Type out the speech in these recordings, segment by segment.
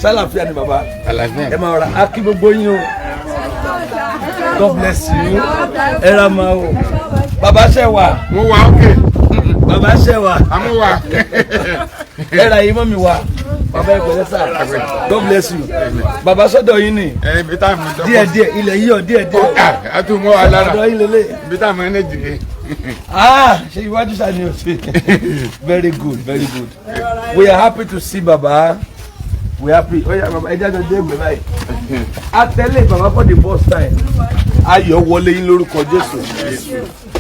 Ṣálàáfíà ni, bàbá? Àlàáfíà. Ẹ máa ra a kí gbogbo yín o. God bless you. Ẹ ra máa o. Bàbá, ṣe wà? Mo wà ókè. Bàbá, ṣe wà? Àmú wà. Ẹ ra yìí mọ́ mi wá. Bàbá, ẹ pẹ̀lẹ́ sà. God bless you. Bàbá, sọ́dọ̀ yín ni? Ẹ ibi tá a mú dọ́kọ̀. Díẹ̀ díẹ̀, ilẹ̀ yíyọ díẹ̀ díẹ̀. A tún mọ́ wa lára. Ọ̀dọ̀ yín lélẹ̀. Ibi tá a mú ẹ jìnnì. Ah, ṣe iwájú sá ni o ṣe. Very good, very good. We are happy to see baba. We are happy. Oya baba, ẹ jáde dé ẹgbẹ́ báyìí. A tẹ̀lé baba for the first time. Ayọ̀ wọlé yín lórúkọ Jésù.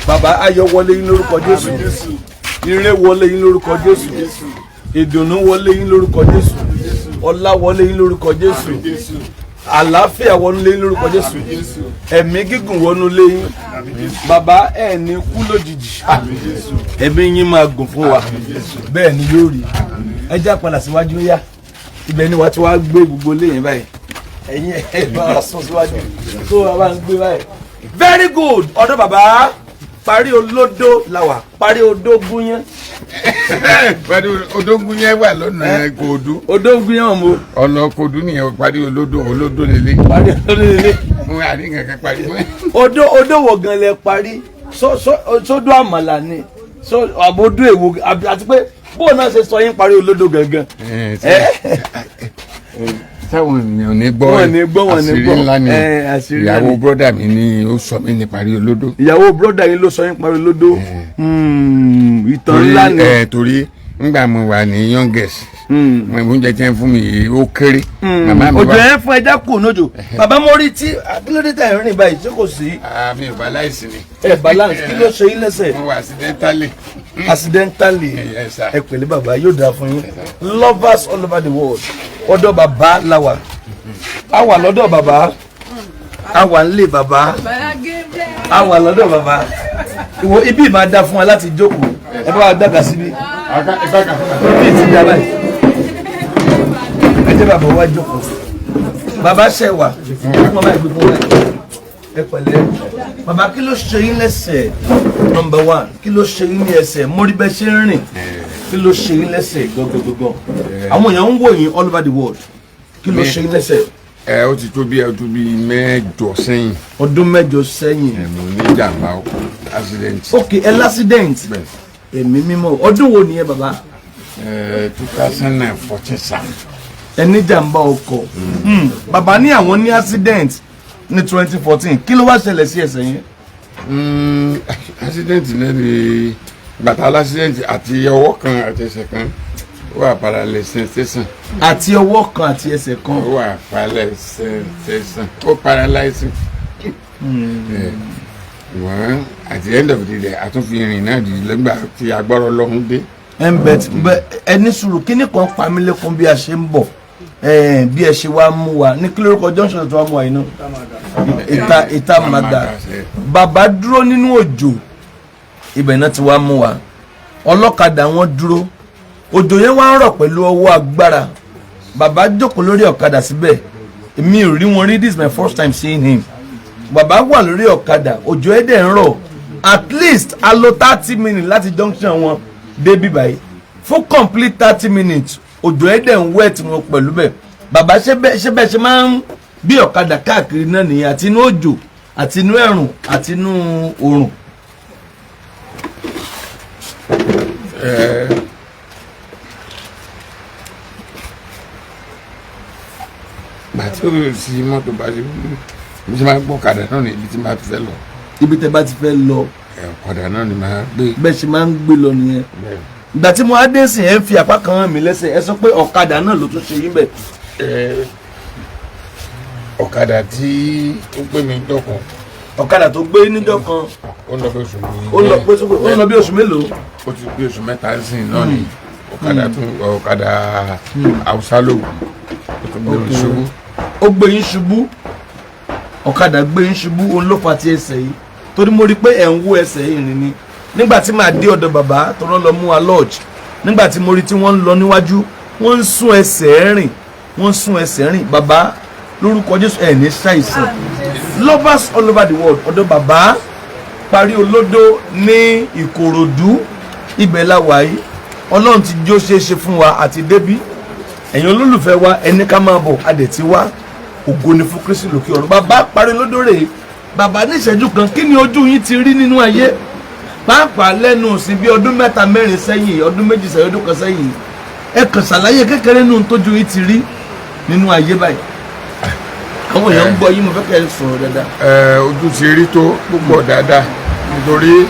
Baba, ayọ̀ wọlé yín lórúkọ Jésù. Ire wọlé yín lórúkọ Jésù. Ìdùnnú wọlé yín lórúkọ Jésù. Ọlá wọlé yín lórúkọ Jésù. Àlàáfíà wọnú lé yín lórúkọ Jésù. Ẹ̀mí gígùn wọnú lé yín. Bàbá, ẹ̀ ní kú lójijì. Ẹ̀mí yín máa gùn fún wa. Bẹ́ẹ̀ ni yóò rí. Ẹ já padà síwájú yá. Ibẹ̀ ni wàá ti wá gbé gbogbo léyìn báyìí. Ẹ̀yin ẹ̀ bá wa sún síwájú. Tó wàá bá ń gbé báyìí. Very good. Ọ̀dọ̀ bàbá Parí Olódó la wà. Parí Odó gúnyán. Parí Odógún yẹn wà lọ́nà Kòòdú. Odó gúnyán mo. Ọ̀nà Kòòdú nìyẹn. Parí Olódó, Olódó lélẹ̀. Parí Olódó lélẹ̀. Mo wà ní kankan parí mọ́. Odó wo gan lẹ parí? Sódó àmàlà ni àbódó èwo, àti pé bóun náà ṣe sọ yín Parí Olódó gangan? Táwọn ènìyàn ní gbọ́. Wọ́n ní gbọ́, wọ́n ní Àṣírí gbọ́. ńlá ni. Àṣírí ńlá Ìyàwó ni. brọ́dà mi ni ó sọ mí ní Parí Olódó. Ìyàwó brọ́dà yín ló sọ yín Parí Olódó. Ìtàn ńlá ni. Torí ngbà mo wà ní youngest, mo oúnjẹ tí wọ́n fún mi yìí ó kéré. Màmá mi Òjò wá yẹn fún ẹja kù nójò. Bàbá, mo rí tí akílódé tẹ̀ ń rìn báyìí, ṣé kò sí? Mi ò balance ni. Ẹ balance, kí ló ṣe yín lẹ́sẹ̀? Mo wà accidentally. Accidentally. Yes, sir. Ẹ pẹ̀lẹ́ bàbá, yóò dáa fún yín. Lovers all over the world, ọ̀dọ̀ bàbá la wà. A wà lọ́dọ̀ bàbá, a wà nílé bàbá, a wà lọ́dọ̀ bàbá. Ìwọ ibi máa dá fún wa láti jókòó. Ẹ bá wa gbàgà síbí. Ibi ti dá báyìí. Ẹ jẹ́ bàbá wa jókòó. Bàbá, ṣe wà fún ọba ìgbé fún wa. Ẹ pẹ̀lẹ́ bàbá. Kí ló ṣe yín lẹ́sẹ̀? Number one, kí ló ṣe yín ní ẹsẹ̀? Mórí bẹ́ẹ̀ ṣe ń rìn, kí ló ṣe yín lẹ́sẹ̀ gangan? Àwọn èèyàn ń wò yín all over the world. Kí ló ṣe yín lẹ́sẹ̀? Ẹ ó ti tó bí ọdún bíi 8 sẹ́yìn. Ọdún 8 sẹ́yìn. Ẹ mo ní ìjàmbá ọkọ̀, accident. Ok, ẹ l'accident. Bẹ́ẹ̀. Ẹ̀mí mímọ́, ọdún wo nìyẹn, bàbá? 2014 sir. Ẹ ní jàmbá ọkọ̀. Bàbá ní àwọn ní accident ní 2014. Kí ló wá ṣẹlẹ̀ sí ẹsẹ̀ yẹn? Accident náà ni bàtà accident, àti ọwọ́ kan àti ẹsẹ̀ kan ó wà paralysis. Àti ọwọ́ kan àti ẹsẹ̀ kan. Ó wà paralysis, ó paralysis. Wọ́n at the end of the day, a tún fi rìn náà di lẹ́gbà tí agbára Ọlọ́run dé. Ẹ ń bẹ bẹ ẹ ní sùúrù. Kíní kan pa mí lẹ́kún bí a ṣe ń bọ̀, bí ẹ ṣe wá mú wa ní kí lórúkọ junction tó wá mú wa yìí náà? Ìta Màgà. Bàbá dúró nínú òjò, ibẹ̀ náà ti wá mú wa. Ọlọ́kadà wọn dúró, òjò yẹn wá ń rọ̀ pẹ̀lú ọwọ́ agbára. Bàbá jókòó lórí ọ̀kadà síbẹ̀. Èmi ò rí wọn rí, this is my first time seeing him. Bàbá wà lórí ọ̀kadà, òjò ẹ̀ dẹ̀ ń rọ̀. At least a lò 30 minutes láti junction wọn débi báyìí. Fún complete 30 minutes, òjò ẹ̀ dẹ̀ ń wet wọn pẹ̀lú bẹ́ẹ̀. Bàbá, ṣé bẹ́ẹ̀ ṣe máa ń bí ọ̀kadà káàkiri náà nìyẹn, àti inú òjò àti inú ẹ̀rùn àti inú òrùn? Gbàtí ó sí mọ́tò bá ṣe bí ṣe máa ń gbọ́ ọ̀kadà náà ní ibi tí máa ti fẹ́ lọ. Ibi tẹ́ bá ti fẹ́ lọ. Ọ̀kadà náà ni máa gbé. Bẹ́ẹ̀ ṣe máa ń gbé lọ nìyẹn. Bẹ́ẹ̀. Ìgbà tí mo á dé sìn, ẹ ń fi àpá kan hàn mí lẹ́sẹ̀, ẹ sọ pé ọ̀kadà náà ló tún ṣe yín bẹ̀. Ọ̀kadà tí ó gbé mi dọ́kan. Ọ̀kadà tó gbé níjọ́ kan. Ó ń lọ bí oṣù méjì. Ó ń lọ bí oṣù mélòó? Ó ti bí oṣù 3 sí náà ni ọ̀kadà tún, ọ̀kadà Haúsá lògùn, ó tún gbé mi ṣubú. Ó gbé yín ṣubú, ọ̀kadà gbé yín ṣubú. Òun ló fa ti ẹsẹ̀ yìí, torí mo rí i pé ẹ̀ ń wó ẹsẹ̀ yìí rìn ni. Nígbà tí màá dé ọ̀dọ̀ bàbá tó rán lọ mú wa lodge, nígbà tí mo rí tí wọ́n ń lọ níwájú, wọ́n ń sún ẹsẹ̀ rìn, wọ́n ń sún ẹsẹ̀ rìn. Bàbá, lórúkọ Jésù, ẹ̀ ní ṣàìsàn. Lovers all over the world, ọ̀dọ̀ bàbá Parí Olódó ní Ìkòròdú, ibẹ̀ la wà yìí. Ọlọ́run ti jó ṣeé ṣe fún wa àti débí. Ẹ̀yin olólùfẹ́ wa, ẹni ká máa bọ̀, a dẹ̀ ti wá. Ògo ni fún Kristi lókè ọ̀run. Bàbá parí lódòrè. Bàbá, ní ìṣẹ́jú kan, kí ni ojú yín ti rí nínú ayé, pàápàá lẹ́nu òsìn bí ọdún 3, 4 sẹ́yìn, ọdún 2 sẹ́yìn, ọdún 1 sẹ́yìn? Ẹ kàn ṣàlàyé kékeré nínú tójú yín ti rí nínú ayé báyìí. Àwọn èèyàn ń gbọ́ yín, mo fẹ́ kẹ́ ẹ sọ̀rọ̀ dáadáa. Ẹ, ojú ti rí tó púpọ̀ dáadáa, nítorí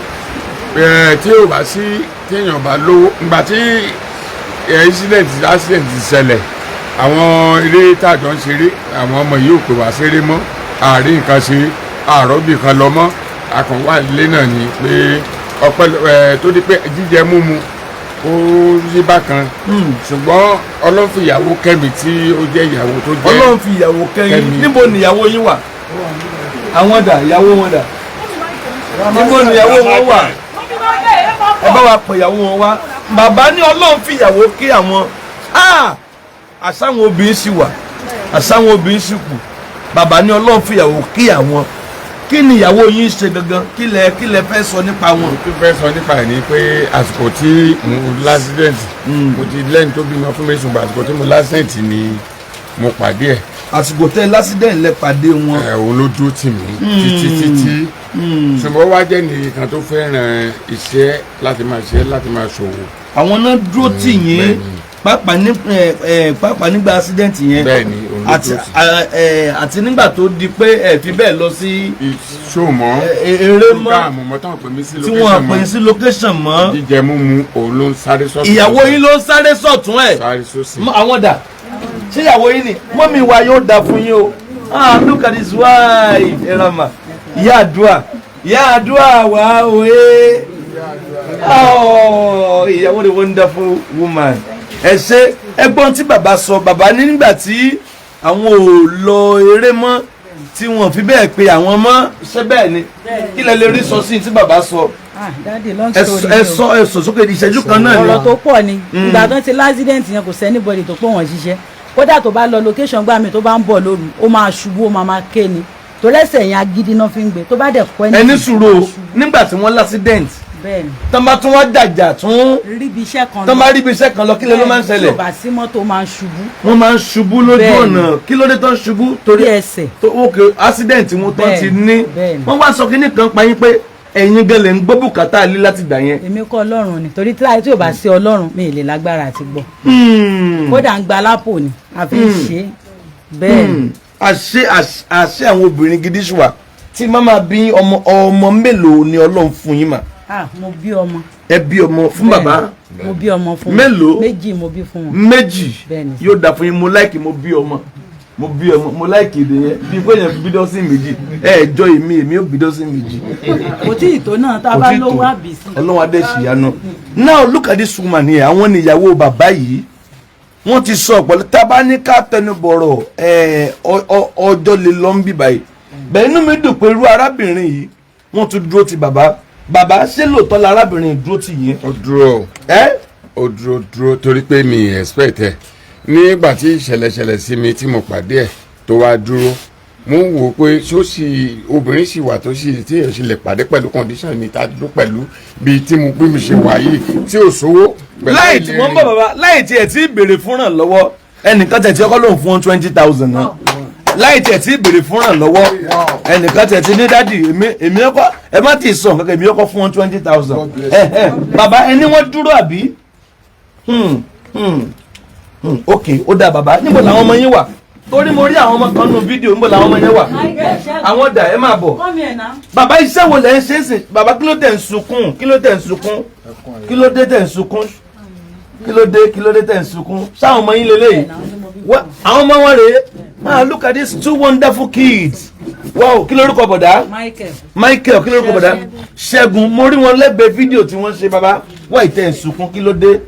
tí ò bá sí, téèyàn bá lówó, ìgbà tí incident, accident ti ṣẹlẹ̀, àwọn eré tàjọ ń ṣeré, àwọn ọmọ yìí ò pè wá ṣeré mọ́, àárín nǹkan ṣe àrọ́bì kan lọ mọ́, akàn wà nílé náà ni pé ọpẹ́ tó di pé jíjẹ múmu ó rí bákan. Ṣùgbọ́n Ọlọ́run fi ìyàwó kẹ́mi tí ó jẹ́ ìyàwó tó jẹ́ Ọlọ́run fi ìyàwó kẹ́yìn. Kẹ́mi. Níbo ni ìyàwó yín wà? Àwọn dà? Ìyàwó wọn dà? Níbo ni ìyàwó wọn wà? Ẹ bá wa pè ìyàwó wọn wá. Bàbá ní Ọlọ́run fi ìyàwó kí àwọn. Ah! Àsáwọn obìnrin sì wà, àsáwọn obìnrin sì kù. Bàbá ní Ọlọ́run fi ìyàwó kí àwọn. Kí ni ìyàwó yín ṣe gangan? Kí lẹ fẹ́ sọ nípa wọn? Tó fẹ́ sọ nípa ẹ̀ ni pé àsìkò tí mo l'accident, mo ti lẹ́yìn tó bímọ fún mi, ṣùgbọ́n àsìkò tí mo l'accident ni mo pàdé ẹ̀. Àsìkò tẹ l'accident lẹ pàdé wọn? Ẹ̀, òun ló dúró tì mí títí títí, ṣùgbọ́n wá jẹ́ nìkan tó fẹ́ràn iṣẹ́ láti máa ṣe, láti máa ṣòwò. Àwọn náà dúró tì yín? Bẹ́ẹ̀ni. Pàápàá ní ẹ ẹ pàápàá nígbà accident yẹn? Bẹ́ẹ̀ni, òun ló Àti dúró tì. àti nígbà tó di pé ẹ fi bẹ́ẹ̀ lọ sí Ṣó mọ́ eré mọ́, program mọ́ táwọn pè mí sí tí wọ́n location pè mọ́, sí location mọ́, jíjẹ múmu, òun ló ń sáré sọ́tún. Ìyàwó yín ló ń sáré sọ̀tún ẹ̀? Sáré sósì. Àwọn dà? Ṣé ìyàwó yín ni? Mummy wa, yóò dà fún yín o. Ah, look at his wife. Ẹ ra mà, ìyá àdúrà, ìyá àdúrà wà òye. Oh, ìyàwó the wonderful woman. Ẹ ṣe. Ẹgbọ́n tí bàbá sọ, bàbá ní nígbà tí àwọn ò lọ eré mọ́, tí wọ́n fi bẹ́ẹ̀ pe àwọn mọ́, ṣé bẹ́ẹ̀ ni? Kí lẹ lè rí sọ sí tí bàbá sọ? Ah, daddy, long Ẹ story sọ. ni Ẹ o. sọ, ẹ sọ sókè, ìṣẹ́jú kan náà ni. Ọ̀rọ̀ tó pọ̀ ni. Ìgbà tó ti l'accident yẹn, kò sí anybody tó pọ̀ wọ́n ṣiṣẹ́. Kódà tó bá lọ location gbà mí, tó bá ń bọ̀ lóru, ó máa ṣubú, ó máa ké ni, torí ẹsẹ̀ yẹn agídí náà fi ń gbé. Tó bá dẹ̀ kọ́ Ẹni sùúrù o, nígbà tí wọ́n l'accident, Bẹ́ẹ̀ ni. tán bá tún wá jàjà tún Ríbi iṣẹ́ kan. Tán bá ríbi iṣẹ́ kan lọ, kí lè ló máa ń Tí ò ṣẹlẹ̀? bá sí mọ́tò, máa ń ṣubú. Wọ́n máa ń ṣubú lójú Bẹ́ẹ̀ni. ọ̀nà. Kí ló dé tán ṣubú? Torí Torí ẹsẹ̀. Tó ókè accident wọn tán ti Bẹ́ẹ̀ni, ní. bẹ́ẹ̀ni. Wọ́n wá sọ kínní kan pa yín pé ẹ̀yin gan lè ń gbọ́ bùkátà lé láti gbà yẹn. Èmi kọ́, Ọlọ́run ni, torí tí ò bá sí Ọlọ́run, mi ì lè lágbára àti gbọ́. Kódà ń gba lápò ni a fi ń ṣe é. Bẹ́ẹ̀ ni. Àṣé àṣé àwọn obìnrin gidi ṣì wà tí màmá bí ọmọ. Ọmọ mélòó ni Ọlọ́run fún yín mà? Ah, mo bí ọmọ. Ẹ bí ọmọ fún bàbá? Bẹ́ẹ̀ni, mo bí ọmọ fún wọn. Mélòó? Méjì mo bí fún wọn. Méjì? Bẹ́ẹ̀ni. Yóò dà fún yín. Mo like "mo bí ọmọ, mo bí ọmọ", mo like èdè yẹn, bí pé yẹn bí dọ́sìn 2. Ẹ jọ èmi, èmi ò bí dọ́sìn 2. Kò tí ì tó náà, tá a Kò bá tí ì tó. lówó àbí sí. Ọlọ́run adé ṣìyanu. Now look at this woman here. Àwọn ni ìyàwó bàbá yìí. Wọ́n ti sọ ọ̀pọ̀lọpọ̀. Tá a bá ní ká tẹnubọ̀rọ̀, ọjọ́ lè lọ ń bì báyìí. Bẹ́ẹ̀ inú mi dùn pé irú arábìnrin yìí, wọ́n tún dúró ti bàbá. Bàbá, ṣé lóòótọ́ la arábìnrin yìí dúró tì yín? Ó dúró. Ẹ Ó dúró dúró, torí pé mi expect ẹ nígbà tí ìṣẹ̀lẹ̀ ṣẹlẹ̀ sí mi tí mo pàdé ẹ̀ tó wá dúró. Mo ń wò ó pé ṣó sì obìnrin sì wà tó sì tí èèyàn sì lè pàdé pẹ̀lú condition mi tá a dúró pẹ̀lú bíi tí mo bí mi ṣe wà yìí, tí ò sówó pẹ̀lú Láì tí wọ́n ń bọ̀, bàbá, láì tí ẹ̀ tí ì béèrè fúnràn lọ́wọ́, ẹnìkan tẹ̀ tí ọkọ lòun fún wọn 20,000 náà. Láì tí ẹ̀ tí ì béèrè fúnràn lọ́wọ́, ẹnìkan tẹ̀ tí ní, "Daddy, èmi ọkọ ẹ má tí ì sọ nǹkan kan, èmi ọkọ fún wọn 20,000." Ẹ ẹ bàbá, ẹni wọ́n dúró àbí? Ok, ó dáa. Bàbá, níbo làwọn ọmọ yín wà? Torí mo rí àwọn ọmọ kan nínú fídíò. Níbo làwọn ọmọ yẹn wà? Àwọn dà? Ẹ máa bọ̀. Come here now. Bàbá, iṣẹ́ wo lẹ́ ń ṣe é sìn? Bàbá, kí ló tẹ̀ ń sunkún? Kí ló tẹ̀ ń sunkún? Kí ló dé tẹ̀ ń sunkún? Kí ló dé? Kí ló dé tẹ̀ ń sunkún? Sáwọn ọmọ yín lélẹ́yìí? Àwọn ọmọ wọn rèé. Ah, look at these two wonderful kids. Wow! Kí lórúkọ bọ̀dá? Michael. Michael. Kí lórúkọ bọ̀dá? Ṣẹ́gun. Mo rí wọn lẹ́gbẹ̀ẹ́ fídíò tí wọ́n ṣe. Bàbá, wọ́n ìtẹ̀ ń sunkún, kí ló dé?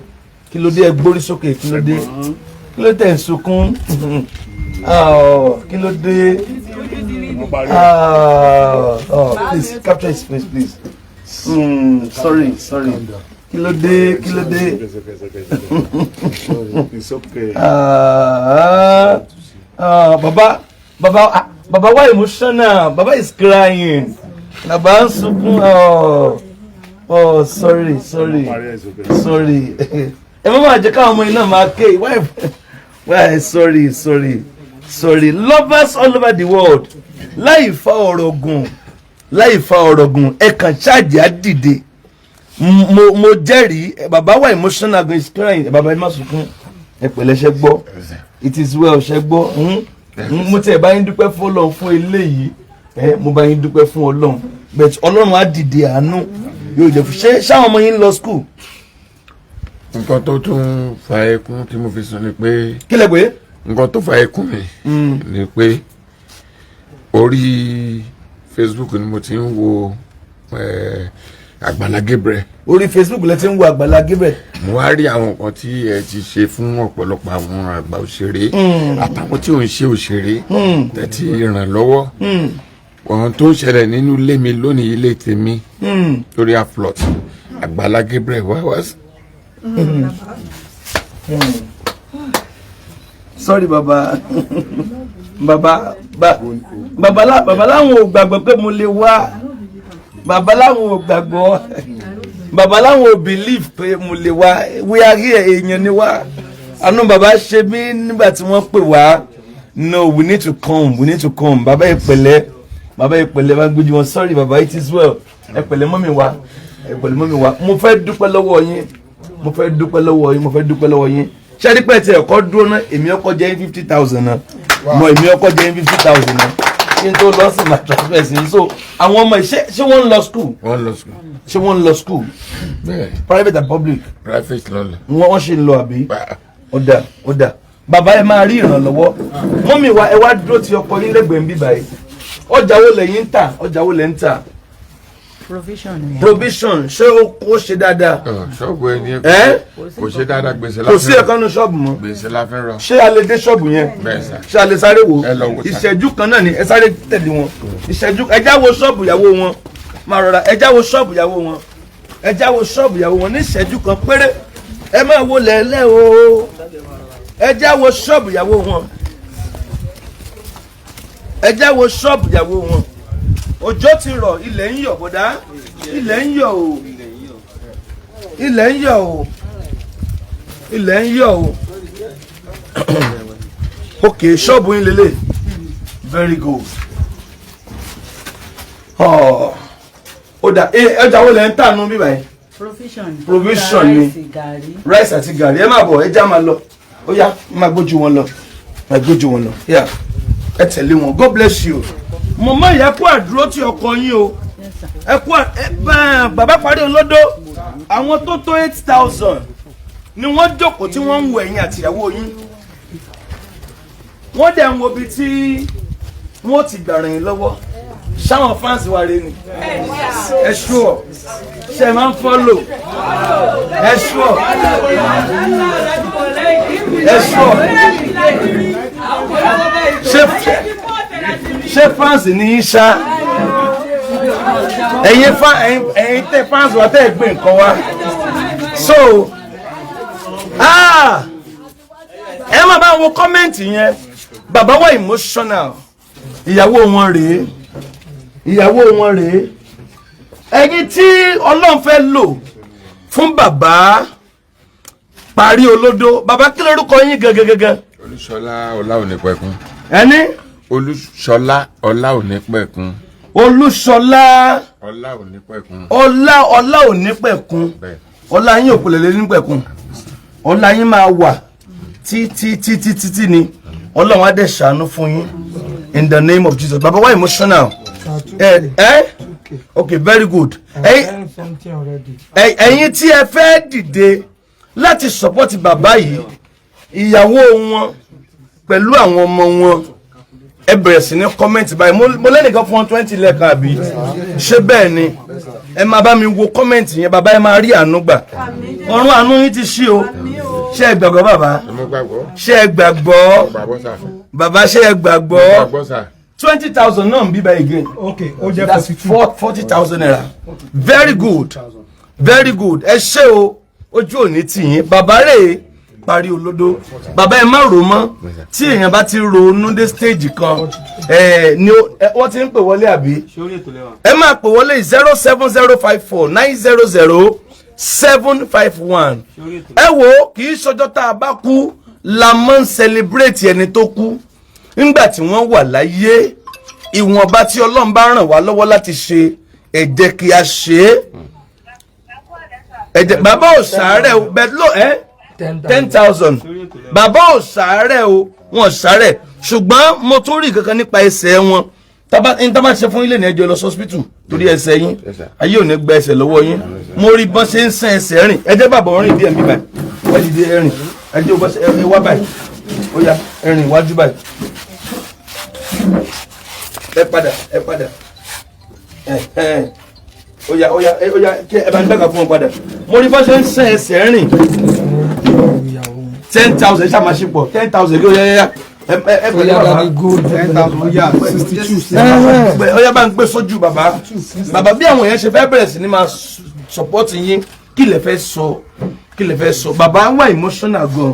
Kí ló dé? Ẹ gbórí sókè. Kí ló dé? Kí ló tẹ̀ ń sunkún? Oh, kí ló dé? Ah, oh, please capture his face, please. Sorry, sorry. Kí ló dé? Kí ló dé? It's okay. Ah, ah, baba, baba, ah, baba wá emotional. Baba is crying. Baba ń sunkún. Oh, oh, sorry, sorry, sorry. Ẹ má máa jẹ́ káwọn ọmọ iná máa ké. Why, Well, sorry, sorry, sorry. Lovers all over the world, láì fa ọ̀rọ̀ gùn, láì fa ọ̀rọ̀ gùn, ẹ kàn ṣáàjì á dìde. Mo jẹ́rìí, bàbá wa emotional gan, is crying. Bàbá, ẹ má sunkún, ẹ pẹ̀lẹ́, ṣẹ́ gbọ́? It is well, ṣẹ́ gbọ́? Mo tiẹ̀ bá yín dúpẹ́ fún Ọlọ́run fún eléyìí. Ẹ mo bá yín dúpẹ́ fún Ọlọ́run, but Ọlọ́run á dìde àánú, yóò jẹ́ fún. Ṣé ṣáwọn ọmọ yín ń lọ school? Nǹkan tó tún fa ẹkún tí mo fi sùn ni pé Kí lẹ pé? Nǹkan tó fa ẹkún mi ni pé orí Facebook ni mo ti ń wo Àgbàlá Gabriel. Orí Facebook lẹ ti ń wo Àgbàlá Gabriel. Mo wá rí àwọn nǹkan tí ẹ ti ṣe fún ọ̀pọ̀lọpọ̀ àwọn àgbà òṣèré àtàwọn tí ò ń ṣe òṣèré tẹ́ ti ràn lọ́wọ́. Ohun tó ń ṣẹlẹ̀ nínú ilé mi lónìí, ilé tèmi lórí aflot, Àgbàlá Gabriel wá wá sí. Sorry baba, baba, baba baba láwọn ò gbàgbọ́ pé mo lè wá. Baba láwọn ò gbàgbọ́, baba láwọn ò believe pé mo lè wá. We are here, èèyàn ni wá. Àánú baba ṣe mí nígbà tí wọ́n pè wá. No, we need to come, we need to come. Baba, ẹ pẹ̀lẹ́. Baba, ẹ pẹ̀lẹ́, bá gbójú wọn. Sorry baba, it is well. Ẹ pẹ̀lẹ́ mummy wa, ẹ pẹ̀lẹ́ mummy wa. Mo fẹ́ dúpẹ́ lọ́wọ́ yín, mo fẹ́ dúpẹ́ lọ́wọ́ yín, mo fẹ́ dúpẹ́ lọ́wọ́ yín. Ṣé pẹ́ tí ẹ̀kọ́ dúró ná, èmi ọkọ̀ jẹ́ 50,000 náà mọ, èmi ọkọ̀ jẹ́ 50,000 náà kí n tó lọ sí ma transfer sí. So àwọn ọmọ yìí, ṣé wọ́n ń lọ school? Wọ́n lọ school. Ṣé wọ́n ń lọ school? Bẹ́ẹ̀. Private and public? Private lọ́lẹ̀. Wọ́n ṣe ń lọ àbí? Ó dà, ó dà. Bàbá, ẹ máa rí ìrànlọ́wọ́. Mummy wa, ẹ wá dúró ti ọkọ yín lẹ́gbẹ̀ẹ́ ń bí báyìí. Ọjà wo lẹ̀yin ń tà? Ọjà wo lẹ̀ ń tà? Provision ni. Provision. Ṣé ó kó ṣe dáadáa? Ṣọ́ọ̀bù ẹni Ẹ́? kò ṣe dáadáa, gbèsè Kò sí la fi ẹ̀kan nu ṣọ́ọ̀bù mọ́? Gbèsè la fi rọ. Ṣé a lè dé ṣọ́ọ̀bù yẹn? Bẹ́ẹ̀ sà. Ṣé a lè sáré wò? Ẹ lọ wò sà. Ìṣẹ́jú kan náà ni, ẹ sáré tẹ̀lé wọn. Ìṣẹ́jú, ẹ já wo ṣọ́ọ̀bù ìyàwó wọn. Máa rọra, ẹ já wo ṣọ́ọ̀bù ìyàwó wọn, ẹ já wo ṣọ́ọ̀bù ìyàwó wọn ní ìṣẹ́jú kan péré. Ẹ máa wo lẹ́lẹ́ o. Ẹ já wo ṣọ́ọ̀bù ìyàwó wọn, ẹ já wo ṣọ́ọ̀bù ìyàwó wọn. Òjò ti rọ̀, ilẹ̀ ń yọ̀. Bọ̀dá, ilẹ̀ ń yọ̀ o, ilẹ̀ ń yọ̀ o, ilẹ̀ ń yọ̀ o. Ok, ṣọ́ọ̀bù yín lélẹ̀. Very good. Ọ̀, ó dà. Ọjà wo lẹ̀ ń tà nù bíbá yìí? Provision ni. Provision ni. Rice, gàrí. Rice àti gàrí. Ẹ má bọ̀, ẹ já máa lọ. Ó yá, máa gbójú wọn lọ, máa gbójú wọn lọ. Yeah, ẹ tẹ̀lé wọn. God bless you. Mọ̀mọ́ ìyá, kú àdúró tí ọkọ yín o. Yes, sir. Ẹ kú ẹ bá bàbá parí olódó. Àwọn tó tó 8,000 ni wọ́n jókòó tí wọ́n ń wo ẹ̀yin àtìyàwó yín. Wọ́n dẹ̀ ń wo ibi tí wọ́n ti gbà ràn yín lọ́wọ́. Ṣáwọn fans wa rè ni? Ẹ ṣúọ̀, ṣe máa ń follow? Ẹ ṣúọ̀, ẹ ṣúọ̀? Ṣé fans ní í ṣá? Ẹ̀yin fa ẹ̀yin tẹ fans wa tẹ́ ẹ gbé nǹkan wá. So ah, ẹ máa bá wo comment yẹn. Bàbá wa emotional. Ìyàwó wọn rèé, ìyàwó wọn rèé. Ẹ̀yin tí Ọlọ́run fẹ́ lò fún bàbá parí olódó, bàbá, kí lórúkọ yín gangan gangan? Olúṣọlá Ọláònípẹ̀kun. Ẹni? Olúṣọlá Ọláònípẹ̀kun. Olúṣọlá Ọláònípẹ̀kun. Ọlá, Ọlá Ònípẹ̀kun. Bẹ́ẹ̀. Ọlá yín òkúlẹ̀ lé nípẹ̀kun. Ọlá yín máa wà títí títí títí ni. Ọlọ́run á dẹ̀ ṣàánú fún yín in the name of Jesus. Bàbá wa emotional. Ẹ ẹ, okay, very good. Ẹ̀yin Something already. Ẹ̀yin tí ẹ fẹ́ dìde láti support bàbá yìí, ìyàwó wọn pẹ̀lú àwọn ọmọ wọn, ẹ bẹ̀rẹ̀ sí ní comment báyìí. Mo lẹ́nìkan fún wọn 20 lẹ́ẹ̀kan àbí? Ṣé bẹ́ẹ̀ ni? Ẹ máa bá mi wo comment yẹn. Bàbá, ẹ máa rí àánú gbà. Ọ̀run àánú yín ti ṣí o. Ṣé ẹ gbàgbọ́, bàbá? Mo gbàgbọ́. Ṣé ẹ gbàgbọ́? Gbàgbọ́ sà. Bàbá, ṣé ẹ gbàgbọ́? Gbàgbọ́ sà. 20,000 náà ń bí báyìí again. Okay, ó jẹ́ That's 42. 40,000 naira. Very good, very good. Ẹ ṣé o, ojú òní tì yín. Bàbá rè parí olódó. Bàbá, ẹ má rò mọ́. Tí èèyàn bá ti ronú dé stage kan ẹ ni wọ́n ti ń pè wọlé àbí? Ẹ máa pè wọlé 07054900751. Ẹ wo, kì í ṣọjọ́ tá a bá kú. La máa ń celebrate ẹni tó kú nígbà tí wọ́n wà láyé. Ìwọ̀nba tí Ọlọ́run bá ràn wá lọ́wọ́ láti ṣe, ẹ jẹ́ kí a ṣe é. Ẹ jẹ́ bàbá ò sàárẹ̀ o, bẹ́ẹ̀ ló ẹ́ 10,000. Bàbá ò sàárẹ̀ o, wọn ò sàárẹ̀, ṣùgbọ́n mo tún rí kankan nípa ẹsẹ̀ wọn. Tábà ní tábà ṣe fún ilé ní ẹjọ́ lọ sọ́spítù torí ẹsẹ̀ yín. Yes, sir. Ayé ò ní gba ẹsẹ̀ lọ́wọ́ yín. Mo rí bọ́n ṣe ń sàn ẹsẹ̀ rìn. Ẹ jẹ́ bàbá rìn díẹ̀ níbí báyìí. Ẹ dìde, ẹ rìn. Ẹ jẹ́ bọ́ ẹ wá báyìí. Ó yá, ẹ rìn iwájú báyìí. Ẹ padà, ẹ padà. Ẹ ẹ ó yá, ó yá, ó yá, kí ẹ bá ń gbàgbà fún wọn padà. Mo rí bọ́n ṣe ń sàn ẹsẹ̀ rìn. 10,000 ṣàmàṣepọ̀ 10,000 kí ó yá yá yá. Ẹ ẹ ẹ pẹ̀lú bàbá. 10,000 yà 62. Ó yá, bá ń gbé sójú bàbá. Bàbá, bí àwọn èèyàn ṣe fẹ́ bẹ̀rẹ̀ sí ni máa support yín, kí lẹ fẹ́ sọ? Kí lẹ fẹ́ sọ? Bàbá wà emotional gan.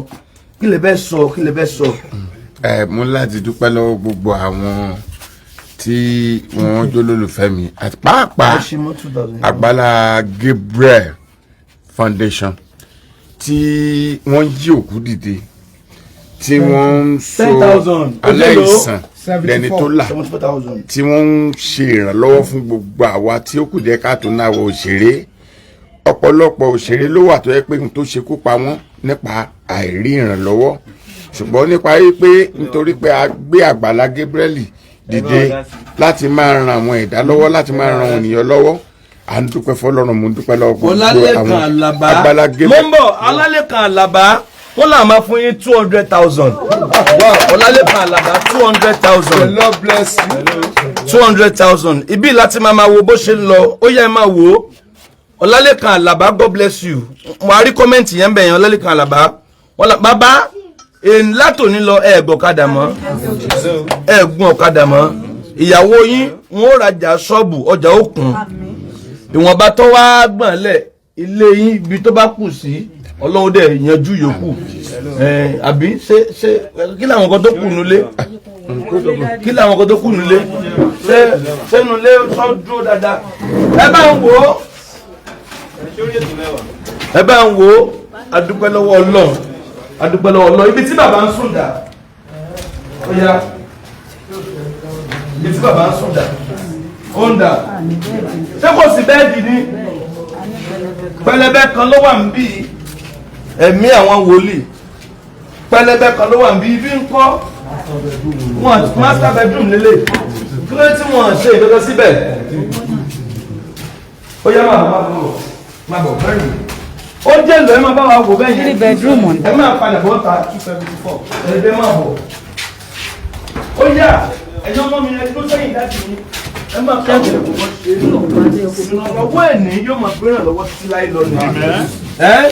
Kí lẹ fẹ́ sọ? Kí lẹ fẹ́ sọ? Ẹ mú láti dúpẹ́ lọ́wọ́ gbogbo àwọn tí wọ́n jólólùfẹ́ mi àti pàápàá Àgbàlá Gabriel Foundation tí wọ́n jí òkú dìde, tí wọ́n ń so 10,000. aláìsàn lẹ́ni tó là, 74,000. tí wọ́n ń ṣe ìrànlọ́wọ́ fún gbogbo àwa tí ó kù díẹ̀ káàtó náà wọ òṣèré. Ọ̀pọ̀lọpọ̀ òṣèré ló wà tó yẹ pé n tó ṣekú pa wọ́n nípa àìrí ìrànlọ́wọ́, ṣùgbọ́n nípa wípé nítorí pé a gbé Àgbàlá Gabriel dìde láti máa ran àwọn ẹ̀dá lọ́wọ́, láti máa ran ènìyàn lọ́wọ́, à ń dúpẹ́ fọlọ́run. Mo ń dúpẹ́ lọ́wọ́ gbogbo Ọlálẹ́kan àwọn Àlàbá. Àgbàlá Mo Gabriel. ń bọ̀. Ọlálẹ́kan Àlàbá, wọ́n là máa fún yín 200,000. Ọlálẹ́kan Àlàbá, 200,000. Lord bless you. 200,000. Ibi láti máa wo bó ṣe ń lọ. Ó yẹ ẹ máa wò ó. Ọlálẹ́kan Àlàbá, God bless you. Mo á rí comment yẹn bẹ̀ yẹn. Ọlálẹ́kan Àlàbá, wọ́n là bàbá èyí látòní lọ. Ẹ gbọ́ ọ̀kadà mọ́, ẹ gun ọ̀kadà mọ́. Ìyàwó yín, wọn ó rajà ṣọ́ọ̀bù, ọjà ó kún. Ìwọ̀nba tó wá gbọ̀n lẹ̀ ilé yín, ibi tó bá kù sí, Ọlọ́run dẹ̀ yanjú yòókù. Ẹ àbí ṣé kí làwọn kan tó kù nulẹ̀? Kí làwọn kan tó kù nulẹ̀? Ṣé sẹ́nulẹ̀ sọ dúró dáadáa? Ẹ bá ń wò ó, ẹ bá ń wò ó. Adúpẹ́ lọ́wọ́ Ọlọ́run, adúpẹ́ lọ́wọ́ Ọlọ́run. Ibi tí bàbá ń sùn dà? Ó yá, ibi tí bàbá ń sùn dà? Ó ń dà. Ṣé kò sí bed ni? Pẹlẹbẹ kan ló wà níbí. Ẹ̀mí àwọn wòlíì, pẹlẹbẹ kan ló wà níbí. Ibi ń kọ́ wọn, master bedroom lélẹ̀. Kí ló dé tí wọ́n ṣe ìdọ́dọ́ síbẹ̀? Ó yá, máa bọ̀, máa bọ̀, máa bọ̀ bẹ́ẹ̀ ni. Ó jẹ́ lọ, ẹ máa bá wa wò bẹ́ẹ̀ yẹn. Three bedroom ni. Ẹ máa padà bọ́ ta 274. Ẹgbẹ́ máa bọ̀. Ó yá, ẹ̀yin ọmọ mi, ẹ tó sẹ́yìn dájú mi, ẹ máa ká àwọn ẹ̀kọ́ ṣe é. Ìrànlọ́wọ́ ẹ̀ ní yóò máa gbé ìrànlọ́wọ́ títí láì lọ nìyẹn.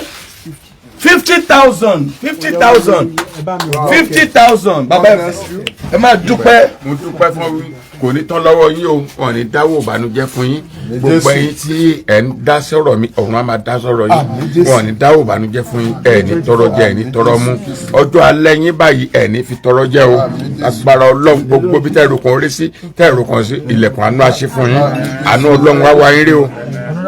50,000, 50,000, 50,000. Bàbá, ẹ máa dúpẹ́. Mo dúpẹ́ fún. Kò ní tán lọ́wọ́ yín o, wọn ní dáwọ́ ìbànújẹ́ fún yín. Gbogbo ẹ̀yin tí ẹ̀ ń dá sọ̀rọ̀ mi, ọ̀run á máa dá sọ̀rọ̀ yín. Wọn ní dáwọ́ ìbànújẹ́ fún yín. Ẹ̀ ní tọrọ jẹ, ẹ̀ ní tọrọ mú. Ọjọ́ alẹ́ yín báyìí, ẹ̀ ní fi tọrọ jẹ o. Agbára Ọlọ́run, gbogbo bí tẹ́rù kan rí sí, tẹ́rù kan sí, ilẹ̀kùn àánú á ṣí fún yín. Àánú Ọlọ́run wá wá yín rí o,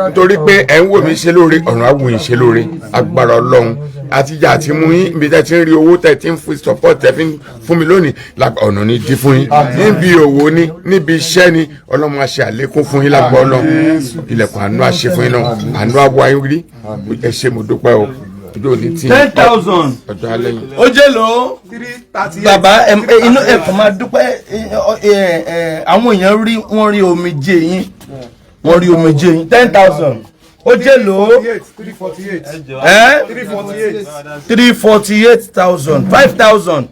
nítorí pé ẹ̀ ń wò mí ṣe lóore, ọ̀run á wò yín ṣe lóore. Agbára Ọlọ́run, àtijọ́ àti mú yín, ibi tẹ́ ti ń rí owó tẹ́ ti ń fi support tẹ́ fi ń fún mi lónìí, ọ̀nà ní dí fún yín. Níbi òwò ni, níbi iṣẹ́ ni, Ọlọ́run á ṣe àlékún fún yín lágbọ́ Ọlọ́run. Ilẹ̀kùn àánú á ṣe fún yín náà. Àánú á wá yín rí. Ẹ ṣé, mo dúpẹ́ o. Ojú òní tí 10,000. Ọjọ́ alẹ́ yín. Ó jẹ́ lò ó. Bàbá, inú ẹ kàn máa dúpẹ́. Àwọn èèyàn rí, wọ́n rí omijé yín, wọ́n rí omijé yín. 10,000, ó jẹ́ lò ó. 348. Ẹ́ 348. 348,000. 5,000.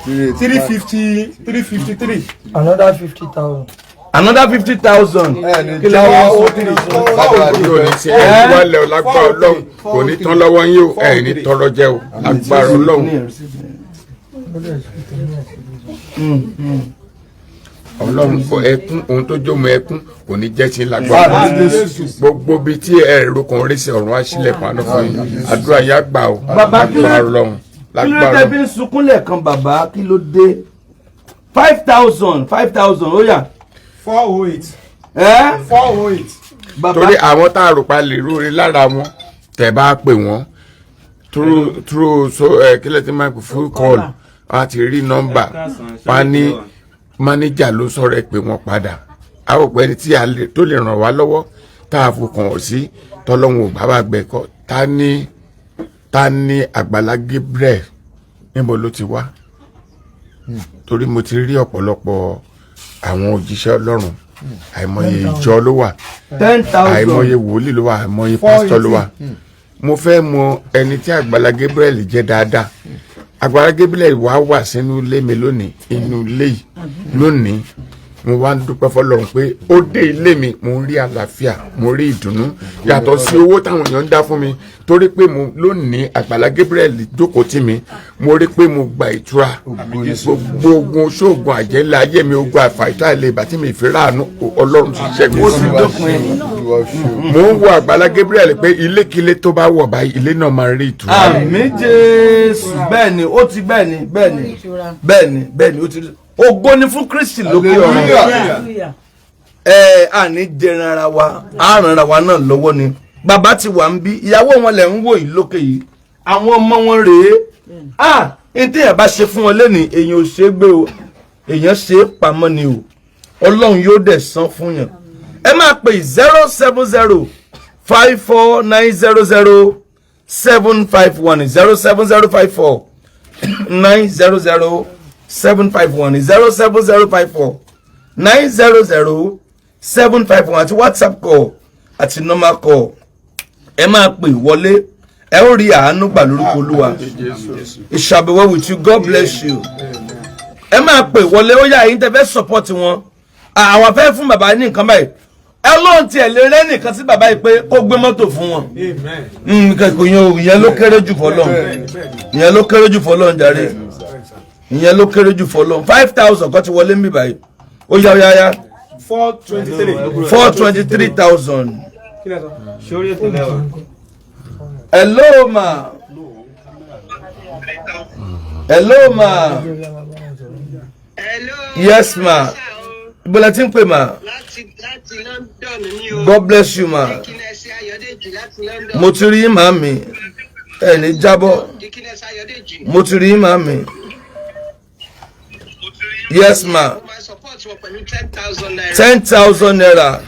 350, 353. Another 50,000. Another 50,000. Kí lè wá ó three. Ojú òní tí ẹ wálẹ̀ lágbára Ọlọ́run. Kò ní tán lọ́wọ́ yín o, ẹ ní tọrọ jẹ o, agbára Ọlọ́run. Ọlọ́run kọ ẹkún ohun tó jómọ ẹkún kò ní jẹ́ tí ń lágbára. Gbogbo bíi tí ẹ̀rọ kan rí sí, ọ̀run á sílẹ̀kùn àánú fún yín. Àdúrà yá gbà o. Bàbá, kí ló lágbára Ọlọ́run. Kí ló Lágbára dé fi ń sunkún lẹ́ẹ̀kan? Bàbá, kí ló dé? 5,000, 5,000, ó yá. 408. Ẹ́ 408. Bàbá. Torí àwọn tá a rò pa lè róore lára wọn, tẹ̀ bá pè wọ́n. Through so ẹ kílẹ̀ tí máa fún call, wọ́n á ti rí nọ́mbà wọ́n á ní mánéjà ló sọ̀rọ̀ ẹ pé wọ́n padà. A ò pẹ́ tí a lè tó lè ràn wá lọ́wọ́ tá a fọkàn sí tọ́lọ́hún ò bá wà gbẹ̀kọ́. Ta ni Àgbàlá Gabriel? Níbo ló ti wá? Torí mo ti rí ọ̀pọ̀lọpọ̀ àwọn òjíṣẹ́ Ọlọ́run, àìmọye ìjọ ló wà, 10,000. àìmọye wòlíì ló wà, àìmọye pásítọ̀ ló wà. Mo fẹ́ mọ ẹni tí Àgbàlá Gabriel jẹ́ dáadáa. Àgbàlá Gabriel wá wà sínú ilé mi lónìí, inú ilé yìí lónìí. Mo wá ń dúpẹ́ fọlọ́run pé ó dé ilé mi, mo ń rí àlàáfíà, mo rí ìdùnnú, yàtọ̀ sí owó táwọn èèyàn ń dá fún mi, torí pé mo lónìí Àgbàlá Gabriel jókòó tì mí, mo rí pé mo gba ìtura. Gbogbo ogun oṣoògùn àjẹ́lẹ̀ ayé mi, ogun àfàìtọ́ àìlè ìbá tí mi fi ráàánú, Ọlọ́run ti ṣẹ́gun Ó fún ti mi. dópin. Mo ń wo Àgbàlá Gabriel pé ilékilé tó bá wọ̀ báyìí, ilé náà máa rí ìtura. Àmín Jésù. Bẹ́ẹ̀ ni ó ti, bẹ́ẹ̀ ni, bẹ́ẹ̀ ni, bẹ́ẹ̀ ni, bẹ́ẹ̀ ni ó ti rí. Ògo ni fún Kristi lókè ọ̀run. Hallelujah. Ẹ àní jẹran ara wa, á ràn ara wa náà lọ́wọ́ ni. Bàbá ti wà ń bí, ìyàwó wọn lẹ̀ ń wò yìí lókè yìí, àwọn ọmọ wọn rèé. Ah, ní téèyàn bá ṣe fún wọn lẹ́nìí, èèyàn ò ṣe é gbé o, èèyàn ṣe é pamọ́ ni o. Ọlọ́run yóò dẹ̀ san fún yàn. Ẹ máa pè 07054900751, 07054900751, 07054900751, àti WhatsApp call àti normal call. Ẹ máa pè wọlé, ẹ ó rí àánú gbà lórúkọ Olúwa. It shall be well with you. God bless you. Ẹ máa pè wọlé. Ó yá, yín tẹ́ fẹ́ support wọn, àwọn fẹ́ fún bàbá ní nǹkan báyìí, ẹ lóun tiẹ̀ lè rẹ́ nìkan sí bàbá yìí pé kó gbé mọ́tò fún wọn. Kò yẹn o, ìyẹn ló kéré jù fọlọ́n, ìyẹn ló kéré jù fọlọ́n jàre, ìyẹn ló kéré jù fọlọ́n. 5,000 kan ti wọlé ń bì báyìí. Ó yá, ó yá, yá. 423. 423,000. Sórí ètò lẹ́wà. Hello ma, hello ma. Hello. Yes ma, ibo la ti ń pè ma? Láti London ni o. God bless you ma. Dikínẹ́sì Ayọ̀dèjì láti London. Mo ti rí màmí, ẹ ní jábọ́. Dikínẹ́sì Ayọ̀dèjì. Mo ti rí màmí. Yes ma. Mo máa support wọn pẹ̀lú ₦10,000. ₦10,000.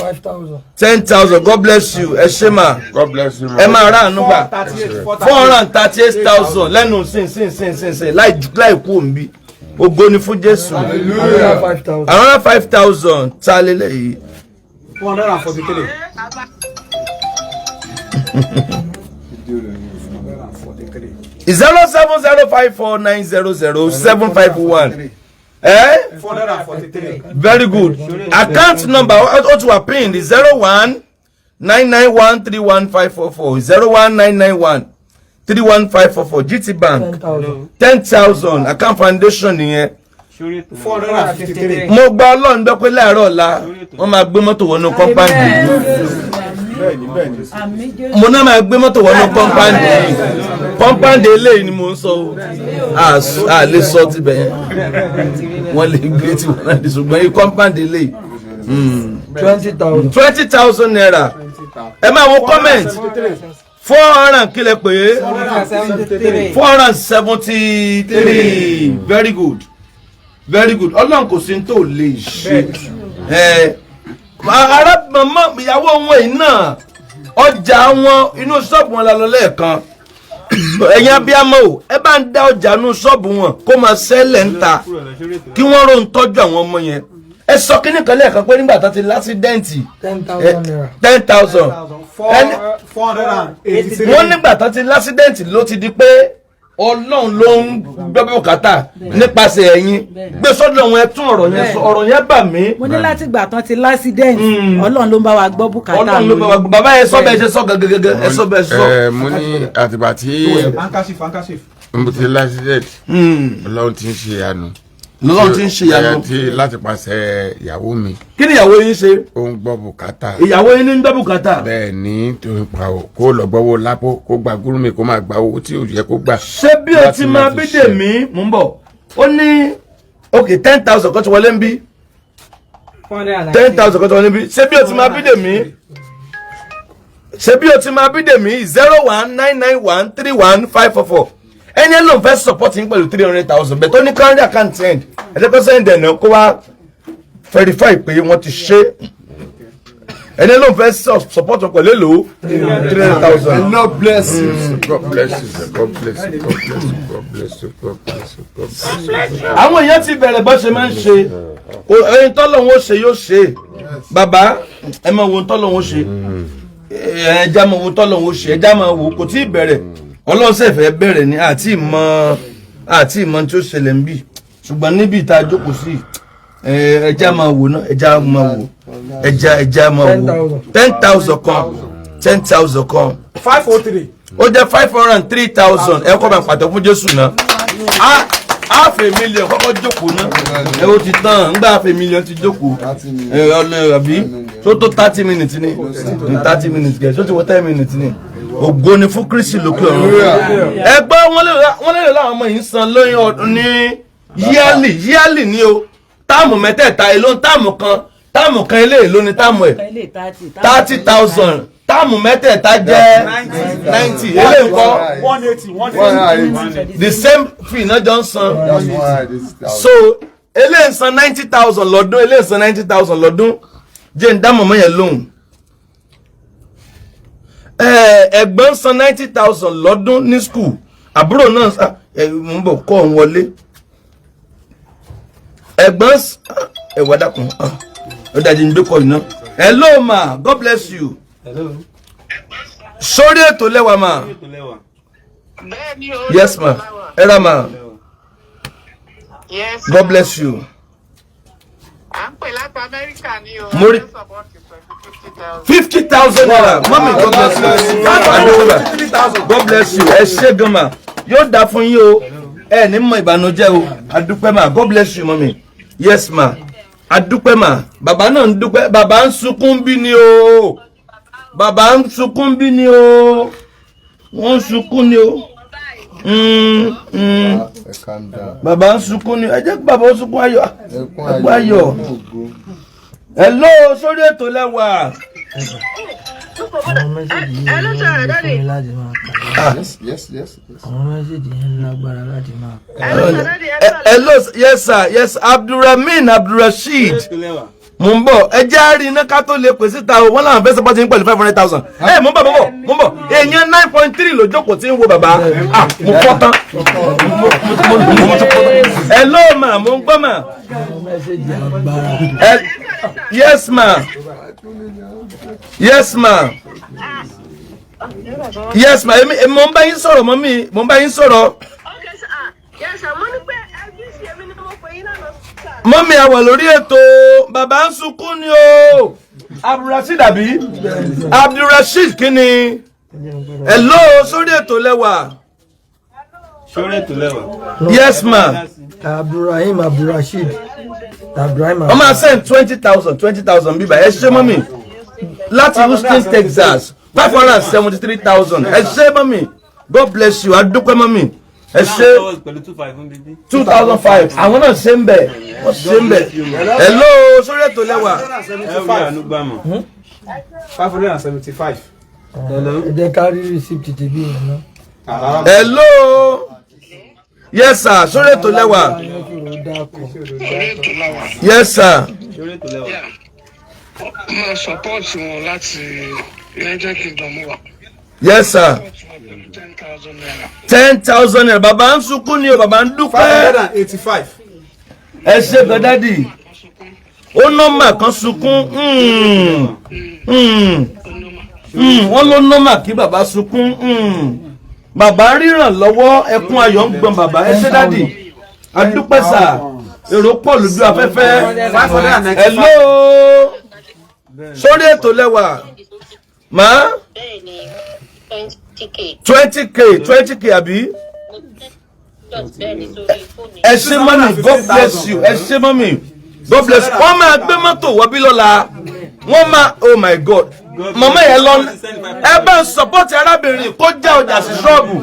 10,000. God bless you. Ẹ ṣé ma. God bless you ma. Ẹ máa rà àánú gbà. 438. 438,000 lẹ́nu sin sin sin sin sin láì kú òǹbí. Ògo ni fún Jésù. Another 5,000 ta lélẹ̀ yìí? 443. 07054900751. Eh? 443. Very good. Account number ó ti wà pinned, 0199131544, 0199131544, GT Bank. 10,000, account foundation nìyẹn. Sórí ètò lẹ́wà. 453. Mo gba Ọlọ́run gbọ́ pé láàárọ̀ ọ̀la, wọ́n máa gbé mọ́tò wọnú compound yìí. Àmín Jésù. Mo náà máa gbé mọ́tò wọnú compound yìí. Compound eléyìí ni mo ń sọ o. A lè sọ tibẹ̀ yẹn, wọ́n lè gbé tí wọ́n náà di, ṣùgbọ́n yìí, compound eléyìí. 20,000. ₦20,000. Ẹ máa wo comment. 400, kílẹ̀ pé? 473. Very good, very good. Ọlọ́run kò sí ní tó lè ṣe. Ẹ ará màmá, ìyàwó wọn yìí náà, ọjà wọn inú ṣọ́ọ̀bù wọn la lọ lẹ́ẹ̀kan. Ẹ̀yin abiyamọ o, ẹ bá ń dá ọjà inú ṣọ́ọ̀bù wọn kó máa ṣẹlẹ̀ ń ta, kí wọ́n rò ń tọ́jú àwọn ọmọ yẹn. Ẹ sọ kíní kan lẹ́ẹ̀kan pé nígbà tó ti l'accident. ₦10,000. 10,000. 483. Wọ́n nígbà tó ti l'accident ló ti di pé Ọlọ́run ló ń gbọ́ bùkátà nípasẹ̀ ẹ̀yin. Gbé sọ́dọ̀ wọn, ẹ tún ọ̀rọ̀ yẹn sọ, ọ̀rọ̀ yẹn bà mí. Mo ní láti gbà tán ti l'accident, Ọlọ́run ló ń bá wa gbọ́ bùkátà. Ọlọ́run ló bá wa gbọ́. Bàbá yẹn sọ bẹ́ẹ̀ ṣe sọ gẹ́gẹ́gẹ́, ẹ sọ bẹ́ẹ̀ sọ. Ẹ mo ní àtìgbà tí Handkerchief, handkerchief. mo ti l'accident, Ọlọ́run ti ń ṣe ìyanu. Lọ́lọ́run ti ń ṣe ìyanu. Ẹ, tí láti pàṣẹ ìyàwó mi. Kí ni ìyàwó yín ṣe? Ó ń gbọ́ bùkátà. Ìyàwó yín ní ń gbọ́ bùkátà. Bẹ́ẹ̀ ni, tó ń pa ò kó lọ gbọ́wọ́ lápò, kó gba gúrúmi, kó máa gba owó tí ò yẹ kó gbà. Ṣé bí o Láti ti máa fi bí ṣe. dèmí mò ń bọ̀. Ó ní ok, 10,000 kan ti wọlé ń bí, 10,000 kan ti wọlé ń bí. Ṣé bí o ti máa bí dèmí? Ṣé bí o ti máa Bídèmí, 0199131544. Ẹni ẹ lóun fẹ́ support yín pẹ̀lú 300,000, bẹ́ẹ̀ tó ní current account send. Ẹ jẹ́ kó send ẹ̀ náà, kó wá verify pé wọ́n ti ṣe. Ẹni ẹ lóun fẹ́ support wọn pẹ̀lú èlò 300,000. God bless you. God bless you, sir. God bless you. God bless you. God bless you. God bless you. God bless you. Àwọn èèyàn ti bẹ̀rẹ̀ bó ṣe máa ń ṣe. Ẹyin tọ́lọ́hún ó ṣe yóò ṣe. Bàbá, ẹ máa wo tọ́lọ́hún ó ṣe, ẹja máa wo tọ́lọ́hún ó ṣe, ẹja máa wo. Kò tí ì bẹ̀rẹ̀, Ọlọ́run ṣẹ̀ fẹ́ bẹ̀rẹ̀ ni. Àti ìmọ̀ tí ó ṣẹlẹ̀ ń bì, ṣùgbọ́n níbi ìta jókòó sí, ẹja máa wò náà, ẹja máa wò, ẹja máa wò. 10,000 kan, 10,000 kan. 503. Ó jẹ́ 503,000. Ẹ kọ́ bá pàtó fún Jésù náà. Half a million kọ́kọ́ jókòó náà. Ẹ ó ti tán ńgbà half a million ti jókòó. Ẹ ọlọ àbí tó tó 30 minutes ni, 30 minutes kẹ tó ti wọ 10 minutes ni. Ògo ni fún Kristi lókè ọ̀run. Ẹ gbọ́, wọ́n lè láwọn ọmọ yìí ń san lóyún ọdún ní yearly, yearly ni o. Term mẹ́tẹ̀ẹ̀ta, èló ń term kan? Term kan ilé, èló ni term ẹ̀? 30,000. Term mẹ́tẹ̀ẹ̀ta jẹ́ 90. Eléyìí ńkọ́? 180, 180. The same fee náà jọ ń san. So eléyìí ń san 90,000 lọ́dún, eléyìí ń san 90,000 lọ́dún. Jẹ́ ń dá mọ̀mọ́ yẹn lóhùn. Ẹ̀gbọ́n ń san 90,000 lọ́dún ní school, àbúrò náà ẹ mò ń bọ̀ kọ́ ọ̀hún wọlé. Ẹ̀gbọ́n ẹ wá dákun, ó dájú ní gbé kọ́ iná. Hello ma, God bless you. Sórí ètò lẹ́wà ma. Bẹ́ẹ̀ni o. Yes ma, ẹ ra ma. Yes. God bless you. À ń pè láti Amẹ́ríkà ní o. Mo Support pẹ̀lú 50,000. ₦50,000. Mummy, God bless you, God bless you. Ẹ ṣé gan ma, yóò dáa fún yín o. Ẹ ní mọ ìbànújẹ́ o. Adúpẹ́ ma, God bless you mummy. Yes ma, adúpẹ́ ma. Bàbá náà ń dúpẹ́. Bàbá ń sunkún bí ni o, bàbá ń sunkún bí ni o, wọ́n ń sunkún ni o. Bàbá ń sunkún ni. Ẹ jẹ́ kí bàbá ó sunkún ayọ̀, ẹkún ayọ̀. Hello, sórí ètò lẹ́wà. Àwọn message yìí Ẹ ló sọ̀rọ̀ lè fún daddy. mi láti máa kà. Yes. Àwọn message yẹn lágbára láti máa kà. Ẹ ló sọ̀rọ̀ daddy, ẹ sọ̀rọ̀. Hello, yes sir, yes. Abdulrahman Abdulrasheed, mo ń bọ̀. Ẹ jẹ́ àárín iná ká tó lè pè síta o. Wọ́n làwọn fẹ́ support yín pẹ̀lú 500,000. Ẹ mo ń bọ̀, mo ń bọ̀, mo ń bọ̀. Èèyàn 9.3 ló jókòó tí ń wo bàbá. Ah, mo fọ́ tán. Mo tún fọ́ tán. Hello ma, mo ń gbọ́ ma. Àwọn message agbára. Ẹ yes ma, yes ma, yes ma. Èmi mo ń bá yín sọ̀rọ̀ mọ́ mi, mo ń bá yín sọ̀rọ̀. Okay sir. Ah, yes sir, mo ní pé FBC, èmi ni mo pè yín lánàá sir. Mummy, àwọ̀ lórí ètò. Bàbá ń sunkún ni o. Abdulrasheed àbí Abdulrasheed kí ni? Hello, sórí ètò lẹ́wà. Sórí ètò lẹ́wà. Yes ma. Abdulrahim Abdulrasheed, Abdulrahim. Wọ́n máa send 20,000, 20,000 bíbá. Ẹ ṣé mummy, láti Houston, Texas, 573,000. Ẹ ṣé mummy, God bless you. Adúpẹ́ mummy, ẹ ṣé. Pẹ̀lú 2,500 fún bíbí. 2,500, àwọn náà ṣe ń bẹ̀, wọ́n ṣe ń bẹ̀. Hello, sórí ètò lẹ́wà. Ẹ rí àánú gbà mọ̀. 575. Ẹ jẹ́ ká rí receipt títí bí yẹn náà. Hello, yes sir, sórí ètò lẹ́wà. Yes sir. Sórí ètò lẹ́wà. Máa support wọn láti United Kingdom wà. Yes sir. Support wọn pẹ̀lú ₦10,000. ₦10,000. Bàbá ń sunkún ni o, bàbá ń dúpẹ́. 585. Ẹ ṣe gan daddy. Ó normal kan sunkún. Wọ́n ló normal kí bàbá sunkún. Bàbá ríran lọ́wọ́, ẹkún ayọ̀ ń gbọ́n bàbá. Ẹ ṣé daddy, adúpẹ́ sir. Èrò pọ̀ lójú afẹ́fẹ́. 595. Hello, sórí ètò lẹ́wà má. Bẹ́ẹ̀ni, 20K. 20K, 20K àbí? Bẹ́ẹ̀ni, sórí fóònù. Ẹ ṣé mummy, God bless you. Ẹ ṣé mummy, God bless you. Wọ́n máa gbé mọ́tò wọ́bí lọ́la. Wọ́n máa, oh my God, màmá yẹn lọ. Ẹ bá ń support arábìnrin kó já ọjà sí ṣọ́ọ̀bù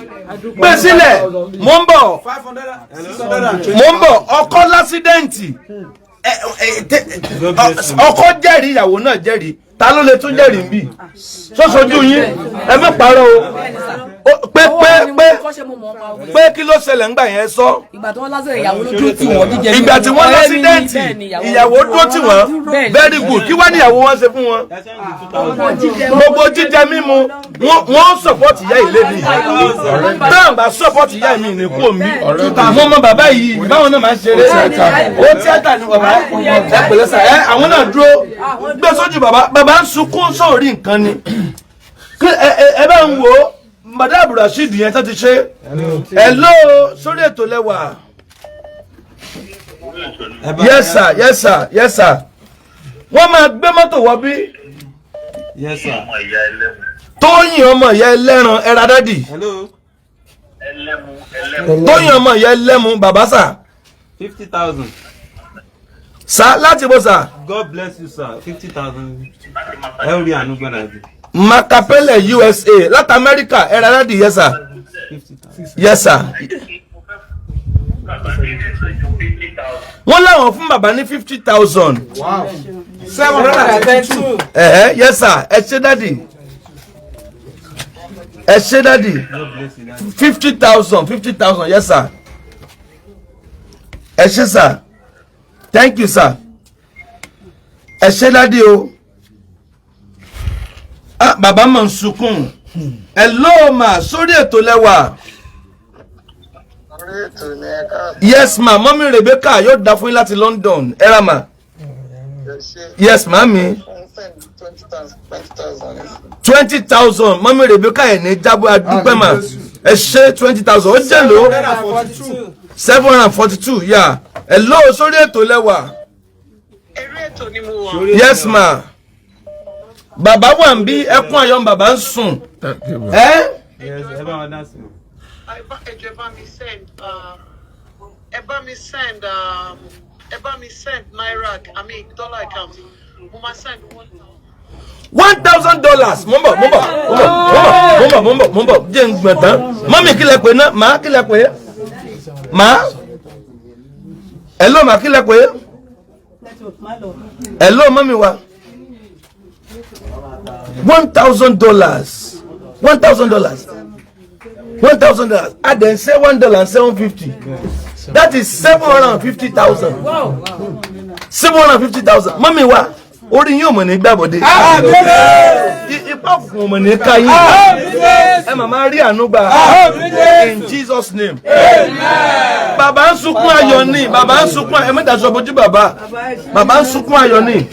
gbé sílẹ̀. Mò ń bọ̀. 500, 620. Mò ń bọ̀. Ọkọ l'accident. Ọkọ jẹ́rìí, ìyàwó náà jẹ́rìí. Ta ló lè tún jẹ́rìí nbí sọ́sọ́jú yín? Ẹ má parọ́ o. Pé pé pé pé kí ló ṣẹlẹ̀ ńgbà yẹn sọ? Ìgbà tí wọ́n lásìrò, ìyàwó ló dúró tì wọ́n jíjẹ. Ìgbà tí wọ́n l'accident, ìyàwó dúró tì wọ́n. Very good. Kí wá ní ìyàwó wọn ṣe fún wọn? Gbogbo jíjẹ mímu, wọ́n support ìyá ilé mi. Táwọn bá support ìyá mi ní kú omi. Mo mọ bàbá yìí, báwọn náà máa ń ṣeré. Ó tíátà ni bàbá. Ẹ pẹ̀lẹ́ sà. Ẹ àwọn náà dúró gbé sójú bàbá. Bàbá ń sunkún sórí nǹkan ni. Ẹ bá ń wò ó, Madam Abdulrasheed yẹn tó ti ṣe. Hello, sórí ètò lẹ́wà. Yes sir, yes sir, yes sir. Wọ́n máa gbé mọ́tò wọ bí. Yes sir. Tóyìn ọmọ ìyá ẹlẹ́ran ẹ̀rá dádì. Hello. Tóyìn ọmọ ìyá ẹlẹ́mu, bàbá sà. 50,000. Sà, láti bó sà? God bless you, sir. 50,000. Ẹ rí àánú gbọ́dọ̀ àbí. Macapele USA, láti Amẹ́ríkà, ẹ̀rá dádì. Yes sir, yes sir. Wọ́n láwọn fún bàbá ní 50,000. 722. Ẹ̀hẹ́, yes sir. Ẹ ṣé daddy, ẹ ṣé daddy. 50,000, 50,000. Yes sir, ẹ ṣé sir. Thank you sir. Ẹ ṣé daddy o. Ah, bàbá mọ̀ ń sunkún. Hello ma, sórí ètò lẹ́wà. Yes ma, mọ́mí Rebecca, yóò dá fún yín láti London. Ẹ ra ma. Yes mami, 20,000. Mọ́mí Rebecca, ẹ̀ ní jábọ̀, adúpẹ́ mà. Ẹ ṣe. 20,000, ó jẹ́ ló 742. Yà. Hello, sórí ètò lẹ́wà. Yes ma. Bàbá wà ń bí, ẹkún ayọ̀ bàbá ń sùn. Ẹ. Yes, ẹ bá wọn dá sí. Ẹ bá mi send, ẹ bá mi send, ẹ bá mi send naira, I mean dollar account. Mo máa send $1,000. Mo ń bọ̀, mo ń bọ̀, mo ń bọ̀, mo ń bọ̀, mo ń bọ̀, mo ń bọ̀. Jẹ́ n gbọ̀n tán. Mọ́mí, kí lẹ pé ná? Màá kí lẹ pé? Màá, hello màá, kí lẹ pé? Hello mọ́mí wa. $1,000, $1,000, $1,000. A dẹ̀ ń ṣe $1 and 750. That is 750,000, 750,000. Mọ́mí wa, orí yín ò mọ̀ ní gbàbọ̀dé, ipa òkùnkùn ò mọ̀ ní ká yín. Ẹ màmá rí àánú gbà in Jesus name. Bàbá ń sunkún ayọ̀ ni, bàbá ń sunkún. Ẹ mẹ́ta sọ bójú bàbá. Bàbá ń sunkún ayọ̀ ni.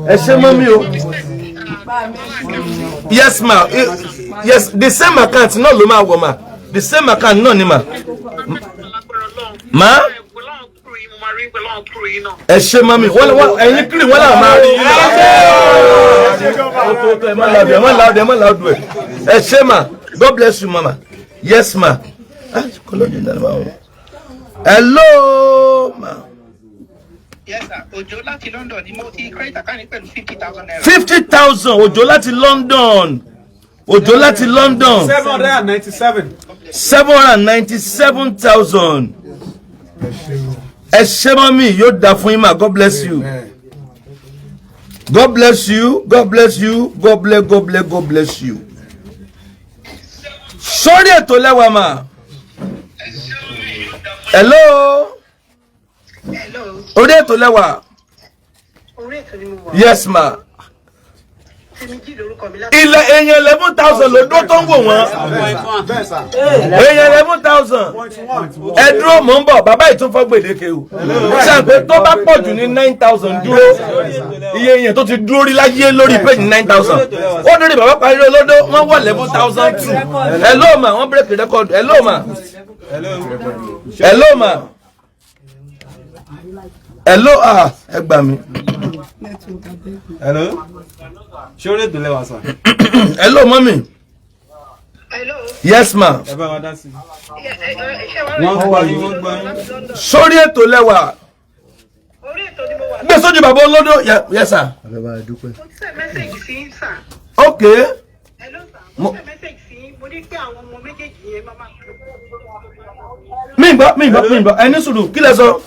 Ẹ ṣé mọ́mí o. Yes ma, yes, the same account náà ló máa wọ̀ ma. The same account náà ni ma. Ma, ẹ ṣe mami. Wọ́n ẹ̀yin kiri, wọ́n là máa rí yín. Ẹ má loud, ẹ má loud, ẹ má loud. Ẹ ṣe ma. God bless you, mama. Yes ma. Hello ma. Yes sir, Òjó láti London ni. Mo ti credit account pẹ̀lú ₦50,000. 50,000, Òjó láti London, Òjó láti London. 797. 797,000. Ẹ ṣé mọ́mí, yóò dá fún yín mà. God bless you, God bless you, God bless you, God bless, God bless, God bless you. Sórí ètò lẹ́wà mà. Hello. Orí ètò lẹ́wà. Orí ètò ni mo wà. Yes ma. Tèmíjì lórúkọ mi láti. Ilẹ̀ èèyàn 11,000 ló dó tó ń wò wọ́n. Èèyàn 11,000. Ẹ dúró, mò ń bọ̀. Bàbá yìí tún fọ́ gbèdéke o. Ṣàpè tó bá pọ̀ jù ní 9,000 dúró. Iye èèyàn tó ti dúró rí láyé lórí péjì 9,000. Ó dórí bàbá parí olódó, wọ́n wọ̀ 11,002. Hello ma, wọ́n break record. Hello ma. Hello ma. Hello, ah, ẹ gbà mí. Hello. Ṣé ètò lẹ́wà sà? Hello mọ́mì. Hello. Yes ma. Ẹ bá wa dá sí. Wọ́n gbọ́ yín, wọ́n gbọ́ yín. Sórí ètò lẹ́wà. Orí ètò ni mo wà. Gbé sójú bàbá olódó. Yes sir. Mo ti send message sí yín sà. Ok. Hello sir. Mo send message sí yín. Mo ní pé àwọn ọmọ méjèèjì yẹn máa máa. Mi gbọ́, mi gbọ́, mi gbọ́. Ẹ ní sùúrù, kí lẹ sọ?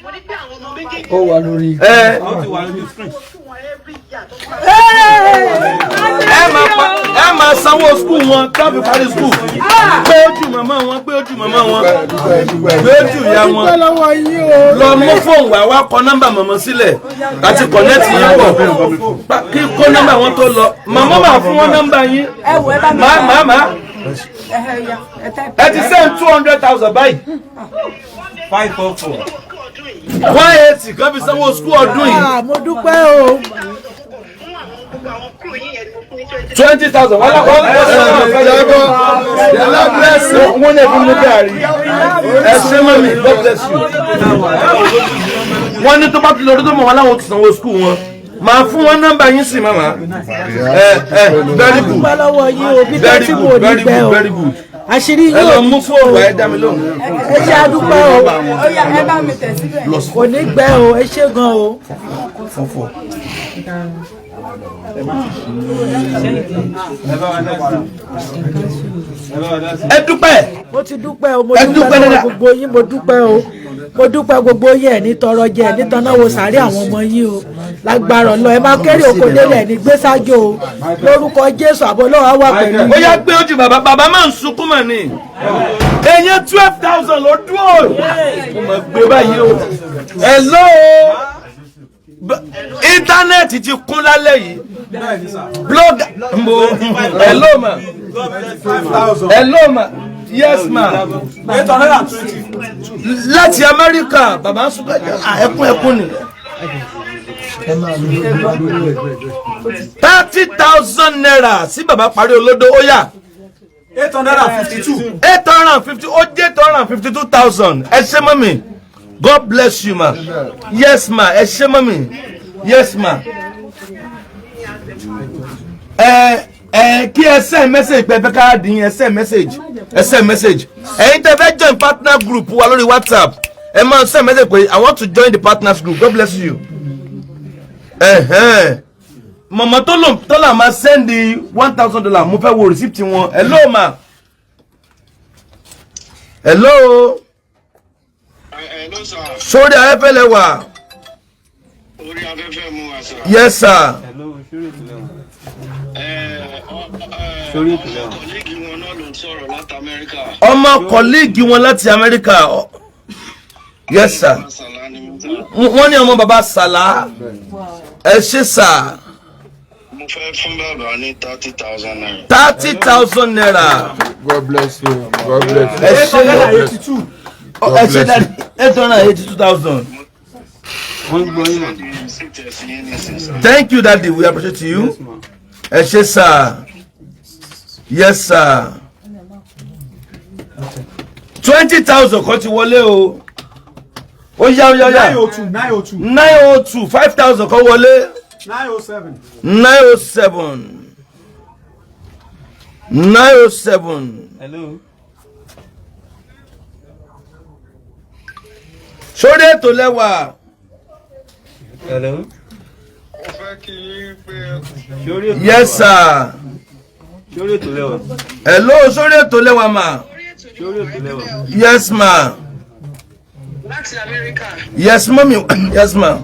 Mo ní pé àwọn ọmọ Ó wà lórí. Ẹ Ó ti wà lójú screen. Ẹ máa sanwó school wọn tábí parí school. Gbé ojú màmá wọn, gbé ojú màmá wọn, gbé ojú ìyá wọn. Dúpẹ́ lọ́wọ́ yín o. Lọ mú fóònù wá, wá kọ nọ́mbà màmá sílẹ̀ àti connect yín pọ̀ kí kó nọ́mbà wọn tó lọ. Màmá máa fún wọn nọ́mbà yín. Ẹ wò, ẹ bá mi. Má má má. Ẹ ya, ẹ tẹ́. Ẹ ti send 200,000 báyìí. 544. 180 kan fi sanwó school ọdún yìí. Ah, mo dúpẹ́ o. 20,000 wọ́n lọ́wọ́ wọ́n ní ẹ̀fún mú gàrí. Ẹ ṣé mummy, God bless you. Wọ́n ní tó bá ti lọ́dún tó mọ̀ wọ́n láwọn ti sanwó school wọn. Màá fún wọn nọ́mbà yín sí màmá. Ẹ ẹ, very good. Dúpẹ́ lọ́wọ́ yín o, bí Very tẹ́tí good, kò ní very gbẹ good, o. very good. Àṣírí Ẹ yóò lọ mú fóònù ẹ dá mi lóhùn. Ẹ ṣe, àdúpẹ́ o. Ó yá, ẹ bá mi tẹ̀ síbẹ̀. Kò ní gbẹ o, ẹ ṣé gan o. Fọ́fọ́. Ẹ bá wa dá sí. Ẹ bá wa dá sí. Ẹ dúpẹ́. Mo ti dúpẹ́ o, mo Ẹ dúpẹ́ dúpẹ́ lọ́wọ́ dáadáa. gbogbo yín, mo dúpẹ́ o. Mo dúpẹ́ gbogbo yín, ẹ̀ ní tọrọ jẹ, ẹ̀ ní tanáwo sàárẹ̀ àwọn ọmọ yín o. Lágbára Ọlọ́run, ẹ máa kéré oko délẹ̀ ní gbésájò o. Lórúkọ Jésù, àbọ̀ Ọlọ́run á wà pẹ̀lú Ó yín. yá, gbé ojú bàbá. Bàbá máa ń sunkún mà ní. Èèyàn 12,000 ló dúró. Mo mọ̀ gbé báyìí o. Hello. Internet ti kún lálẹ́ yìí. Blog mo. Hello ma. Hello ma. Yes ma. 820. Láti Amẹ́ríkà, bàbá ń sunkún ẹkún ẹkún ni. Ẹ máa lò ó. 30,000 naira sí bàbá parí olódó, ó yá. 852. 850, ó jẹ́ 852,000. Ẹ ṣé mummy, God bless you ma. Yes ma, ẹ ṣé mummy. Yes ma. Ẹ ẹ kí ẹ send message pé ẹ fẹ́ káàdì yín. Ẹ send message, ẹ send message. Ẹ̀yin tẹ́ fẹ́ join partner group wa lórí WhatsApp, ẹ máa send message pé "I want to join the partners group." God bless you. Ẹ̀hẹ́n. Mọ̀mọ́ tó lò tó là máa send $1,000, mo fẹ́ wo receipt wọn. Hello ma. Hello. Sórí afẹ́fẹ́ lẹ wà. Orí afẹ́fẹ́ mu wà sir. Yes sir. Hello, sórí ètò lẹ́wọ̀n. Sórí ètò lẹ́wọ̀n. Colleague wọn náà ló ń sọ̀rọ̀ láti Amẹ́ríkà. Ọmọ colleague wọn láti Amẹ́ríkà. Yes sir. Wọ́n ní ọmọ bàbá Sàlá. Ẹ ṣé sir. Mo fẹ́ fún bàbá ní ₦30,000. ₦30,000. God bless you. God bless you. Ẹ ṣé. God bless you. Ẹ ṣé daddy, 882,000. Wọ́n gbọ́ yín mà. Thank you daddy, we appreciate you. Ẹ ṣé sir. Yes sir. 20,000 kan ti wọlé o. Ó yá, ó yá, ó yá. 902, 902. 902, 5,000 kan wọlé. 907. 907, 907. Hello. Sórí ètò lẹ́wà. Hello. Sórí ètò Yes sir. Sórí ètò lẹ́wà. Hello, sórí ètò lẹ́wà ma. Sórí ètò lẹ́wà. Yes ma. Láti Amẹ́ríkà. Yes mummy, yes ma.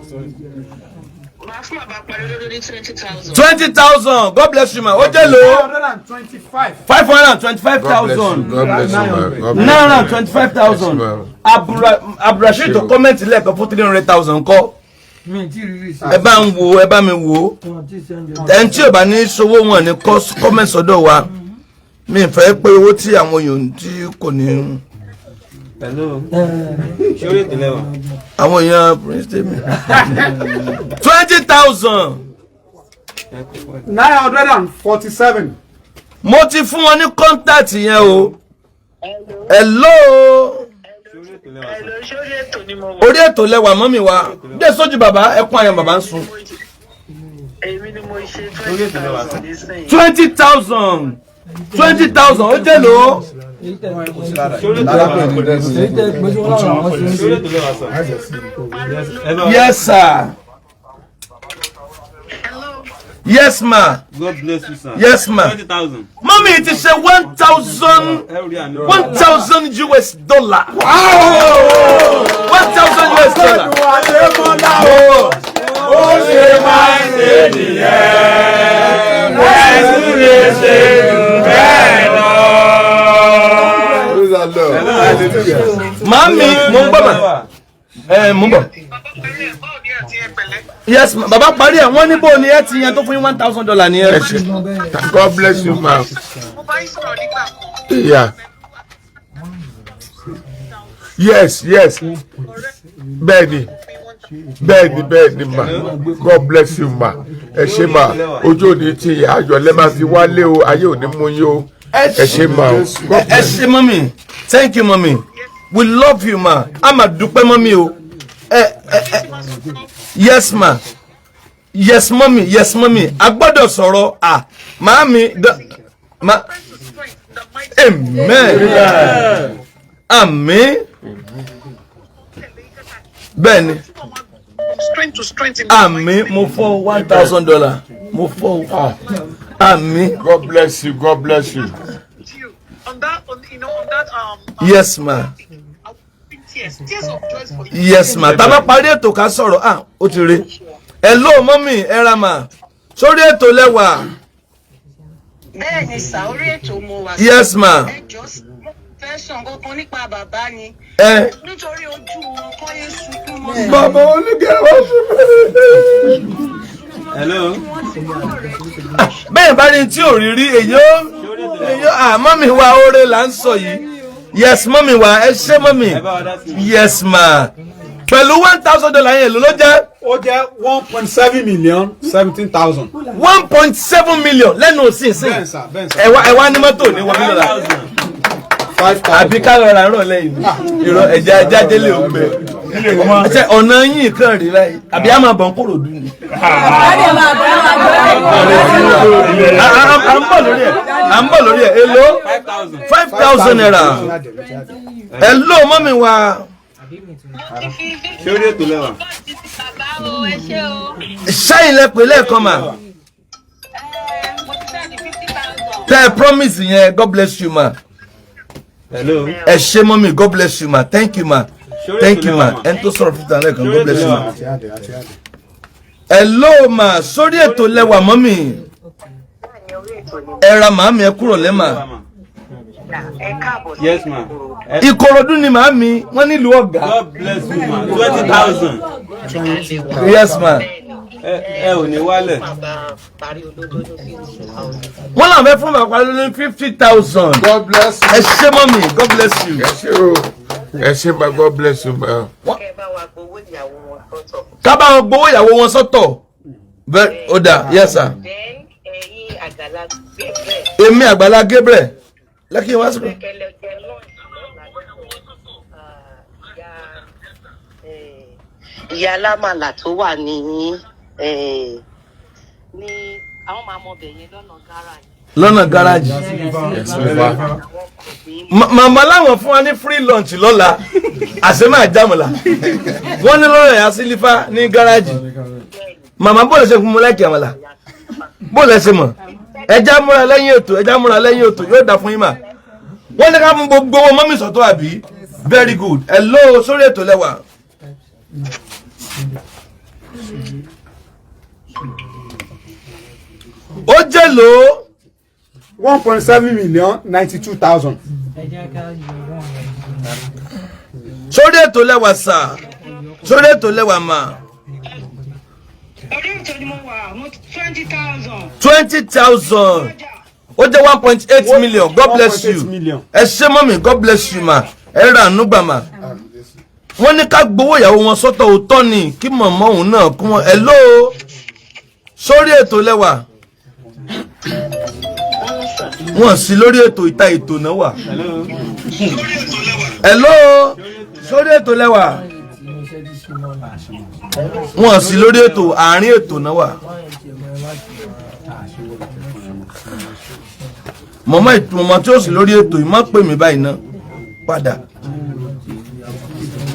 Màá fún bàbá parí olódó ní 20,000. 20,000, God bless you ma. Ó jẹ́ lò ó. 125. 525,000. God bless you, ma. God bless you. 925,000. Abdulrasheed tó comment lẹ́ẹ̀kan fún 300,000 kọ́. Mi ti rí rí. Ẹ bá ń wo, ẹ bá mi wo. Wọn ti send. Ẹni tí ò bá ní sowó wọn ní comment sọ́dọ̀ wa. Mi ì fẹ́ pé owó tí àwọn èèyàn tí kò ní. Hello. Sórí ètò lẹ́wà. Àwọn èèyàn Prince Temi. 20,000. 947. Mo ti fún wọn ní contact yẹn o. Hello. Orí ètò lẹ́wà mummy wa. Dé sójú bàbá, ẹkún ayọ̀ bàbá ń sun. Èmi ni mo ṣe 20,000 nísìnyí. 20,000, 20,000, ó jẹ́ lò ó. Sórí ètò lẹ́wà. Èyí tẹ gbèsè wọn láwọn àwọn ṣe ń Sórí ètò lẹ́wà sir. Yes sir. Yes ma. God bless you sir. Yes ma. 20,000. Mummy ti ṣe 1,000, $1,000. $1,000. Màámi, mo ń gbọ́ mà. Ẹ mo ń bọ̀. Yes ma, bàbá parí ẹ̀, wọ́n ní bò ní ẹ ti yẹn tó fún yín $1,000 ní ẹ. Ẹ ṣé. God bless you, ma. Yeah. Yes. Bẹ́ẹ̀ni, bẹ́ẹ̀ni, bẹ́ẹ̀ni ma. God bless you, ma. Ẹ ṣé ma. Ojú òní ti ayọ̀ lẹ́ máa fi wálé o, ayé òní mú yín o. Ẹ ṣé ma o. God Ẹ ṣé mummy, thank you mummy, we love you ma, a máa dúpẹ́ mummy o. Ẹ ẹ ẹ yes ma, yes mummy, yes mummy, a gbọ́dọ̀ sọ̀rọ̀ à màámi ma amen àmín bẹ́ẹ̀ni Strength to strength in àmín. Mo fọ́ $1,000, mo fọ́, àmín. God bless you. God bless you. On that, on, you know, on that, Yes ma. Tears, tears of joy for you. Yes ma, tá a bá parí ètò ká sọ̀rọ̀. Ah, ó ti re. Hello mummy, ẹ ra mà sórí ètò lẹ́wà. Bẹ́ẹ̀ ni sà, orí ètò mo wà. Yes ma. Ẹ jọ, mo fẹ́ sọ nǹkan kan nípa bàbá ni. Ẹ. Nítorí ojú wọn kọ́ yé sunkún mọ́. Bàbá oníkẹ́ wá sí Hello. bẹ́ẹ̀ bá ní tí ò rí rí èyí ó èyí ó. Ah mummy wa, oore là ń sọ yìí. Yes mummy wa, ẹ ṣé mummy. Yes ma, pẹ̀lú $1,000 yẹn, èló ló jẹ́? Ó jẹ́ 1.7 million 17,000. 1.7 million lẹ́nu òsínsìn. Bẹ́ẹ̀ sà, bẹ́ẹ̀ sà. Ẹ wá ní mọ́tò ní 1 million àbí ká lọ ra rọ̀ lẹ́yìn ìrọ̀ ẹ̀jẹ̀ ajá délé ògbẹ ṣe ọ̀nà yìí kan rí báyìí, àbí a máa bọ̀ ń kúrò dùn ni. À ń bọ̀ lórí ẹ̀, à ń bọ̀ lórí ẹ̀. Èló? ₦5,000. Hello mummy wa. Ṣé orí ètò lẹ́wà? Ṣáyìn lẹ pè lẹ́ẹ̀kan mà tẹ ẹ promise yẹn. God bless you ma. Hello. Ẹ ṣé mummy, God bless you ma, thank you ma, thank you ma. Ẹni tó sọ̀rọ̀ fífi tàn lẹ́ẹ̀kan, God bless you ma. Hello ma, sórí ètò lẹ́wà mummy. Ẹ ra màámi, ẹ kúrò lẹ́mà. Yes ma. Ìkòròdú ni màámi, wọ́n nílùú ọ̀gá. God bless you ma. 20,000. Yes ma. Ẹ ò ní wálẹ̀. Wọ́n làwọn fẹ́ fún bàbá lóní 50,000. God bless you. Ẹ ṣé mummy, God bless you. Ẹ ṣé o. Ẹ ṣé ma, God bless you ma. Ká bá wọn gbowó ìyàwó wọn sọ́tọ̀ bẹ́ẹ̀, ó dà. Yes sir. Èmi Àgbàlá Gabriel lẹ́kìn wá síbẹ̀. Ìyá alámàlà tó wà ní àwọn máa mọ ọbẹ̀ yẹn lọ́nà gáràjì. Lọ́nà gáràjì. Màmá láwọn fún wa ní free lunch lọ́la, àṣẹ máa jámọ̀lá. Wọ́n ní lọ́rọ̀ ẹ̀yà sílífà ní gáràjì. Màmá, bó lè ṣe fún mi láìkí àmàlà, bó lè ṣe mọ̀? Ẹja múra lẹ́yìn ètò, ẹja múra lẹ́yìn ètò, yóò dà fún yín mà. Wọ́n ní ká fún gbogbo owó mummy sọ́tọ̀, àbí? Very good. Hello, sórí ètò lẹ́wà. Ó jẹ́ lò ó. 1.7 million 92,000. Sórí ètò lẹ́wà sà, sórí ètò lẹ́wà mà. Orí ètò ni mo wà, mo 20,000. 20,000, ó jẹ́ 1.8 million. God bless you. 1.8 million. Ẹ ṣé mummy, God bless you ma, ẹ rà ànúgbà mà. Wọ́n ní ká gbowó ìyàwó wọn sọ́tọ̀, òótọ́ ni, kí mọ̀mọ́ òun náà kún wọn. Hello, sórí ètò lẹ́wà. Wọ́n sí lórí ètò, ìta ètò náà wà. Hello, sórí ètò lẹ́wà. Wọ́n sí lórí ètò, àárín ètò náà wà. Mọ̀mọ́ ìtumọ̀ tí ó sì lórí ètò yìí, má pè mí báyìí náà padà.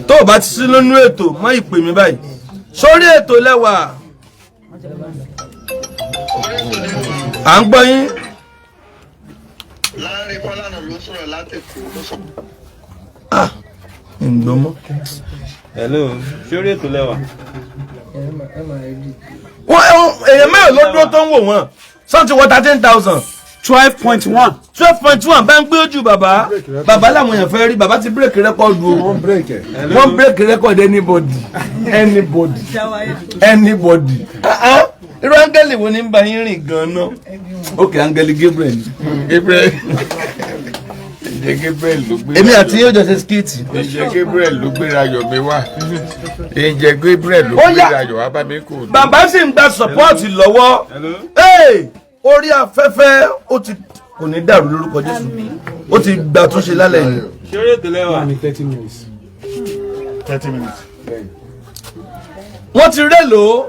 Tó o bá ti sí nínú ètò, má ìpè mí báyìí. Sórí ètò lẹ́wà, à ń gbọ́ yín. Láàrin Fọlànà ló sọ̀rọ̀ láti Èkó ló sọ. Ah, ń gbọ́ mọ́. Hello, ṣé orí ètò lẹ́wà? Wọ́n èèyàn mẹ́rin ló dúró tó ń wò wọ́n sọ́n ti wọ 13,000. 12.1. 12.1. Bá ń gbé ojú bàbá. Bàbá làwọn èèyàn fẹ́ rí. Bàbá ti break record o. Wọ́n break ẹ̀. Wọ́n break record. Anybody, anybody, anybody. Ah, ah. Irú áńgẹ́lì wo ni ń bá yín rìn gan-an? Ok, áńgẹ́lì Gabriel ni. Gabriel, ǹjẹ́ Gabriel ló gbé. Èmi àti yóò jọ ṣe skit. Ǹjẹ́ Gabriel ló gbéra yọ̀ mi wá? Ǹjẹ́ Gabriel ló Ó yá. gbéra yọ̀ wá bá mi kò dùn? Bàbá sì ń gba support lọ́wọ́. Hey, orí afẹ́fẹ́ ó ti kò ní dàrú lórúkọ Jésù. Ó ti gbà túnṣe lálẹ́ yìí. Ṣé orí ètò lẹ́wà? Ní 30 minutes. 30 minutes. Wọ́n ti rélò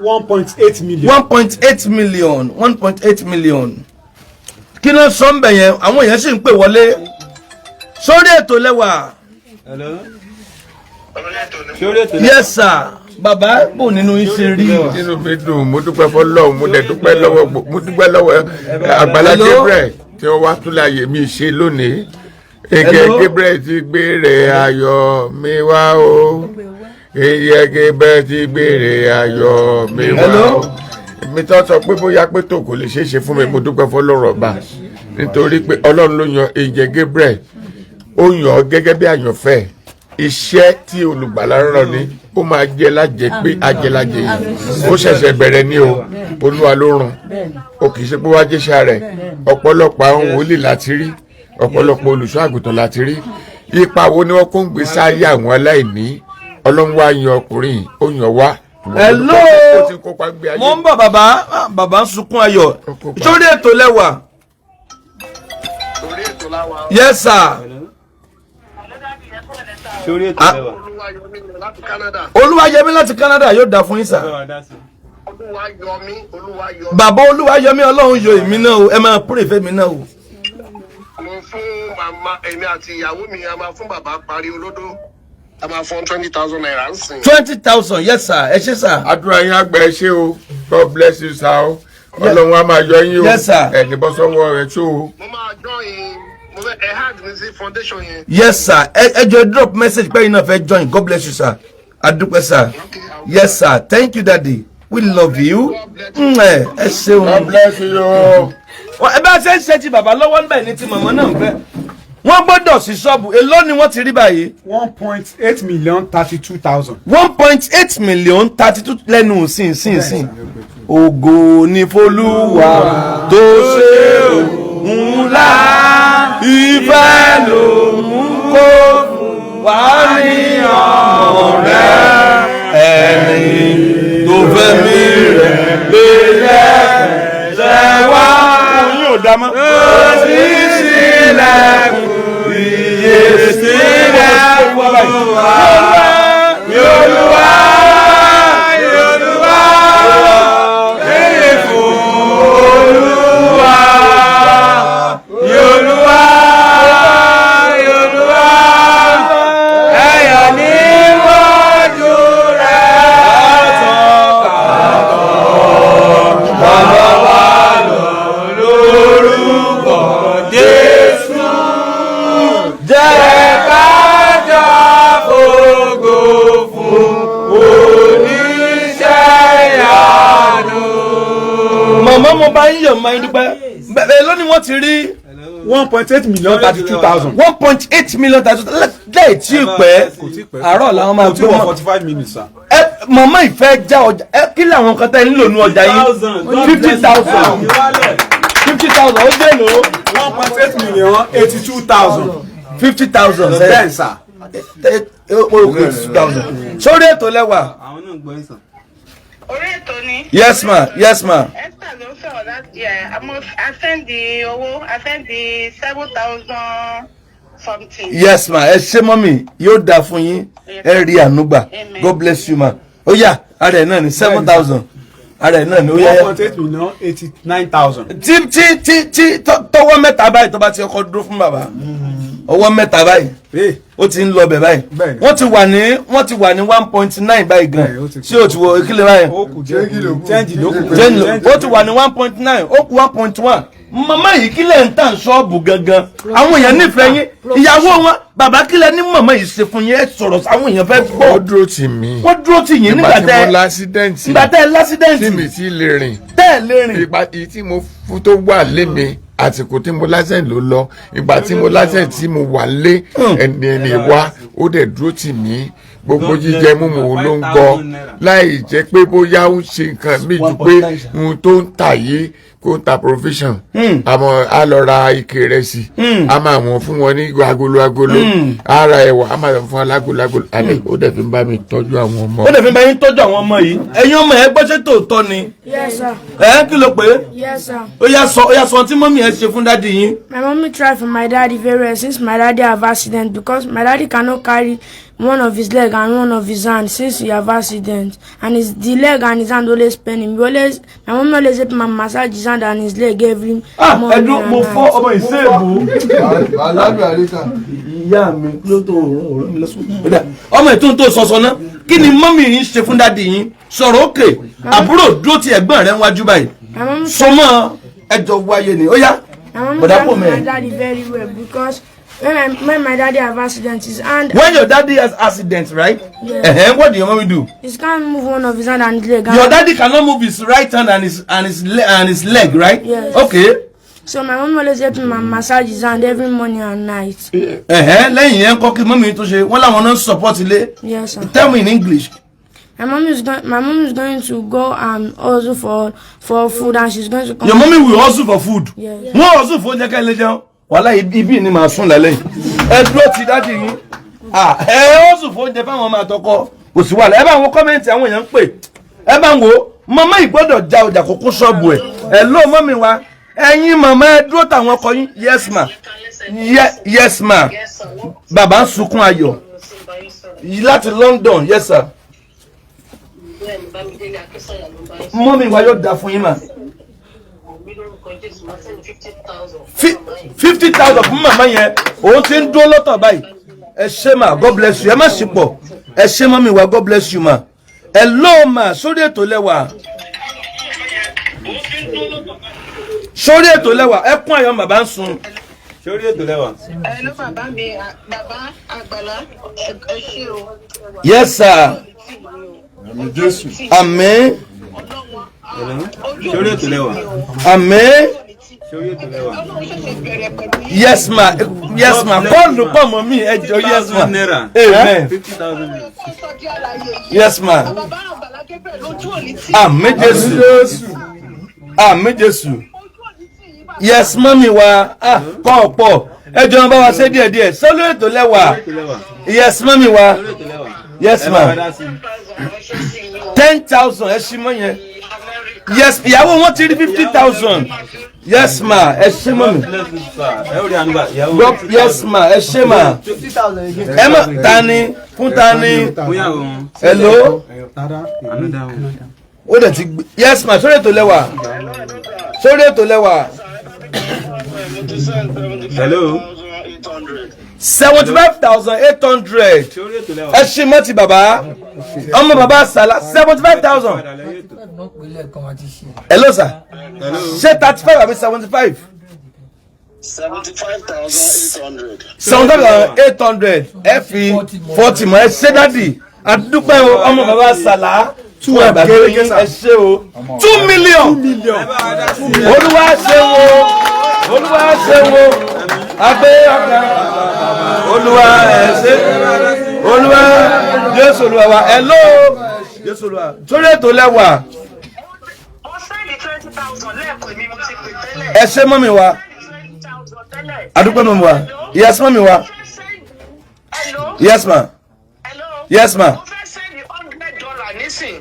1.8 million. 1.8 million, 1.8 million. Kí ló sọ ń bẹ̀ yẹn? Àwọn èèyàn sì ń pè wọlé sórí ètò lẹ́wà. Hello. Ṣé orí ètò lẹ́wà? Yes sir. Bàbá, bò nínú yín ṣe rí? Inú mi dùn, mo dúpẹ́ fọlọ́run, mo dẹ̀ dúpẹ́ lọ́wọ́ mo dúpẹ́ lọ́wọ́ Àgbàlá Hello? Gabriel tí wọ́n wá tún láàyè mi ṣe lónìí. Ege Hello? Gabriel ti gbére ayọ̀ mi wá o. Ege Gabriel ti gbére ayọ̀ mi wá Hello? o. Mi tó sọ pé bóyá pé tó kò lè ṣeé ṣe fún mi, mo dúpẹ́ fọlọ́run ọba nítorí pé Ọlọ́run ló yan Ege Gabriel, ó yàn ọ́ gẹ́gẹ́ bí àyànfẹ́. Iṣẹ́ tí olùgbàlà rán ni ó máa jẹ́ lájẹ pé ajẹ́lájẹ yìí ó ṣẹ̀ṣẹ̀ bẹ̀rẹ̀ ní o. Olúwa ló rán o, kì í ṣe pé wá jẹ́ṣà rẹ̀. Ọ̀pọ̀lọpọ̀ àwọn wòlíì láti rí, ọ̀pọ̀lọpọ̀ olùṣọ́ àgùntàn láti rí. Ipa wo ni wọ́n kó ń gbé sáyé àwọn aláìní? Ọlọ́run wá yan ọkùnrin yìí, ó yàn wá. Hello? Ó ti kópa gbé ayé. Mo ń bọ̀ bàbá. Ah, bàbá ń sunkún ayọ̀. Ó kópa. Sórí ètò lẹ́wà. Orí ètò láwa. Yes sir. Ṣé orí ètò Ah. lẹ́wà? Olúwayọmí ni láti Canada. Olúwayẹmí láti Canada, yóò dá fún yín sir. Bá wa dá sí. Olúwayọmí, Olúwayọmí. Bàbá Olúwayẹmí, Ọlọ́run yọ èmi náà o. Ẹ máa pray fẹ́mi náà o. Mo fún màmá, èmi àti ìyàwó mi, a máa fún bàbá parí olódó, a máa fún ₦20,000 ń sìn. 20,000, yes sir. Ẹ ṣé sir. Àdúrà yín àgbà, ẹ ṣé o. God bless you sir o. Ọlọ́run á máa yọ yín o. Yes, sir. Ẹni bọ́ sọ́wọ́ rẹ̀ tó o. Mo máa join, mo fẹ́ ẹ add mi sí foundation yẹn. Yes sir. Ẹ jọ̀ọ́, drop message pé yín náà fẹ́ join. God bless you sir. Adúpẹ́ sir. Yes sir, thank you daddy, we love you. Ẹ ṣeun. God bless you o. Ẹ bá ṣe ń ṣe ti bàbá lọ́wọ́ níbẹ̀ ní ti màmá náà ń fẹ́. Wọ́n gbọ́dọ̀ sí ṣọ́ọ̀bù. Èló ni wọ́n ti rí báyìí? 1.8 million 32 thousand. 1.8 million 32 lẹ́nu sìn sìn sìn. Ògo ni f'Olúwa tó ṣe òun ńlá. Ìfẹ́ ló mú kó wá ní ọ̀rẹ́ ẹni tó fẹ́ mi rẹ̀ lélẹ̀ ṣẹ́ wá. Yóò dá mọ́. Ó sì ṣílẹ̀kùn iye sílẹ̀ fún wa. Olúwa, Olúwa, èyí fún Olúwa. Olúwa, Olúwa, ẹ̀yọ̀ níwájú rẹ̀. Bàbá wa lọ lórúkọ Jésù. Jẹ́ ká jọ fògo fún oníṣẹ́ ìyanu. Màmá, mo bá yín yọ̀, máa ń dúpẹ́. Bẹ́ẹ̀ lónìí wọ́n ti rí 1.8 million 32 thousand. 1.8 million 32 lẹ́ẹ̀ tí ì pẹ́. Àárọ̀ làwọn máa Kò tí gbé wọ wọn. 45 minutes sir. Ẹ màmá, ìfẹ́ já ọjà ẹ. Kí làwọn kan tẹ́ ń lò ní ọjà yín? 50,000, 50,000, ó dé lò ó. 1.8 million 82 thousand. 50,000. Bẹ́ẹ̀ sir. 82,000. Sórí ètò lẹ́wà. Àwọn náà gbọ́ ìsàn. Orí ètò ni. Yes ma, yes ma. Esther ló ń sọ̀rọ̀ láti ẹ̀ mo a send owó, a send 7,000 something. Yes ma, ẹ ṣé mummy, yóò dáa fún yín. Ẹ rí ànúgbà. God bless you ma. Ó yá, ara ẹ̀ náà ní 7,000, ara ẹ̀ náà ní ó yá. 1.8 million 89 thousand. Tí tọwọ́ mẹ́ta báyìí tó bá ti ọkọ̀ dúró fún bàbá, ọwọ́ mẹ́ta báyìí, ó ti ń lọ bẹ̀ báyìí. Wọ́n ti wà ní 1.9 báyìí gan. Ṣé o ti wọ ìkílẹ̀ báyìí? Ó kù change ló kù. Change ó ti wà ní 1.9, ó kù 1.1. Màmá yìí, kílẹ̀ ń tàn ṣọ́ọ̀bù gangan? Àwọn èèyàn nífẹ̀ẹ́ yín, ìyàwó wọn. Bàbá, kílẹ̀ ní màmá yìí ṣe fún yín? Ẹ sọ̀rọ̀, àwọn èèyàn fẹ́ gbọ́. Ó dúró tì mí. Wọ́n dúró tì yín nígbà tí tẹ́ mo l'accident. Nígbà tẹ́ l'accident. Tí mi ti lè rìn. Tẹ́ ẹ lè rìn. Ìgbà èyí tí mo fún tó wà lé mi, àsìkò tí mo l'accident ló lọ. Ìgbà tí mo l'accident, tí mo wà lé, ẹni wá, ó dẹ̀ dúró tì mí. Gbogbo jíjẹ mímu ló ń gbọ́, láì jẹ́ pé bóyá ó ń ṣe nǹkan míì ju pé ohun tó ń tà yìí, kó ń ta provision. Àmọ́ a lọ ra ike ìrẹsì, a máa wọ̀n fún wọn ní agolo agolo, a ra ẹ̀wà, a máa fún wọn lágolo agolo alẹ́. Ó dẹ̀ fi ń bá mi tọ́jú àwọn ọmọ. Ó dẹ̀ fi bá yín tọ́jú àwọn ọmọ yìí. Ẹ̀yin ọmọ, ẹ gbọ́, ṣé tòótọ́ ni? Yes, sir. Ẹ kí ló pé? Yes, sir. Ó yá, sọ, ó yá, sọ tí mummy ẹ ṣe fún daddy yín. My mommy tried for my daddy very well since my daddy have accident, because my daddy cannot carry one of his leg and one of his hand since he have accident, and his the leg and his hand always pain him. He always, my mommy always help him massage his hand and his leg every Ah, morning ẹdun and mo night. fọ́ ọmọ ìṣèbù. Aládùn àríkà. Ìyá mi ló tó òórùn òórùn mi lọ́sùn. Ọmọ ètò tó sọsọ náà, kí ni mummy yín ṣe fún daddy yín? Sọ̀rọ̀ òkè. Àbúrò, dúró ti ẹ̀gbọ́n rẹ̀ wájú báyìí. My mommy Sọmọ ẹjọ wáyé ni ó yá. My mommy Bọ̀dá tried pò for my mẹ́. daddy very well because when my daddy have accident, his hand When your daddy has accident, right? Yes. What do your mommy do? He can't move one of his hand and his leg. Your daddy cannot move his right hand and his leg, right? Yes. Okay. So my mom always help him and massage his hand every morning and night. Lẹ́yìn yẹn kọ́, kí mummy tó ṣe wọ́n láwọn náà support ilé? Yes, sir. Tell me in English. My mom is going to go and hustle for food, and she's going to come. Your mommy will hustle for food? Yes. Wọ́n hustle for oúnjẹ kẹ́lẹ́ jẹun. Wàhálà ibi ni màá sùn lálẹ́ yìí. Ẹ dúró ti daddy yín. Ah, ẹ hustle for oúnjẹ fáwọn ọmọ àtọkọ, kò sí wàhálà. Ẹ bá ń wo comment, àwọn èèyàn ń pè. Ẹ bá ń wo màmá yìí gbọ́dọ̀ já ọjà kókó ṣọ́ọ̀bù ẹ̀. Ẹ ló mummy wa. Ẹ̀yin màmá, ẹ dúró tàwọn ọkọ yín. Yes ma. Yes ma. Bàbá ń sunkún ayọ̀ láti London. Yes sir. Mummy wa, yóò dáa fún yín mà. 50,000 fún màmá yẹn, òun ti ń dúró lọ́tọ̀ báyìí. Ẹ ṣé mà, God bless you. Ẹ má ṣe pọ̀. Ẹ ṣé mummy wa, God bless you mà. Ẹ lóò mà, sórí ètò lẹ́wà, sórí ètò lẹ́wà. Ẹ kún àyọ̀ bàbá ń sun. Sórí ètò lẹ́wà. Hello, bàbá mi, bàbá Àgbàlá, ẹ ṣé o. Yes sir. Àmín Jésù. Àmín. Sórí ètò lẹ́wà. Àmín. Sórí ètò lẹ́wà. Yes ma, yes ma. Call pọ̀ mọ́ mi, ẹ jọ. Yes ma. Naira. Amen. 50,000 naira. Yes ma. Àmín Jésù, àmín Jésù. Yes mummy wa. Ah, kọ́ ọ̀pọ̀. Ẹ jọ bá wa ṣe díẹ̀ díẹ̀. Sórí ètò lẹ́wà. Yes mummy wa. Yes ma. 10,000, ẹ ṣí mọ́ yẹn. Yes, ìyàwó wọn ti rí 50,000. Yes ma, ẹ ṣé mummy. Ẹ ó rí ànúgbà ìyàwó. God, yes ma, ẹ ṣé ma. Ẹ mọ ta ni fún ta ni? Bóyá òun. Hello. Another one. Ó dẹ̀ ti gbé. Yes ma, sórí ètò lẹ́wà, sórí ètò lẹ́wà. Hello. 75,800. Sórí ètò lẹ́wà. Ẹ ṣe mọ́ ti bàbá ọmọ bàbá sàlá, 75,000. Hello sir, ṣé 35 àbí 75? 75,800. 75,800. Ẹ fi 40 mọ́. Ẹ ṣé daddy, àdúpẹ́ o. Ọmọ bàbá sàlá two àgbàdo yín, ẹ ṣé o. 2 million. Olúwa ṣeun o, Olúwa ṣeun o. Agbé ọkàn Olúwa, ẹ ṣé Olúwa. Jésù Olúwa wa. Hello, Jésù Olúwa. Sórí ètò lẹ́wà. Mo send 20,000 lẹ́ẹ̀kan mi, mo ti pè tẹ́lẹ̀. Ẹ ṣé mummy wa, àdúpẹ́ mummy wa. Yes mummy wa. Yes ma, yes ma.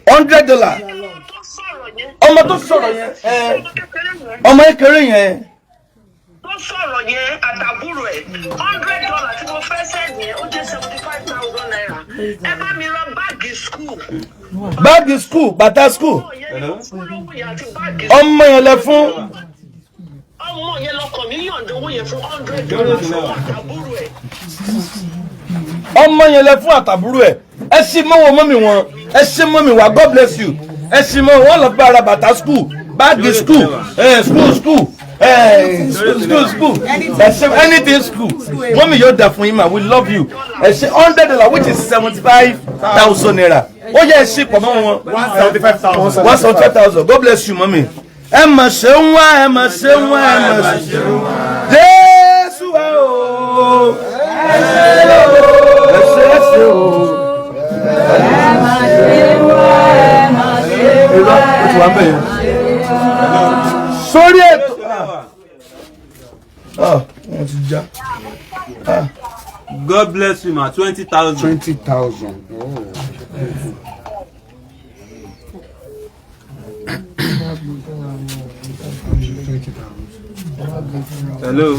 $100. Ọmọ tó sọ̀rọ̀ yẹn, ẹ ọmọ kékeré yẹn. Tó sọ̀rọ̀ yẹn àtàbúrò ẹ̀, $100 tí mo fẹ́ send yẹn, ó jẹ́ ₦75,000. Ẹ bá mi ra báàgì school. Báàgì school, bàtà school. Ọmọ yẹn lẹ fún. Ọmọ yẹn lọkàn mi yọ̀ǹda owó yẹn fún, $100 fún àtàbúrò ẹ̀. Ọmọ yẹn lẹ fún àtàbúrò ẹ. Ẹ sì mọ́wọ́ mummy wọn. Ẹ sì mummy wa, God bless you. Ẹ sì mọ́ wọn lọ bá ara bàtà school, báàgì school, ẹ school school. School, school, ẹ ṣe anything school. Mummy, yóò dà fún yín ma. We love you. Ẹ ṣe $100, which is ₦75,000. Ó yẹ ẹ ṣe pọ̀ mọ́ wọn. 175,000. 175,000. God bless you, mummy. Ẹ mà ṣe ń wá, ẹ mà ṣe ń wá, ẹ mà ṣe ń wá, Jésù ẹ o, ẹ ṣe o, ẹ ṣe, ẹ ṣe o. Irọ́, ó ti wà ń bẹ̀ yẹn. Sórí ètò. Ah, wọ́n ti já. Ah. God bless you ma, 20,000. 20,000. Hello.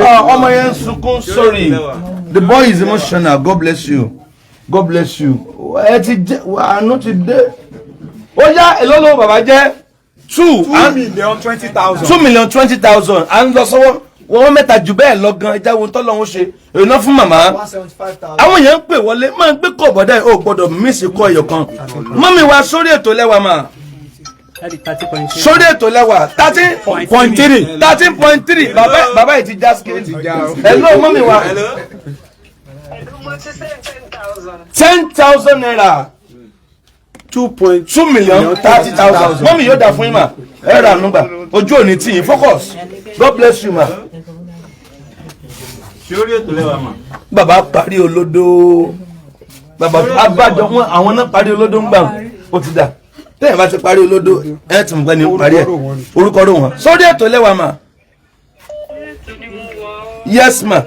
Ah, ọmọ yẹn ń sunkún, sorry. The boy is emotional. God bless you. God bless you. Ẹ ti jẹ, àánú ti dé. Ó yá, èló lówó bàbá jẹ́? Two 2,020,000. 2,020,000. À ń lọ sọ́wọ́ wọ́n mẹ́ta jù bẹ́ẹ̀ lọ gan. Ẹja wo tọ́lọ́hún ṣe èèyàn fún màmá. 175,000. Àwọn èèyàn ń pè wọlé, máa ń gbé kọ̀ bọ́dá yìí, ó gbọ́dọ̀ mísì kọ́ ẹ̀yọ̀ kan. Mummy wa, sórí ètò lẹ́wà mà. Sórí ètò lẹ́wà, 13.3, 13.3. Bàbá, bàbá yìí ti já scale. Hello, mummy wa. Mo ti send 10,000. ₦10,000. 2.2 million 30,000. Mummy, yóò dà fún yín mà. Ẹ rà ànúgbà, ojú òní tì yín. Focus. God bless you, ma. Sórí ètò lẹ́wà mà. Bàbá parí olódó, bàbá abájọ wọn, àwọn náà parí olódó ń gbà. Ó ti dà, tẹ́yìn bá ti parí olódó, ẹ ti mú pẹ́ ní parí ẹ̀, orúkọ rò wọ́n. Sórí ètò lẹ́wà mà. Yes ma,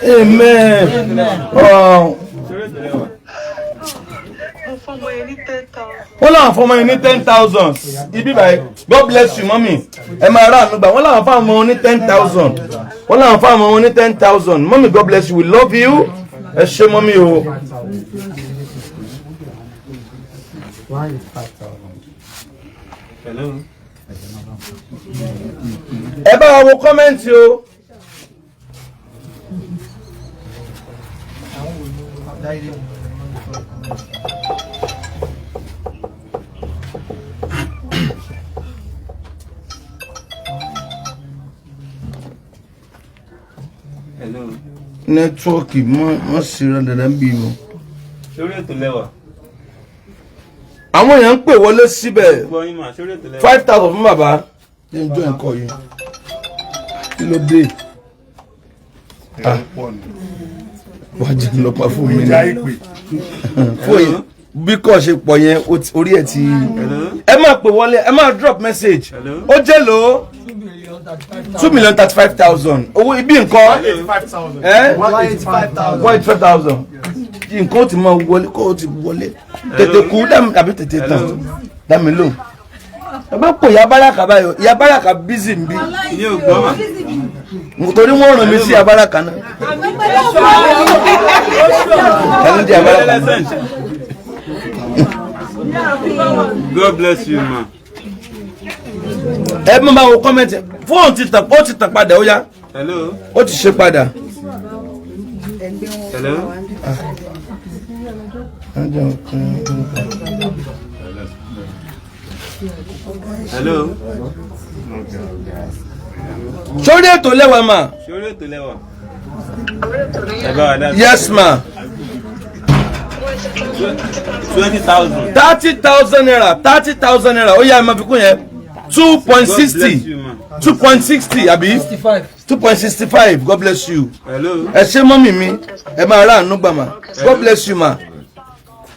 amen. Oh. Mo fọmọ yẹn ní 10,000. Wọ́n làwọn fọmọ yẹn ní 10,000 ibi báyìí. God bless you, mummy. Ẹ máa rà ànúgbà. Wọ́n làwọn fáwọn wọn ní 10,000. Wọ́n làwọn fáwọn wọn ní 10,000. Mummy, God bless you, we love you. Ẹ ṣé, mummy o. Hello. Ẹ bá wa wo comment o. Hello. Network mọ́ sí ra dandan bí o. Sórí ètò lẹ́wà. Àwọn èèyàn ń pè wọlé síbẹ̀. Gbọ́ yín mà, sórí ètò lẹ́wà. 5,000 fún bàbá. Ní ọjọ́ ẹ̀kọ́ yìí, kí ló dé? Ah. Wàá jẹ́ lọ́pàá fún mi ní fún yìí bí kò ṣe pọ̀ yẹn, orí ẹ̀ ti. Ẹ máa pè wọlé, ẹ máa drop message. Ó jẹ́ lò ó 2,035,000. Owó ibi nǹkan ẹ 185,000. 185,000. Nǹkan ó ti máa wọlé, kó o ti wọlé tètè kú àbí tètè tán. Dámi lóhùn. Ẹ bá pò ya báràkà báyìí, ya báràkà busy ń bí. Mi ò gbọ́ mà. Torí wọ́n ràn mí sí abáràkà náà. Ta ló dé abáràkà náà? God bless you ma. Ẹ má bá wo comment. Fóònù ti tàn, ó ti tàn padà, ó yá. Hello. Ó ti ṣe padà. Hello. Hello. Sórí ètò lẹ́wà mà. Sórí ètò lẹ́wà. Ẹ bá wa dá sí. Yes ma. 20,000. ₦30,000, ₦30,000. Ó yá, ẹ máa fi kún yẹn, two point God bless sixty you ma. 2.60 àbí 2.65. God bless you. Hello. Ẹ ṣé, mummy mi. Ẹ máa rà àánú gbà mà. God bless you, ma.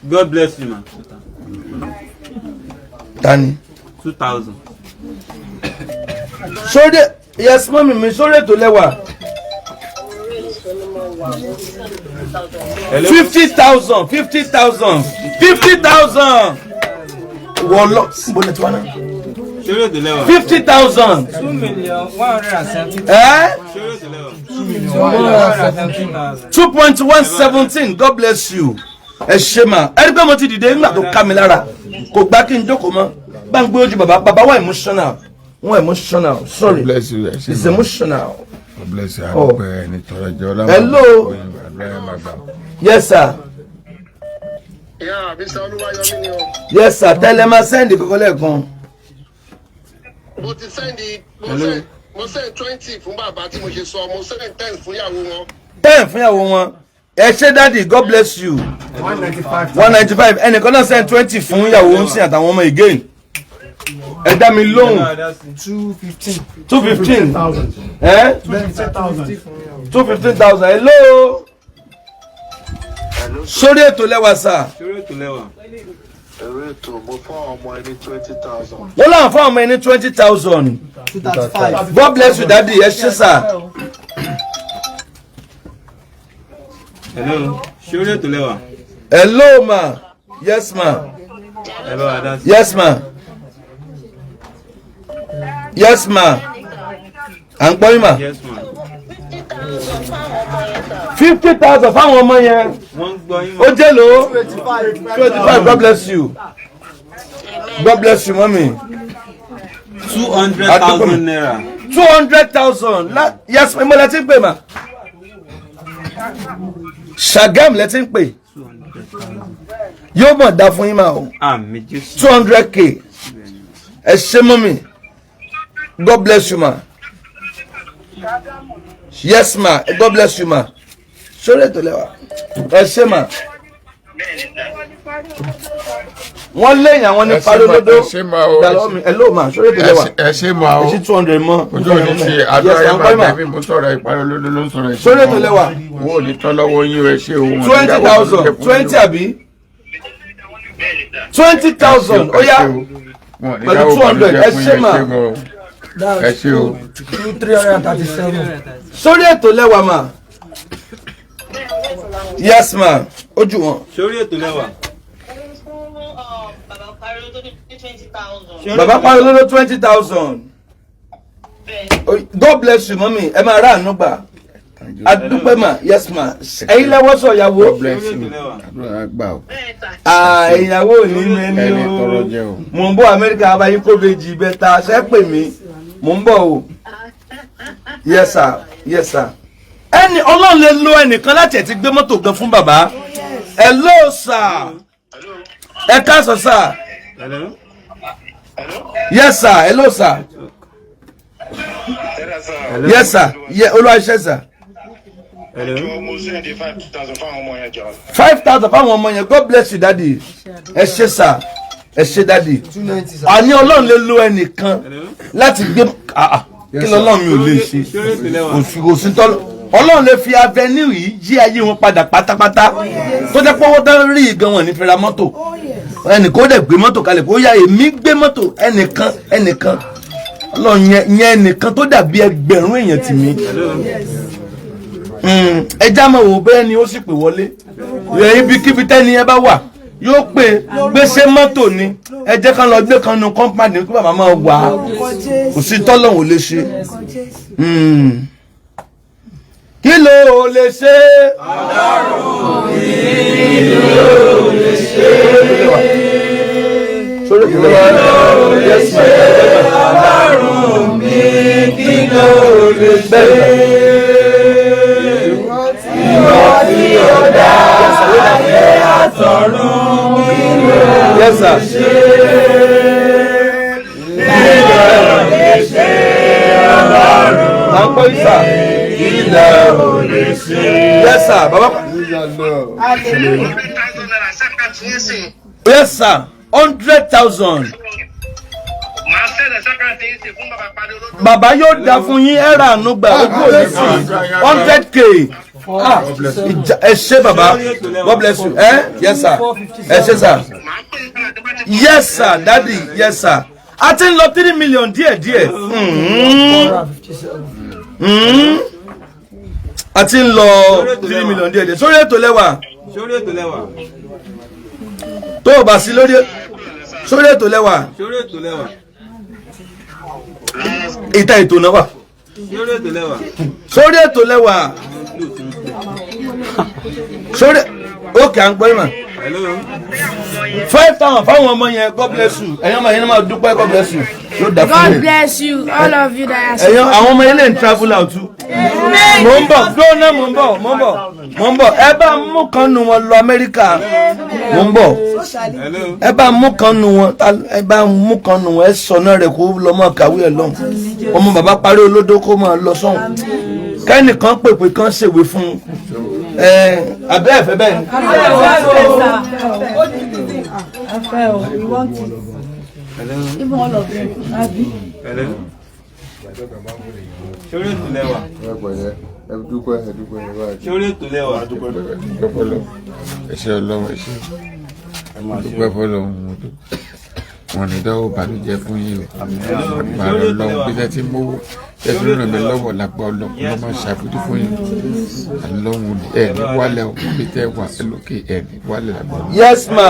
God bless you ma. Tani? 2,000. Sórí, yes, mummy mi. Sórí ètò lẹ́wà. Hello. 50,000, 50,000, 50,000. Wọ́n lọ níbo ni tiwọn náà? Sórí ètò lẹ́wà. 50,000. 2,170,000. Ẹ́. Sórí ètò lẹ́wà. 2,117,000. 2.117. God bless you. Ẹ ṣe mà. Ẹ rí pé mo ti dìde nígbà tó ká mi lára, kò gbá kí n jókòó mọ́. Bá ń gbé ojú bàbá. Bàbá wà emotional, wọ́n emotional, sorry. God bless you. Ẹ ṣé It's ma. emotional. God bless you. Oh. Àdúpẹ́ ẹni tọrọ jẹ ọlá. Hello. Yes sir. Yeah, Mr. Olúwayọ̀mí ni o. Yes sir. Tẹ́lẹ̀ máa send kọ́kọ́ lẹ́ẹ̀kan. Mo ti send mo send 20 fún bàbá tí mo ṣe sọ, mo send 10 fún ìyàwó wọn. 10 fún ìyàwó wọn. Ẹ ṣé daddy, God bless you. 195. 195. Ẹnìkan náà send 20 fún ìyàwó ń sìn àtàwọn ọmọ again. Ẹ dá mi lóhùn. 215. 215. Thousand. Ẹ 215,000. 215,000. Hello. Sórí ètò lẹ́wà sà. Sórí ètò lẹ́wà. Ẹ̀rọ ètò, mo fún àwọn ọmọ ẹni 20,000. Wọ́n láwọn fún àwọn ẹni 20,000. 235. God bless you daddy, ẹ ṣé sà. Hello. Sórí ètò lẹ́wà. Hello ma. Yes ma. Ẹ bá wa dá sí. Yes ma. Yes ma. À ń gbọ́ yín ma. Yes ma. 50,000 fáwọn ọmọ yẹn. Wọ́n ń gbọ́ yín Ó ma. jẹ́ lò ó. 25. 25. God bless you. God bless you mummy. 200,000 naira. 200,000. Yes, mo lẹ ti ń pè mà. Ṣàgám lẹ ti ń pè. Yóò mọ̀ dá fún yín mà o. Àmín Jésù. 200K. Ẹ ṣé mummy. God bless you ma. Yes ma. God bless you ma. Sórí ètò lẹ́wà. Ẹ ṣé ma. Wọ́n léyìn àwọn ní Ẹ ṣé parí ma, olódó. ẹ ṣé ma o, ẹ Dàlọ́ mi. Ẹ ló ma. Sórí ètò lẹ́wà. Ẹ ṣé ma o. Ẹ ṣí 200 mọ́. Ojú òní ti àdúrà Yes, yẹn à ń máa gbọ́ mà. tẹ̀mí mo sọ̀rọ̀ ìparí olódó ló ń sọ̀rọ̀ ìṣe. Sórí ètò lẹ́wà. Wo ò ní tán lọ́wọ́ yín o, ẹ ṣé o. Wọn ò ní 20 dáwọ́ thousand ìbànújẹ́ fún yín 20 o. àbí 20,000 ó yá Wọn ò ní pẹ̀lú dáwọ́ 200. ìbànújẹ́ Ẹ fún ṣé yín, mà. ẹ ṣé gan o. Ẹ ṣé o. 337. Sórí ètò lẹ́wà mà. Yes ma. Ojú wọn. Sórí ètò lẹ́wà. Bàbá parí lọ́dọ̀ 20,000. God bless you mummy. Ẹ máa rà àánú gbà. Adúpẹ́ mà. Yes ma. Ẹ̀yin lẹ́wọ́ sọ ìyàwó. God bless you. Àdúrà á gbà o. Ìyàwó ò ní mẹ́ni Ẹni tọrọ o. jẹ o. Mò ń bọ̀ Amẹ́ríkà abayín kó bèjì bẹ́ta ṣẹ́ pè mí. Mò ń bọ̀ o. Yes sir. Yes sir. Ẹni Ọlọ́run lè lo ẹnìkan láti ẹ̀ ti gbé mọ́tò gan fún bàbá. Hello sir. Ẹ káàsán sir. Hello. Yes sir. Hello sir. Yes sir. Yeah, Olúwa ṣe sir. Hello. Mo send 5,000 fáwọn ọmọ yẹn jọ. 5,000 fáwọn ọmọ yẹn. God bless you daddy. Ẹ ṣé sir. Ẹ ṣé daddy. 290 sir. Àní Ọlọ́run lè lo ẹnìkan láti gbé kí lọ́lọ́run mi ò lè ṣe. Sórí ètò lẹ́wà. Kò sí tọ́lọ́. Ọlọ́run lè fi avenue yìí yí ayé wọn padà pátápátá. Tó jẹ́ pé owó tán rí gan wọn ní fi ra mọ́tò. Ẹnìkan ó dẹ̀ gbé mọ́tò kalẹ̀ kó yá èmi gbé mọ́tò ẹnìkan ẹnìkan. Ọlọ́run yẹn ẹnìkan tó dàbí ẹgbẹ̀rún èèyàn tì mí. Ẹ já mọ̀ wò bẹ́ẹ̀ ni ó sì pè wọlé. Ibikíbi tẹ́ni ẹ bá wà yóò pè gbèsè mọ́tò ni ẹ jẹ́ kán lọ gbé kan nu kọ́ńpánì kí bàbá máa wà á. Kò sí tọ́lọ́hún ò lè ṣe. Kí ló lè ṣe? Ọlọ́run kí ló lè ṣe? Sórí kí ló lè ṣe? Ọlọ́run mi kí ló lè ṣe? Ìwọ tí ó dá ayé àtọ̀run kí ló Yes sir. ṣe? Kí ló lè ṣe? Ọlọ́run À ń gbọ́ yín sà. kí ló lè ṣe? Yes sir. Bàbá. 100,000 naira ṣàkàtì yín sìn. Yes sir. 100,000. Màá send ṣàkàtì yín sìn fún bàbá parí olódó. Bàbá yóò dá fún yín ẹ rà àánú gbà ojú òní sí 100K. Ẹ ṣé bàbá. God bless you. Yes sir. Ẹ ṣé sir. Màá pè é padà tó bá ti. Yes sir daddy. Yes sir. A ti ń lọ 3 million díẹ̀ díẹ̀. A ti ń lọ 3 million díẹ̀ díẹ̀. Sórí ètò lẹ́wà. Sórí ètò lẹ́wà. Tó o bá sí lórí sórí ètò lẹ́wà. Sórí ètò lẹ́wà. Ìta ètò náà wà. Sórí ètò lẹ́wà. Sórí ètò lẹ́wà. Sórí òkè à ń gbọ́ ìmọ̀. Hello. 5,000 fáwọn ọmọ yẹn. God bless you. Ẹ̀yin ọmọ yẹn náà máa dúpẹ́. God bless you. Yóò dà fún God mi. bless you, all of you that are Ẹ̀yin àwọn ọmọ yẹn lè ń travel out. Mò ń bọ̀ gbóná mò ń bọ̀ mò ń bọ̀ mò ń bọ̀ ẹ bá mú kan nu wọn lọ Amẹ́ríkà. Mò ń bọ̀. Ẹ bá mú kan nu wọn, ẹ bá mú kan nu wọn, ẹ sọnà rẹ kó lọ mọ kàwé ẹ lọhùn. Ọmọ bàbá parí olódó kó máa lọ sọhùn. Kẹ́nìkan pèpè kan ṣèwé fún un. Ẹ abẹ́ ẹ̀fẹ́ bẹ́ẹ̀ ni. Ṣorí ètò lẹ́wà. Ṣorí ètò lẹ́wà. Ẹ ṣé Ọlọ́run, ẹ ṣé. Dúpẹ́ fọlọ́run, wọn ní dáwọ́ bàlújẹ́ fún yín o. Àgbàrá Ọlọ́run bí tẹ́ ti mówó tẹ́ fi ràn mí lọ́wọ́ lágbá Ọlọ́run ló máa ṣàbójú fún yín. Ọlọ́run ẹ̀ ní wálẹ̀ o, bí tẹ́ wà lókè ẹ̀ ní wálẹ̀ lágbá Ọlọ́run. Yes ma.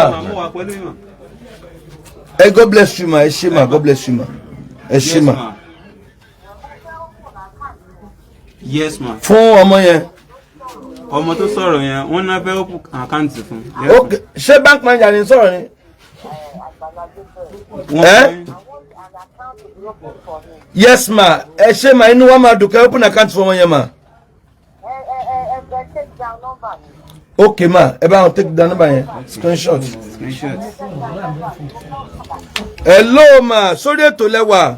Hey, God bless you ma. Ẹ ṣé ma. God bless you ma. Ẹ ṣé ma. Yes ma. Fún ọmọ yẹn. Ọmọ tó sọ̀rọ̀ yẹn, wọ́n náà fẹ́ open account fún. Ok, ṣé bank manager ni sọ̀rọ̀ ni? Yes ma, ẹ ṣé ma, inú wa máa dùn kẹ́ open account fún ọmọ yẹn ma. Ok ma, ẹ bá wọn take down number yẹn, screenshot. Hello ma, sórí ètò lẹ́wà,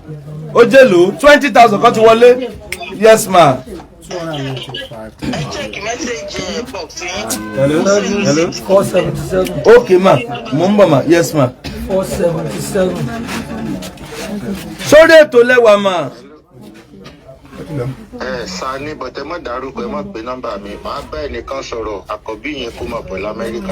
ó jẹ́ lò 20,000 kan ti wọlé. Yes ma. Hello? Hello? 477. Okay ma, mo ń bọ̀ ma, yes ma. 477. Sórí ètò lẹ́wà ma. Ẹ sá ní bọ̀tẹ́ má dárúkọ, ẹ má pe nọ́mbà mi, màá bá ẹnìkan sọ̀rọ̀ àkọ́bí yẹn kó máa bọ̀ l'Amẹ́ríkà.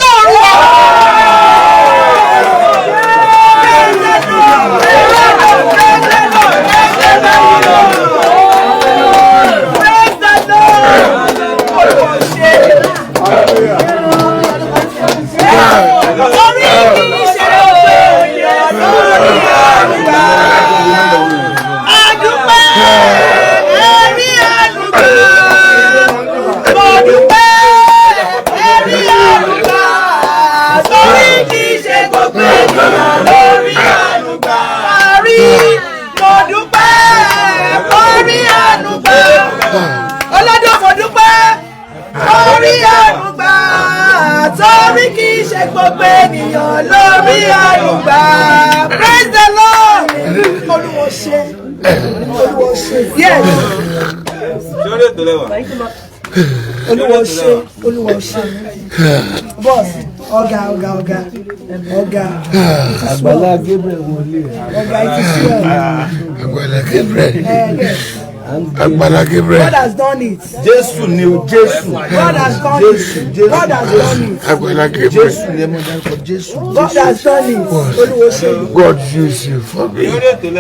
Torí kì í ṣe gbogbo ènìyàn lórí àlùgbà. Praise the Lord. Olúwo ṣe. Olúwo ṣe. Yes. Ṣorí ètò lẹ́wà. Olúwo ṣe. Olúwo ṣe. Boss, ọ̀gá ọ̀gá ọ̀gá ọ̀gá. Àgbàlá Gabriel wọlé. Ọ̀gá it is well. Àgbàlá Gabriel. Yes. Àgbàlá Gabriel. God has done it. Jésù ni o, Jésù. God has done it. God has done it. Àgbàlá Gabriel. Jésù ni ẹ mọ̀ dárúkọ Jésù. God has done it. Olúwo ṣe. God use you for me.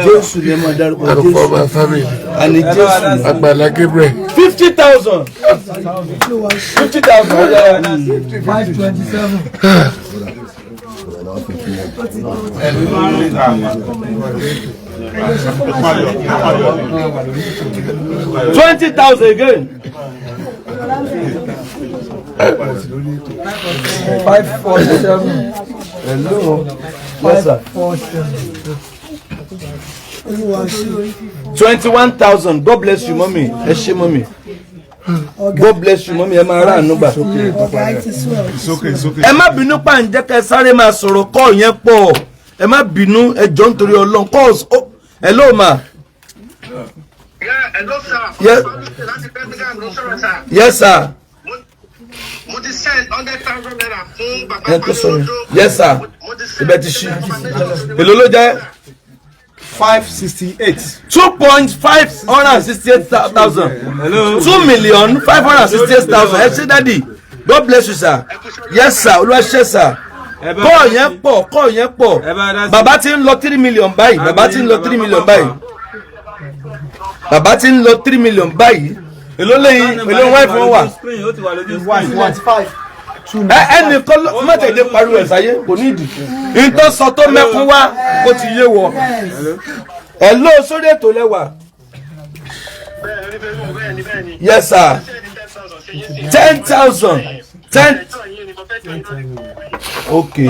Jésù ni ẹ mọ̀ dárúkọ And Jésù. for my family. Àní Jésù. Àgbàlá Gabriel. 50,000. 50,000. 527. $20,000 again. 547. Hello. Yes sir. 547. Olúwa ṣe. 21,000. God bless you mommy. Ẹ ṣé mommy. God bless you mommy. Ẹ máa rà àánú gbà. Ọ̀gá it is well. It's okay, it's okay. Ẹ má bínú pa ǹjẹ́ kẹ́ sáré máa sọ̀rọ̀ kọ́ yẹn pọ̀. Ẹ má bínú, ẹ jọ̀ọ́ nítorí Ọlọ́run. Calls. Hello ma. Yeah, hello sir. Yes. Láti Birmingham ló sọ̀rọ̀ sir. Yes sir. Mo ti send 100,000 naira fún bàbá Ẹ tó sọ̀rọ̀. Parí-Olódó. Yes sir. Ibẹ̀ ti ṣí. Èló ló jẹ́? 568. 2.568,000. 2,568,000. Ẹ ṣé daddy. God bless you sir. Yes sir. Olúwa ṣé sir. Kọ́ yẹn pọ̀, kọ́ yẹn pọ̀. Bàbá ti ń lọ 3 million báyìí. Bàbá ti ń lọ 3 million báyìí. Bàbá ti ń lọ 3 million báyìí. Èló lẹ́yìn, èló wáìfù wọn wà. Ẹnìkan mọ̀tẹ̀dẹ̀ pariwo ẹ̀ sáyé kò ní ìdí. Ìtọ́ sọ tó mẹ́kún wá kó ti yé wọ. Ẹ ló sórí ètò lẹ́wà. Yes sir. 10,000. 10. Okay.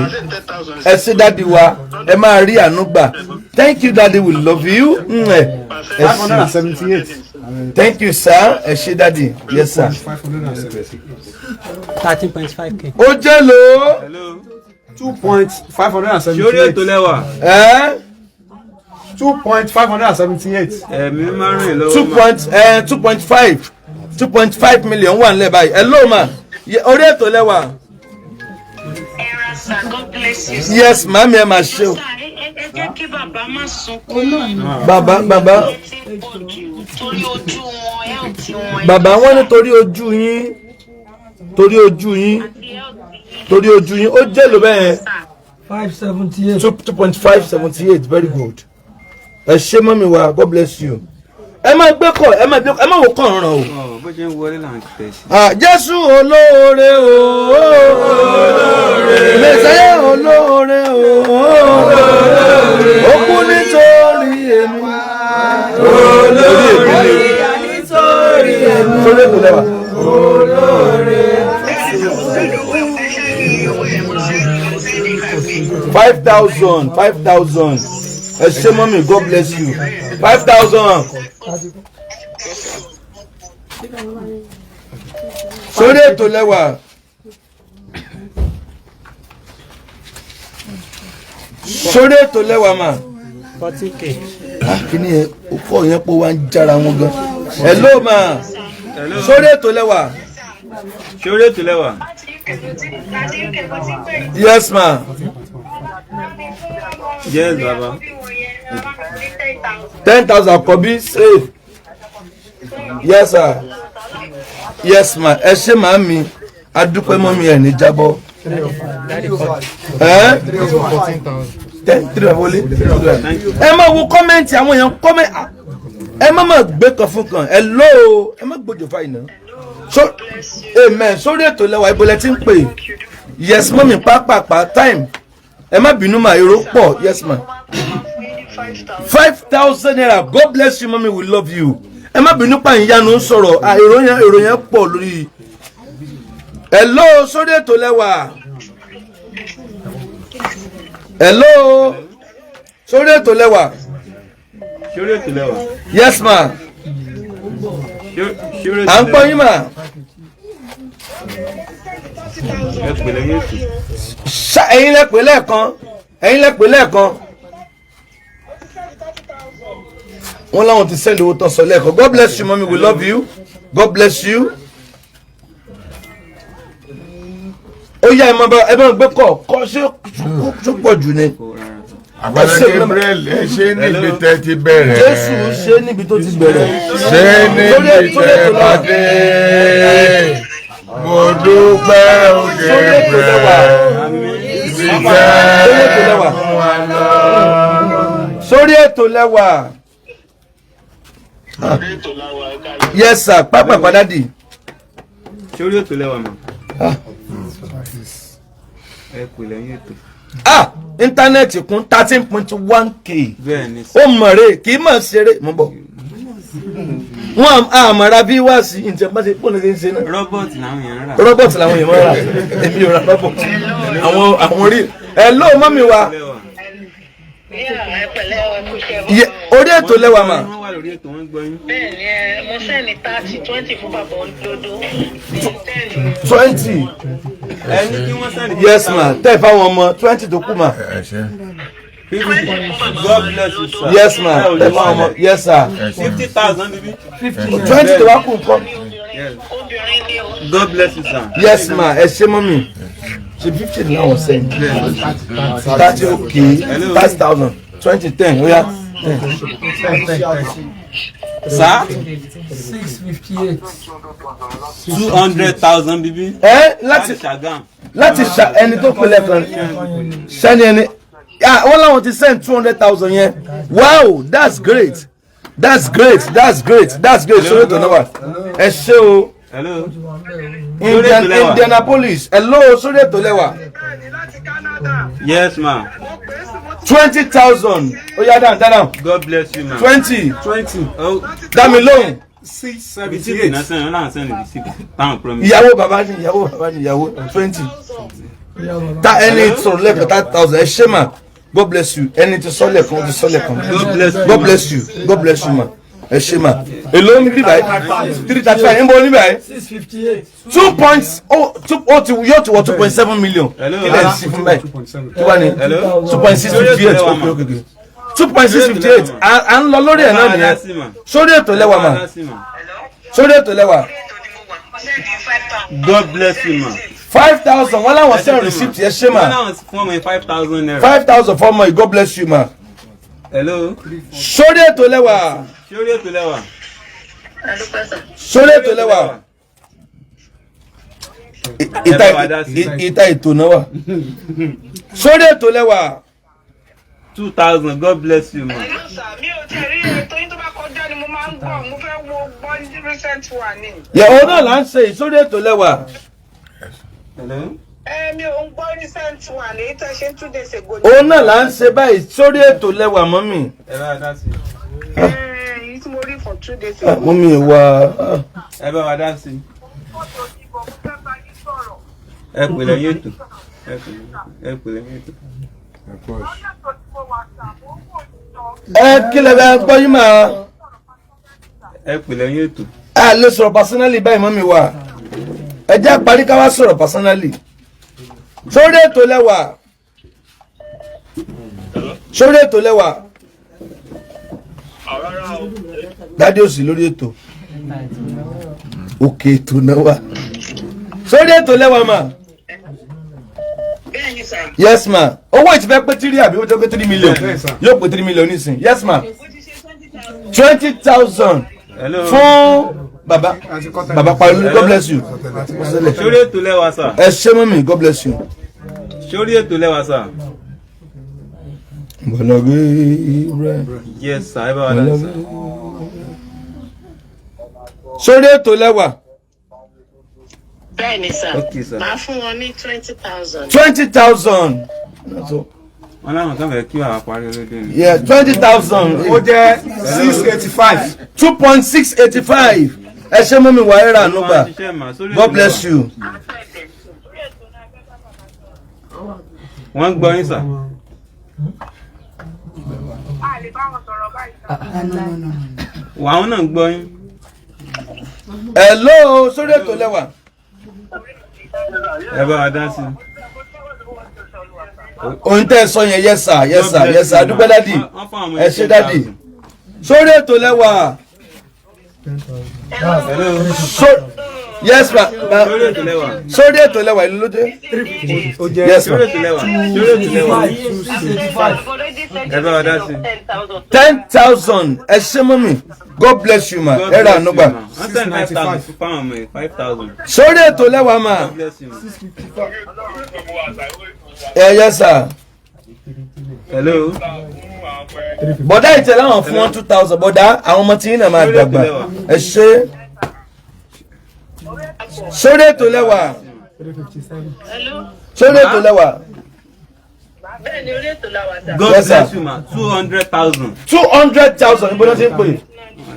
Ẹ ṣé daddy wa, ẹ máa rí àánú gbà. Thank you daddy, we love you. Ẹ ṣé. 578. Thank you, sir. Ẹ ṣé, daddy. Yes, sir. 13.5K. Ó jẹ́ lò ó. 2.578. Sórí ètò lẹ́wà. Ẹ́. 2.578. Ẹ̀mí márùn-ún lọ́wọ́. 2.5, 2.5 million wà nílẹ̀ báyìí. Hello, ma. Orí ètò lẹ́wà. God bless you, sir. Yes, màmí, ẹ máa ṣe o. Sir, ẹ jẹ́ kí bàbá má sunkún. Bàbá, bàbá. Torí ojú wọn, health wọn. Bàbá, wọn ní torí ojú yín, torí ojú yín, torí ojú yín. Ó jẹ́ ló bẹ́ẹ̀. 578. 2.578, very good. Ẹ ṣé, mummy wa, God bless you. Ẹ máa gbé kọ, ẹ máa gbé, ẹ máa wò kàn ràn o. Ọ̀, bó ṣe ń wọlé là ń tẹ̀ sí. Ah, Jésù olóore o, Mẹ̀sáyà olóore o, ó kú nítorí èmi. Olóore nítorí èmi. Sórí ètò lẹ́wà. Olóore. 5,000, 5,000. Ẹ ṣé, mummy, God bless you. 5,000. Sórí ètò lẹ́wà. Sórí ètò lẹ́wà mà. 40K. Ah, kíní yẹn kọ́ yẹn pé wá ń jára wọn gan. Hello, ma. Sórí ètò lẹ́wà. Sórí ètò lẹ́wà. Yes, ma. Yes, bàbá. 10,000 àkọ́bí safe. Yes, sir. Yes, ma. Ẹ ṣé, màámi. Adúpẹ́, mummy, ẹ̀ ní jábọ́. Ẹ́ ten three wọlé. Ẹ má wo comment àwọn èèyàn, comment. Ẹ má má gbé kan fún kan. Ẹ ló o, ẹ má gbójú fáyì náà. So amen. Sórí ètò lẹ́wà, ibo lẹ ti ń pè? Yes, mummy, pápápá time. Ẹ má bínú mà, èrò pọ̀. Yes, ma. ₦5,000. God bless you, mummy, we love you. Ẹ má bínú pa ìyanu ń sọ̀rọ̀. Ah, èrò yẹn pọ̀ lórí. Hello, sórí ètò lẹ́wà. Hello, sórí ètò lẹ́wà. Sórí ètò lẹ́wà. Yes, ma. Sórí ètò. À ń gbọ́ yín, mà. Ẹ pè lẹ́yìn ètò. Ṣá ẹ̀yin lẹ pè lẹ́ẹ̀kan, ẹ̀yin lẹ pè lẹ́ẹ̀kan. Wọ́n láwọn ti send owó tán sọ lẹ́ẹ̀kan. God bless you, mummy, we love you. God bless you. Ó yá, ẹ máa bá ẹ bá gbé kọ kọ, ṣé ṣó pọ̀ jù ni? Àgbàlá Gabriel, ẹ ṣe níbi tẹ́ ti bẹ̀rẹ̀. Jésù ṣe níbi tó ti bẹ̀rẹ̀. Ṣe níbi tẹ́ bá dé. Mo dúpẹ́ o, Gabriel. Ibi tẹ́ mú wa lọ. Sórí ètò lẹ́wà. Yes, sir. Pápá padàdì. Sórí ètò lẹ́wà mà. Ẹ pè lẹ́yìn ètò. Ah, internet kún 13.1K. Bẹ́ẹ̀ ni. Ó mọ̀rẹ́ kì í mọ̀ ṣeré mo bọ̀. Wọ́n àmọ̀ra bí wá sí ǹjẹ́ bá ṣe pọ́n ṣe ń ṣe náà. Robot làwọn èèyàn ń rà. Robot làwọn èèyàn máa ń rà. Èmi ò ra robot. Àwọn orí. Hello, mummy wa. Orí ètò lẹ́wà mà. Wọ́n wà lórí ètò, wọ́n ń gbọ́ yín. Bẹ́ẹ̀ni, ẹ mo send 30, 20 fún bàbá olódó. 20. Ẹ ní kí wọ́n send. Yes, ma. Tẹ́ ẹ fáwọn ọmọ, 20 tó kù, ma. God bless you, sir. Yes, ma. Tẹ́ ẹ fáwọn ọmọ. Yes, sir. 50,000 bíbí. 20 tó wá kù nǹkan. God bless you, sir. Yes, ma. Ẹ ṣé, mummy. Ṣe 50 ní àwọn send. 30, okay. 30,000, 20, 10, oya, 10. Sir. 658. 200,000 bíbí. Ẹ láti Ṣàgàm. Láti ṣà ẹni tó pè lẹ́ẹ̀kan sẹ́ni ẹni. Ah, wọ́n láwọn ti send 200,000 yẹn. Wow, that's great, that's great, that's great, that's great. Sórí ètò náà wà, ẹ ṣé o. Hello. Indianapolis, hello, sórí ètò lẹ́wà. Yes, ma. 20,000, ó yá, down down. God bless you, ma. 20. 20. Oh. Dá mi lóhùn. 678. Receipt náà send, wọ́n náà send receipt. Táwọn promise. Ìyàwó bàbá ni, ìyàwó bàbá ni, ìyàwó 20 ta ẹni sọ̀rọ̀ lẹ́ẹ̀kan, 30,000. Ẹ ṣé, ma, God bless you. Ẹni tí sọ lẹ́ẹ̀kan, ó ti sọ lẹ́ẹ̀kan. God bless you. God bless you, God bless you, ma. Ẹ ṣe mà. Èló ń bí báyìí? 335. Ń bọ̀ ní báyìí? 658. Two point oh two oh ti yóò ti wọ 2.7 million. Kí lẹ̀ ń sí fún báyìí? Kí wà ní 2.658? Okay. 2.658. À ń lọ lórí ẹ̀ náà nìyẹn. Sórí ètò lẹ́wà mà. Sórí ètò lẹ́wà. God bless you, ma. 5,000. Wọ́n láwọn send receipt. Ẹ ṣe mà. Wọ́n láwọn fún ọmọ yẹn 5,000 naira. 5,000 fọ́mọ yìí. God bless you, ma. Hello. Sórí ètò lẹ́wà. Sórí ètò lẹ́wà. Sórí ètò lẹ́wà. Ìta ìta ètò náà wà. Sórí ètò lẹ́wà. 2,000. God bless you, ma. Mi ò tiẹ̀ rí ètò yín tó bá kọjá ni mo máa ń gbọ́, mo fẹ́ wo gbọ́ recent one ni. Yẹ òun náà là ń ṣe yìí, sórí ètò lẹ́wà. Hello. Ẹ mi ò ń gbọ́ recent one èyí tó ṣe 2 days ago. Òun náà là ń ṣe báyìí, sórí ètò lẹ́wà, mummy. Ẹ bá wa dá sí. Ẹ èyí tí mo rí for 2 days ago. Mummy wa. Ẹ bá wa dá sí. Ẹ pè lẹ́yìn ètò. Ẹ pè lẹ́yìn ètò. Ẹ kí lẹ bẹ gbọ́ yín máa. Ẹ pè lẹ́yìn ètò. Ẹ lè sọ̀rọ̀ personally báyìí, mummy wa. Ẹ jẹ́ àparí ká wá sọ̀rọ̀ personally. Sórí ètò lẹ́wà. Sórí ètò lẹ́wà. Daddy ò sí lórí ètò. Òkè ètò náà wà. Sórí ètò lẹ́wà mà. Bẹ́ẹ̀ni sà. Yes ma. Owó ìtì fẹ́ pé three àbí ó ti pé 3 million? Yóò pé 3 million nísìn. Yes ma. 20,000 fún baba baba Palu. God bless you. Sórí ètò lẹ́wà sà. Ẹ ṣé mummy, God bless you. Sórí ètò lẹ́wà sà. Bọ̀lọ́gẹ́ Ibrahim. Yes sir, ẹ bá wa dá sí. Sórí ètò lẹ́wà. Bẹ́ẹ̀ni sà. Okay, sir. Màá fún wọn ní 20,000. 20,000. Wọ́n láwọn kan fẹ́ kí wàá parí olóde ni. Yeah, 20,000. Ó jẹ́ 685. 2.685. Ẹ ṣé mummy wà, ẹ rà àánú gbà. God bless you. Wọ́n ń gbọ́ yín sà. A lè bá wọn sọ̀rọ̀ báyìí sà. Àwọn náà ń gbọ́ yín. Hello, sórí ètò lẹ́wà. Ẹ bá wa dá sí. Ohun tẹ́ ẹ sọ yẹn, yes sir, yes sir, yes sir. Adúpẹ́ daddy, ẹ ṣé daddy. Sórí ètò lẹ́wà. So yes ma ma Sórí ètò lẹ́wà. Sórí ètò lẹ́wà, ìlú ló dé. Ó jẹ́ Yes ma. Sórí ètò lẹ́wà. Sórí ètò lẹ́wà. Ẹ bá wa dá sí. 10,000. Ẹ ṣé mummy, God bless you ma, ẹ rà àánú gbà. Wọ́n send 5,000 fún fáwọn ọmọ yìí, 5,000. Sórí ètò lẹ́wà ma. God bless you ma. Ẹ yes sir. Hello. Bọ̀dá ìtẹ̀ láwọn fún wọn 2,000. Bọ̀dá, àwọn ọmọ tí yín náà máa dàgbà. Ẹ ṣé. Sórí ètò lẹ́wà. Sórí ètò lẹ́wà. Bẹ́ẹ̀ni, orí ètò la wà sà. God Yes, sir. bless you ma, 200,000. 200,000. Níbo ló ti ń pè? Wọ́n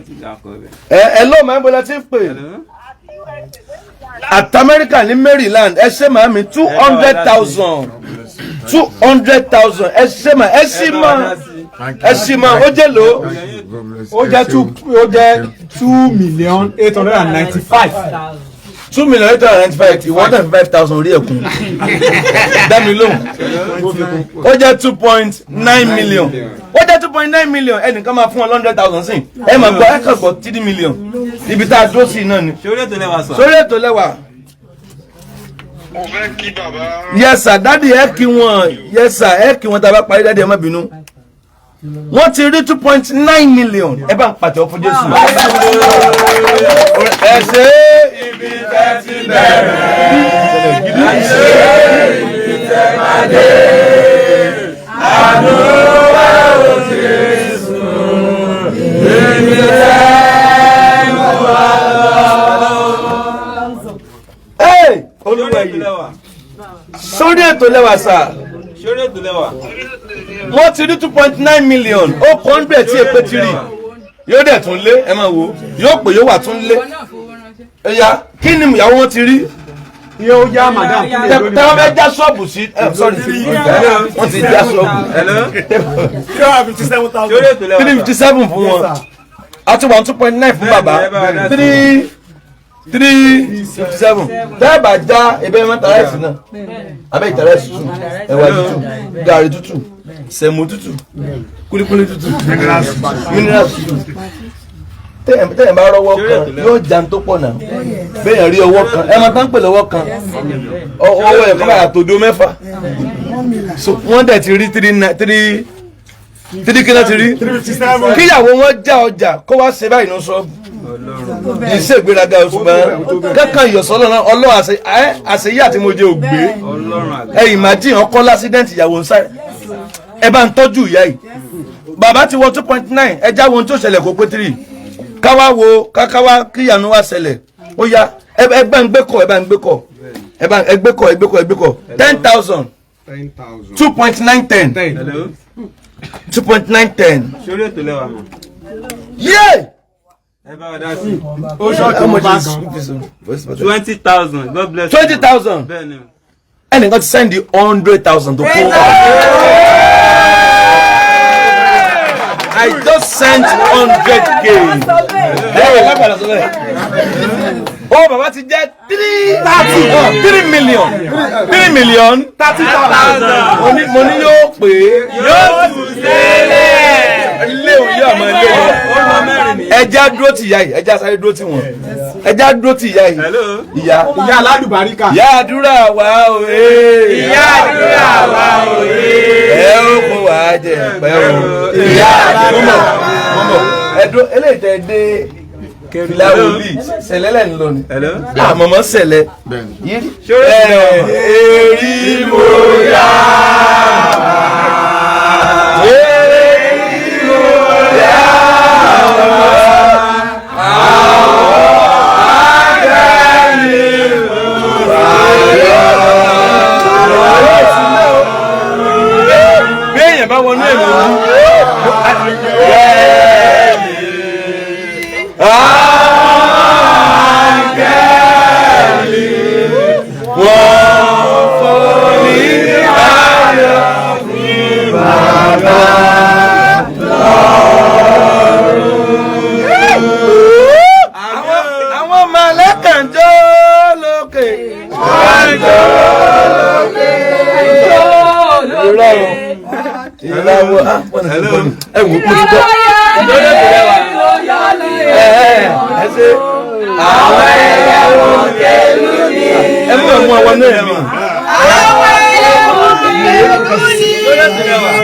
ti dà kọ́ bẹ́ẹ̀. Ẹ ẹ ló máa ń bọ́ ló ti ń pè? Àti Amẹ́ríkà ní Maryland. Ẹ ṣé màámi, 200,000, 200,000. Ẹ ṣé mà, ẹ ṣí mà, ẹ ṣí mà. Ó jẹ́ lò ó. Ó jẹ́ 2,895,000. 2,895,000. Ìwọ́n tẹ̀ 5,000 orí ẹ̀kún dá mi lóhùn. Ó jẹ́ 2.9 million. Ó jẹ́ 2.9 million. Ẹnìkan máa fún ọ 100,000 sí. Ẹ máa gbọ́, ẹ kàn gbọ́ 3 million. Ibi tá a dúró sí náà ni. Sórí ètò lẹ́wà sà. Sórí ètò lẹ́wà. Mo fẹ́ kí bàbá. Yes sir, daddy, ẹ kí wọn. Yes sir, ẹ kí wọn tá a bá parí. Daddy, ẹ má bínú. Wọ́n ti rí 2.9 million. Ẹ bá ń pàtẹ́wọ́ fún Jésù. Ẹ ṣe ibi tẹ́ ti bẹ̀rẹ̀, ẹ ṣe ibi tẹ́ máa dé, àdúrà ò Jésù, ibi tẹ́ mú wa lọ. Hey, olúwa yìí. Sórí ètò lẹ́wà sà. Sórí ètò lẹ́wà. Wọ́n ti rí 2.9 million. Ó kọ́ ń bẹ̀ tí èpè ti rí, yóò dẹ̀ tún lé. Ẹ máa wo, yóò pè, yóò wà tún lé. Ẹ̀yà kí ni ìyàwó wọn ti rí? Iye ó yá madam. Tẹ wọ́n fẹ́ já ṣọ́ọ̀bù sí. Sorry, wọ́n ti já ṣọ́ọ̀bù. Hello. 357,000. Sórí ètò lẹ́wà. 357 fún wọn. Àti 1, 2.9 fún bàbá, 3 3 57. Tẹ́ẹ̀bà já ebe mẹ́ta rice náà, abẹ́ ìta rice tútù, ẹ̀wà tútù, gàrí tútù, sẹ̀mó tútù, kúlíkúlí tútù, mineral tútù. Tẹ́yìn bá rọwọ́ kan yóò jan tó pọ̀ náà. Bẹ́ẹ̀ rí ọwọ́ kan, ẹ máa tán pè lọ́wọ́ kan, ọwọ́ ẹ̀ kọ́ báyà tó dó mẹ́fà. So wọ́n dẹ̀ ti rí three nine three three, kí náà ti rí kíyàwó wọn já ọjà kó wá ṣe báyìí ní sọ́ọ̀bù. Kì í ṣe ìgbéraga, ṣùgbọ́n kankan ìyọ̀sọ́lọ́ náà ọlọ́ àṣeyí àti mo jẹ ògbé. Ẹ imagine, ọkọ l'accident, ìyàwó ń sáré, ẹ bá ń tọ́jú ìyá yìí. Bàbá ti wọ 2.9. Ẹ já wo ohun tó ṣẹlẹ̀ kó pé three, káwá wo káwá kíyànú wá ṣẹlẹ̀. Ó yá, ẹ bá ń gbé kọ, ẹ bá ń gbé kọ, ẹ bá ẹ gbé kọ, ẹ gbé kọ, ẹ gbé kọ. 10,000, 2.9 10, 2.9 10. Sórí ètò lẹ́wà mọ̀. Yé. Ẹ bá wa dá sí. Ó ṣọ́ọ̀tì mo bá gan. 20,000, God bless you. 20,000. Bẹ́ẹ̀ni. Ẹnìkan ti send 100,000 tó kó. I just sent 100K. Ó bàbá ti jẹ́ three thirty 3 million, 3,030,000. Mo ní yóò pé yóò tù sílẹ̀. Ilé òye àmọ́ ilé wọn. Ẹja dúró ti ìyá yìí, ẹja sáré dúró ti wọn. Ẹja dúró ti ìyá yìí. Ìyá Ìyá aládùbáríkà. Ìyá àdúrà wa òye. Ìyá àdúrà wa òye. Ẹ ó kó wa jẹ pẹ́ o. Ìyá àdúrà mọ̀ ẹ̀dùn eléyìí tẹ́ dé fìlà wòlíì sẹ̀lẹ̀ lẹ̀ ń lọ ni. Àmọ̀mọ́ sẹ̀lẹ̀. Èrì mo yá. Èrì mo yá. Àwọn àgbẹ̀lẹ̀ wáyọ̀. Bí èèyàn bá wọnú èmi wú. Áńgẹ́lì wọ́n fọ́ ní ayọ̀ fún bàbá lọ́run. Àwọn mọ̀lẹ́kà ń jó lókè. Wọ́n ń jó lókè. Ìrọ̀rùn ìràwọ̀ ẹ wò ó ti gbọ́. Ẹ ẹ ṣe àwọn ẹyẹ òkè lónìí. Ẹ mú ẹ mú àwọn náà mi. Àwọn ẹyẹ òkè lónìí.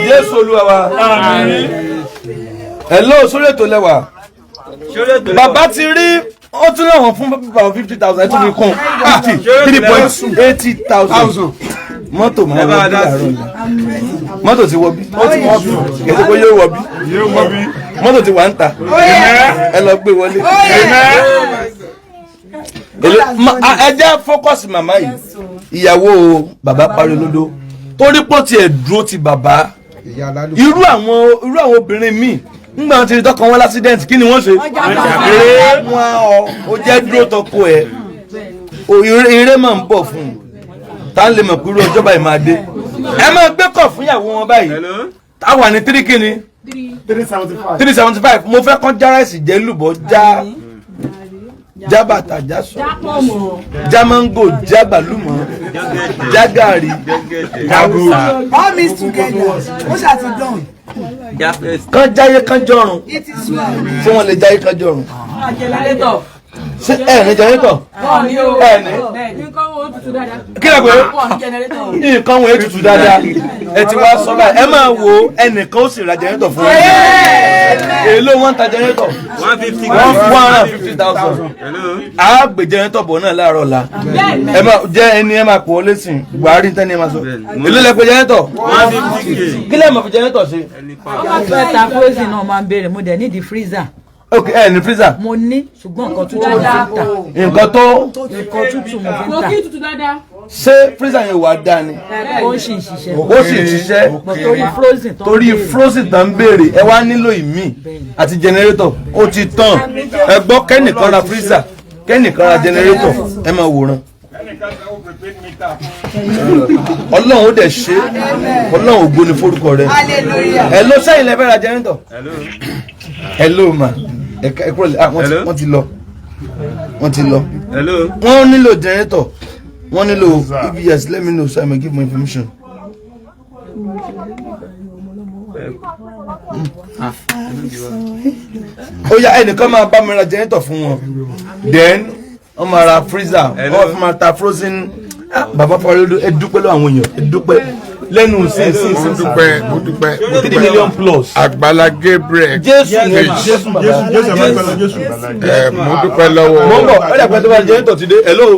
Jésù Olúwa wa. Hello, sórí ètò lẹ́wà. Bàbá ti rí ó tún láwọn fún bàbá 50,000, ẹ tún fi kún 53.80 thousand. Mọ́tò máa wọ bí àárọ̀ ọ̀la. Mọ́tò ti wọ bí, ó ti wọ bí, kẹsí pé yóò wọ bí, mọ́tò ti wà ń ta, ẹ lọ gbé wọlé. Ẹ jẹ́ focus màmá yìí, ìyàwó bàbá parí olódó, torí pọ̀ tiẹ̀ dúró ti bàbá. Irú àwọn obìnrin míì ńgbà wọn ti rí tọkàn wọn l'accident, kí ni wọ́n ṣe? Wọn ọ ó jẹ́ dúró tọkọ ẹ̀. Eré máa ń bọ̀ fún un, tá ń lè mọ̀ pé irú ọjọ́ báyìí máa dé. Ẹ máa gbé kọ̀ fún ìyàwó wọn báyìí. Tá wà ní three kíni? 375. 375. Mo fẹ́ kán já rice, jẹ́ lùbọ́, já já bàtà, já sọ, já máńgò, já gbàlúmọ̀, já gàrí. All mixed together, ó ṣàti dán. Kán jáyé, kán jọrùn. It is well. Ṣé wọ́n lè jáyé kán jọrùn? Generator. Ṣé ẹ ní generator? Wọ́n ní o. Ẹ ní. Nǹkan wo tutù dáadáa. Kí lẹ pé? Wọ́n ní generator. Nǹkan wọn ètùtù dáadáa, ẹ ti wá sọ báyìí. Ẹ máa wo, ẹnìkan ó sì ra generator fún wọn. Èló wọn ń ta generator? 150. 150,000. A gbé generator bọ̀ náà láàárọ̀ la. Ẹ máa jẹ́ ẹni ẹ máa pọ̀ ọ́ lẹ́sìn Buhari tẹ́ni ẹ máa sọ. Èló lẹ pé generator? 150K. Kí lẹ mọ̀ fi generator ṣe? Wọ́n fẹ́ ta frozen náà, máa ń béèrè. Mo dẹ̀ nídìí freezer. Ok, ẹ ní freezer? Mo ní, ṣùgbọ́n nǹkan tútù mo fi ń tà. Nǹkan tó Nǹkan tútù mo fi ń Kò tà. kí tutù dáadáa. Ṣé freezer yẹn wà dáa ni? Ó sì ń ṣiṣẹ́. Ó sì ń ṣiṣẹ́. But torí frozen tó ń Torí béèrè. frozen tó ń béèrè, ẹ wá nílò ìmíì àti generator. Ó ti tán. Ẹ gbọ́, kẹ́nìkan ra freezer, kẹ́nìkan ra generator, ẹ máa wòran. Ọlọ́run ó dẹ̀ ṣe. Ọlọ́run, ògo ni forúkọ rẹ. Hallelujah. Ẹ ló sẹ́yìn lẹ́fẹ̀ẹ́ ra generator. Hello ma. Ẹ kúrò lẹ́. Ah, wọ́n ti lọ, wọ́n ti lọ. Wọ́n nílò generator, wọ́n nílò. If yes, let me know so I may give more information. Ó yá, ẹnìkan máa bá mi ra generator fún wọn, then wọ́n máa ra freezer, wọ́n fi máa ta frozen. Ah, bàbá Fọlọ́dún, ẹ dúpẹ́ lọ́wọ́ àwọn èèyàn, ẹ dúpẹ́ lẹ́nu sí. Mo dúpẹ́, mo dúpẹ́, mo 3 million plus. Àgbàlá Gabriel. Jésù ni Jésù, bàbá. Ẹ mo dúpẹ́ lọ́wọ́. Mo ń bọ̀, ó dàgbà tó bá generator ti dé. Hello,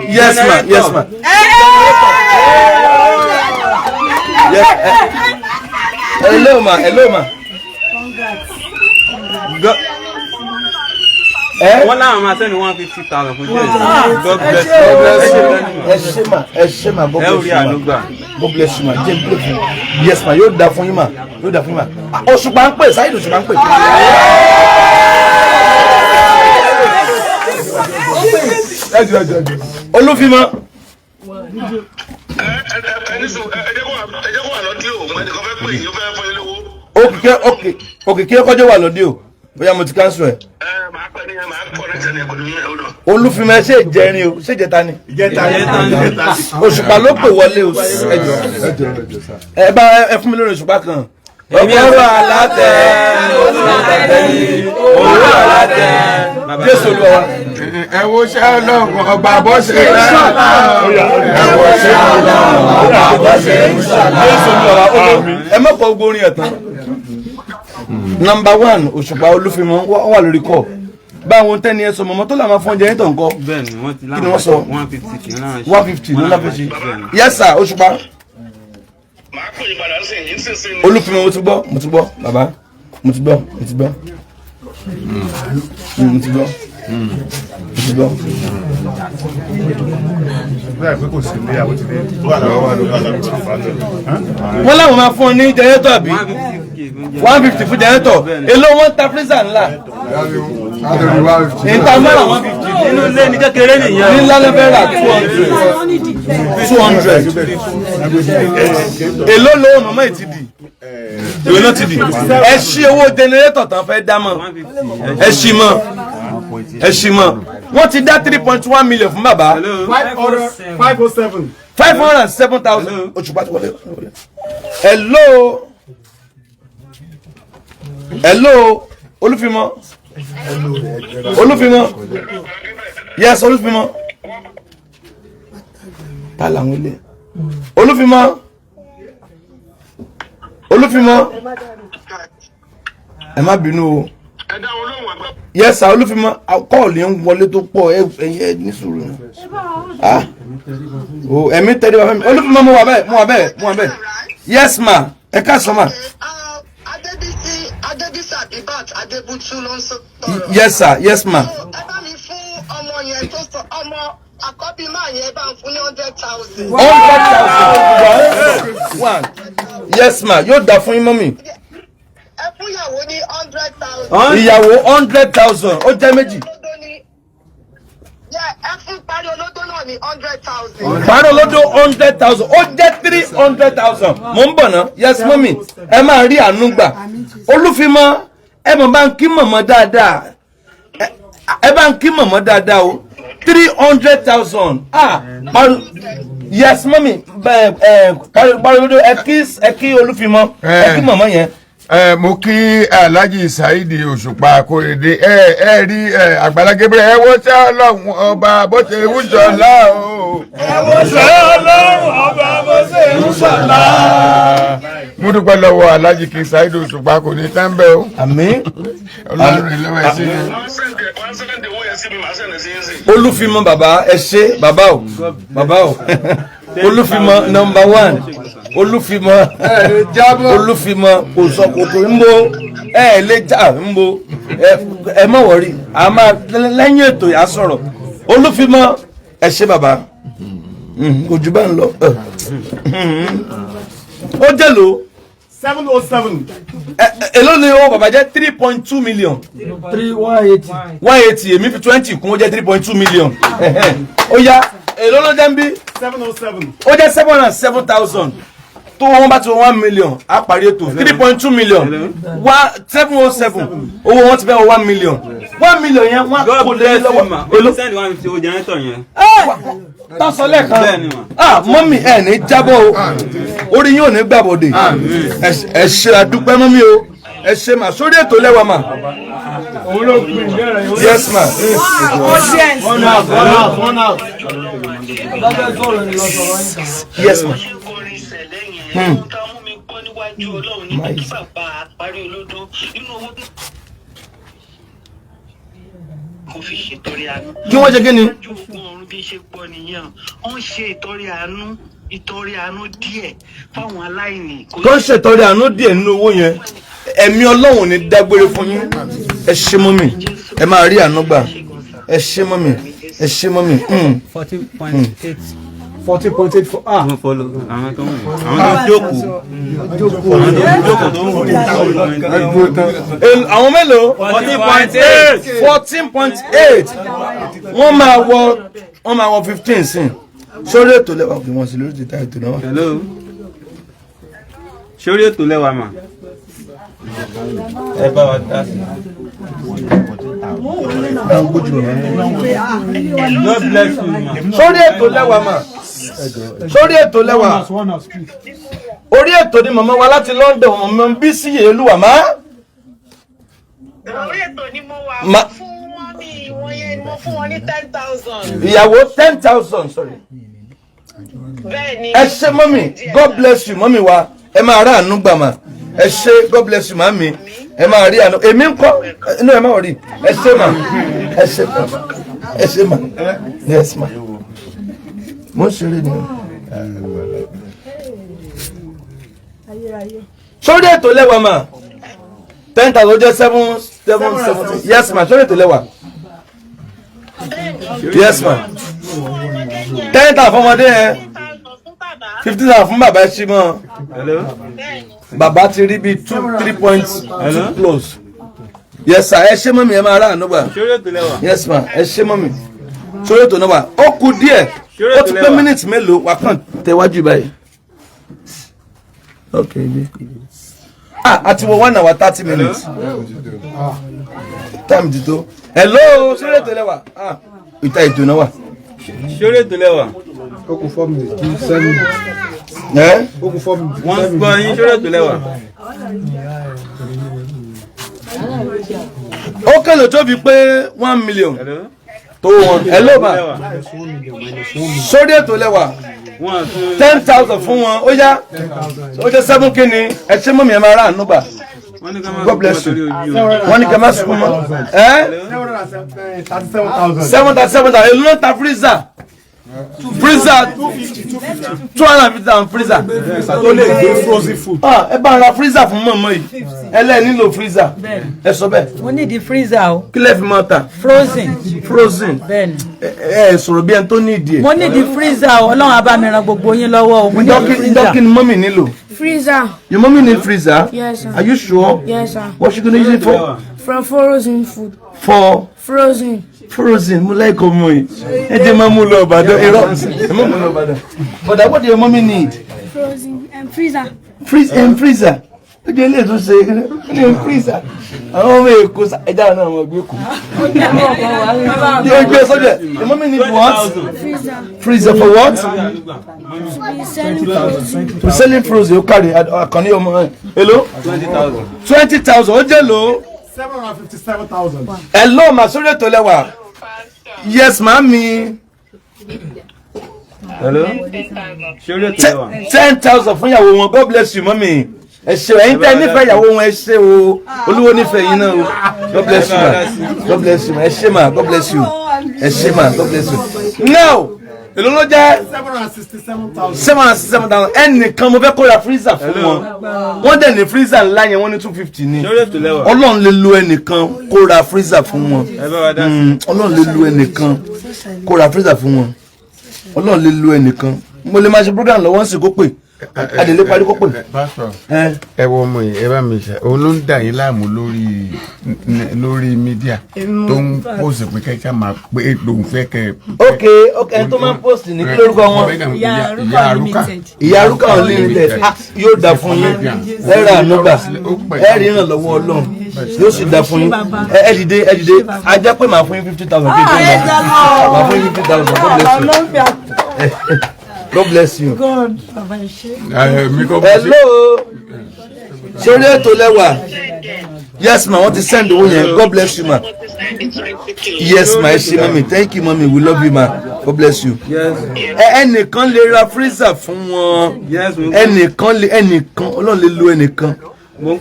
yes ma, yes ma, yes. Hello ma, hello ma. Wọ́n láwọn máa send 150,000 fún Jésù. God bless you. Ẹ ṣé ma, ẹ ṣé ma. God Ẹ ó bless rí you ma. àánú gbà. God bless you ma. Jẹ́ n pray fún yín. Yes ma, yóò da fún yín ma, yóò da fún yín ma. Ah, Òṣùpá ń pè, Saheed Òṣùpá ń pè. Ẹ jọ, ẹ jọ, ẹ jọ. Olúfimọ́. Ẹ jẹ́ kó wà lọ́dí o, ẹnìkan fẹ́ pè yín, ó fẹ́ fún yín lówó. Òkè kí ọkọjọ́ wà lóde o, bóyá mo ti cancel ẹ̀. Olúfimọ́, ẹ ṣe ìjẹrin o, ṣé ìjẹta ni? Òṣùpá ló pè wọlé o. Ẹ jọ, Ẹ jọ, ẹ jọ sá. ẹ bá ẹ fún mi lórí Òṣùpá kan. Ọ̀pọ̀rọ̀ alátẹ, òwúrọ̀ alátẹ, Jésù Olúwa wa. Ẹ wo ṣé Ọlọ́run ọba bó ṣe ń ṣọlá. Ẹ wo ṣé Ọlọ́run ọba bó ṣe ń ṣọlá. Jésù Olúwa wa. Ẹ má kọ ogun orin ẹ̀ tán. Number one, Òṣùpá, Olúfimọ́ wọ́n wà lórí kọ́ báwọn tẹ́ni ẹ sọ mọ̀mọ́ tó làwọn fún oúnjẹ yẹn tàn kọ́. Bẹ́ẹ̀ni, wọ́n ti Kí ni wọ́n sọ? 150 kì í náà ṣe. 150 ló láfẹ́ ṣe. Yes sir, Òṣùpá. Olúfimọ́, mo ti gbọ́, mo ti gbọ́, bàbá, mo ti gbọ́, mo ti gbọ́, mo ti gbọ́, mo ti gbọ́. Bẹ́ẹ̀ pé kò sí ilé àwọn ti dé. Wọ́n láwọn máa fún ọ ní generator àbí 150 fún generator. Èló wọ́n ta freezer ńlá? Níta mọ́ra 150. Nínú ilé ní kékeré nìyẹn. Ní ńlá ló fẹ́ rà 200, 200. Èló lówó màmá yìí ti di? Èló ló ti di? Ẹ ṣí owó generator tán fẹ́ dá mọ́, ẹ ṣí mọ́, ẹ ṣí mọ́. Wọ́n ti dá 3.1 million fún bàbá. 507. 507,000. Òṣùpá ti wọlé. Hello, hello, Olúfimọ́, Olúfimọ́. Yes, Olúfimọ́. Ta làwọn ilé? Olúfimọ́, Olúfimọ́, ẹ má bínú o. Yes sir, Olúfimọ́. Call ń wọlé tó pọ̀. Ẹ ẹ ní sùúrù. Ah, o ẹ̀mí tẹ́lẹ̀ bàbá mi. Olúfimọ́, mo wà bẹ́ẹ̀, mo wà bẹ́ẹ̀, mo wà bẹ́ẹ̀. Yes ma, ẹ káàsán ma. Adébísí Abibat Adébútú ló ń sọ̀rọ̀. Yes sir, yes ma. Ẹ bá mi fún ọmọ yẹn tó sọ, ọmọ àkọ́bí máa yẹn, bá ń fún ní 100,000. 100,000, one. Yes ma, yóò dà fún yín mummy. Ẹ fún ìyàwó ní 100,000. Ìyàwó 100,000, ó jẹ́ méjì. Ẹ fún parí olódó náà ní 100,000. Parí olódó 100,000, ó jẹ́ 300,000. Mò ń bọ̀ ná. Yes mummy, ẹ máa rí àánú gbà. Olúfimọ́, ẹ mọ̀ bá ń kí mọ̀mọ́ dáadáa, ẹ bá ń kí mọ̀mọ́ dáadáa o. 300,000. Ah, yes mummy. Ẹ ẹ parí olódó, ẹ kí, ẹ kí Olúfimọ́, ẹ kí mọ̀mọ́ yẹn. Ẹ mo kí Alhaji Saheed Òṣùpá Akóredé. Ẹ ẹ rí ẹ Àgbàlá Gabriel, ẹ wo ṣé Ọlọ́run ọba bó ṣe ń ṣọlá o. Ẹ wo ṣé Ọlọ́run ọba bó ṣe ń ṣọlá. Mo dúpẹ́ lọ́wọ́ Alhaji King Saheed Òṣùpá, kò ní tán bẹ́ẹ̀ o. Àmín. Ọlọ́run ìlọ́wọ́ ẹ sí i. Olúfimọ́, bàbá, ẹ ṣé bàbá o, bàbá o. Olúfimọ́ number one, Olúfimọ́, Olúfimọ́ kò sọ kòkò ń bo ẹ lè já ń bo. Ẹ má worry, a máa lẹ́yìn ètò yà sọ̀rọ̀. Olúfimọ́, ẹ ṣé bàbá. Kò jù bá ń lọ. Ó jẹ́ lò. 707. Èló ni owó bàbá jẹ́? 3.2 million. Three 180. 180, èmi fi 20 kún, ó jẹ́ 3.2 million. Ó yá, èló ló jẹ́ ń bí? 707. Ó jẹ́ 707,000. Tó wọ́n bá ti wọ 1 million, á parí ètò. 3.2 million one 707, owó wọn ti fẹ́ wọ 1 million. 1 million yẹn, wọ́n á kó lé lọ́wọ́. Ma o send 150 owó generator yẹn. Tásọ lẹ́ẹ̀kan. Bẹ́ẹ̀ni ma. Ah, mummy, ẹ̀ ní jábọ̀ o, orí yín ò ní gbàbọ̀dè. Ẹ ṣe, àdúpẹ́ mummy o, ẹ ṣe mà. Sórí ètò lẹ́wà mà. Yes ma. Audience. One out, one out, one out. Yes ma. Hmm. Níwájú Ọlọ́run ní pé kí bàbá parí olódó nínú owó tó kò fi ṣètọrẹ àánú. Kí wọ́n ṣe kí ni? Níwájú ogun ọ̀run bí ṣe gbọ́ nìyẹn, ó ń ṣe ìtọrẹ àánú, ìtọrẹ àánú díẹ̀ fáwọn aláìní. Tó ń ṣètọrẹ àánú díẹ̀ nínú owó yẹn. Ẹ̀mí Ọlọ́run ò ní dágbére fún yín. Ẹ ṣe mummy, ẹ máa rí àánú gbà. Ẹ ṣe mummy, ẹ ṣe mummy. 14.8. 14.84. Ah. Àwọn follow àwọn tó ń wò, àwọn tó jókòó, àwọn tó jókòó tó ń wò. Àwọn mélòó? 14.8. 14.8. Wọ́n máa wọ 15 sí. Sórí ètò lẹ́wà kí wọ́n sì lórí ti ta ètò náà. Hello, sórí ètò lẹ́wà mà, ẹ bá wa dá sí. God bless you ma. Sórí ètò lẹ́wà mà, sórí ètò lẹ́wà. One out, please. Orí ètò ni màmá wa láti London, màmá Bísí Olúwa má. Orí ètò ni mo wà. Fún mummy wọn yẹn, mo fún wọn ní 10,000. Ìyàwó 10,000, sorry. Bẹ́ẹ̀ni. Ẹ ṣé mummy, God bless you mummy wa, ẹ máa rà àánú gbà mà. Ẹ ṣé, God bless you mummy, ẹ máa rí àánú. Èmi ń kọ́ inú ẹ máa rí. Ẹ ṣé mà, ẹ ṣé mà, ẹ ṣé mà. Yes ma, mo ń ṣeré ni. Sórí ètò lẹ́wà mà, 10,000 jẹ́ seven seven seven. Yes ma, sórí ètò lẹ́wà. Yes ma, 10,000 fọmọdé yẹn, 15,000 fún bàbá. Ẹ ṣí mọ́. Hello. Bàbá ti rí bíi two three point two close. Yes sir, ẹ ṣé mummy, ẹ máa rà àánú gbà. Sórí ètò lẹ́wà. Yes ma, ẹ ṣé mummy. Sórí ètò náà wà, ó kù díẹ̀, ó ti pé minute mélòó wà kàn tẹ̀wájú báyìí. Ok, ibi ah, àti wọ 1 hour 30 minutes, time ti tó. Hello, sórí ètò lẹ́wà. Ah, ìta ètò náà wà. Sórí ètò lẹ́wà. Ó kù 4 minutes kí 7. Ẹ Ó kù 4 minutes. Wọ́n gbọ́ yín, sórí ètò lẹ́wà. Ó kèlò tó fi pé 1 million tó wọn. Hello ma, sórí ètò lẹ́wà. Wọ́n tún 10,000 fún wọn, ó yá, ó jẹ́ seven kínní. Ẹ ṣé mummy, ẹ máa rà àánú gbà. Wọ́n ní ká má God bless you. torí ojú o. Wọ́n ní ká má sunkún mọ́ ẹ́. 737,000. 737,000. Èló ló ń ta freezer? Freezer 250,000 freezer. Tó lè gbé frozen food. Ah, ẹ bá ń ra freezer fún mọ̀mọ́ yìí. Ẹlẹ́ẹ̀ nílò freezer, ẹ sọ bẹ́ẹ̀. Mo ní di freezer o. Kí lẹ fi máa ta? Frozen. Frozen. Bẹ́ẹ̀ni. Ẹ ẹ sọ̀rọ̀ bí ẹni tó ní ìdí ẹ̀. Mo ní di freezer o, Ọlọ́run á bá mi ran gbogbo yín lọ́wọ́ o, mo ní di freezer. Dọ́kì ni mummy nílò? Freezer. Your mommy need freezer? Yes, sir. Are you sure? Yes, sir. What you gonna use it for? From frozen food. For Frozen. frozen. Mo like ọmọ yìí. Ẹ jẹ́ máa mú lọ Ìbàdàn. Irọ́, ẹ má mú lọ Ìbàdàn. But what do your mommy need? Frozen and freezer. Freeze and freezer. Ó jẹ́ ilé ìtúnṣe ní freezer. Àwọn ọmọ Èkó ẹja náà wọ́n gbé kú. Ní gbé sọ́jà. Your mommy need what? Freezer. Freezer for what? To be selling frozen. To selling frozen. Ó kárí àkànní ọmọ ẹ̀. Hello? 20,000. 20,000. Ó jẹ́ lò ó. 757,000. Hello ma, sórí ètò lẹ́wà. Yes mummy. Hello, sórí ètò lẹ́wà. 10,000 fún ìyàwó wọn. God bless you mummy. Ẹ ṣé o, ẹ̀yin tẹ́ nífẹ̀ẹ́ ìyàwó wọn, ẹ ṣé o. Olúwo nífẹ̀ẹ́ yín náà o. God bless you ma, God bless you ma. Ẹ ṣé ma, God bless you. Ẹ ṣé ma, God bless you. Now, èló ló jẹ́? 767,000. 767,000. Ẹnìkan mo fẹ́ kó ra freezer fún wọn. Wọ́n dẹ̀ ní freezer ńlá yẹn, wọ́n ní 250 ní. Sórí ètò lẹ́wà. Ọlọ́run lè lo ẹnìkan kó ra freezer fún wọn. Ẹ bá wa dá sí. Ọlọ́run lè lo ẹnìkan kó ra freezer fún wọn. Ọlọ́run lè lo ẹnìkan. Mo lè máa ṣe program lọ́wọ́ ń sìn kó pè, adèlé parí kó pè. Pásítọ̀, ẹ wo ọmọ yìí, ẹ bá mi ṣe, òun ló ń dà yín láàmú lórí media tó ń post pé kẹ́kẹ́ máa pé lòun fẹ́ kẹ́. Ok, ẹni tó máa ń post ní kí lórúkọ wọn? Ìyá Arúkà. Ìyá Arúkà Unlimited. Ah, Yóò dà fún yín, ẹ ra ànúgbà, ẹ rí ìrànlọ́wọ́ Ọlọ́run, yóò sì dà fún yín. Ẹ dìde, ẹ dìde. A jẹ́ pé màá fún yín 50,000 kí n tó lọ. Màá fún yín 50,000. God bless you, God bless you. God, bàbá, ẹ ṣé. Hello, sórí ètò lẹ́wà. Yes ma, wọ́n ti send owó yẹn. God bless you ma. Yes ma, ẹ ṣé mummy. Thank you mummy, we love you ma, God bless you. Ẹ ẹnìkan lè ra freezer fún wọn. Ẹnìkan lè, ẹnìkan, Ọlọ́run lè lo ẹnìkan.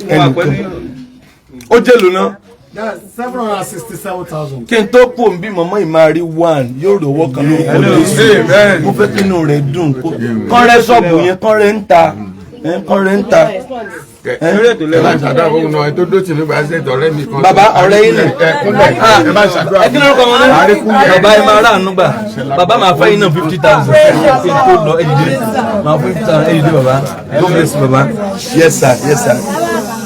Ẹnìkan ó jẹ́ lónà. That's 767,000. Kí n tó pò ń bí mọ̀mọ́ yìí máa rí one, yóò rọwọ́ kan lórúkọ Jésù. Mo fẹ́ kí inú rẹ̀ dùn, kó kán rẹ́ ṣọ́ọ̀bù yẹn, kán rẹ́ ń ta, kán rẹ́ ń ta. Ẹ bá ṣàdúrà fún un náà, ẹ tó dó tì mí bá ṣe ọ̀rẹ́ mi kan. Bàbá, ọ̀rẹ́ yín ni. Ẹ kúnlẹ̀, ẹ bá ṣàdúrà. Ẹ kí lórúkọ wọn náà? Bàbá, ẹ máa ráàánú gbà. Bàbá, máa fẹ́ yín náà 50,000 kí n tó lọ. Ẹ dìde, máa fún 50,000. Ẹ dìde bàbá. God bless you bàbá. Yes sir, yes sir.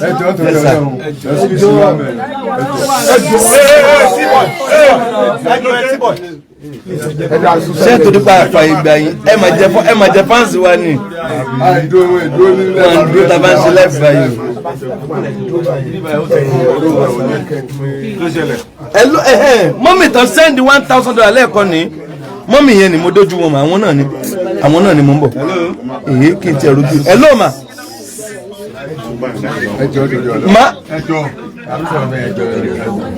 Ẹ jọ̀ọ́, tó Yes, yọ sir. ọ, ẹ jọ̀ọ́, ẹ jọ̀ọ́. Ṣé torí pa àfààyè gbà yín, ẹ máa jẹ fans wa ni. Wọn dúró tá a bá ń ṣe live báyìí. Hello, ẹ̀hẹ́n, mummy tán send $1,000 lẹ́ẹ̀kan ní mummy yẹn ni mo dójú wọn mà. Àwọn náà ni, àwọn náà ni mo ń bọ̀. Èyí kì í tiẹ̀ rojú. Hello ma. Ẹ jọ̀ọ́, tó yọ Ma. ẹ jọ̀ọ́,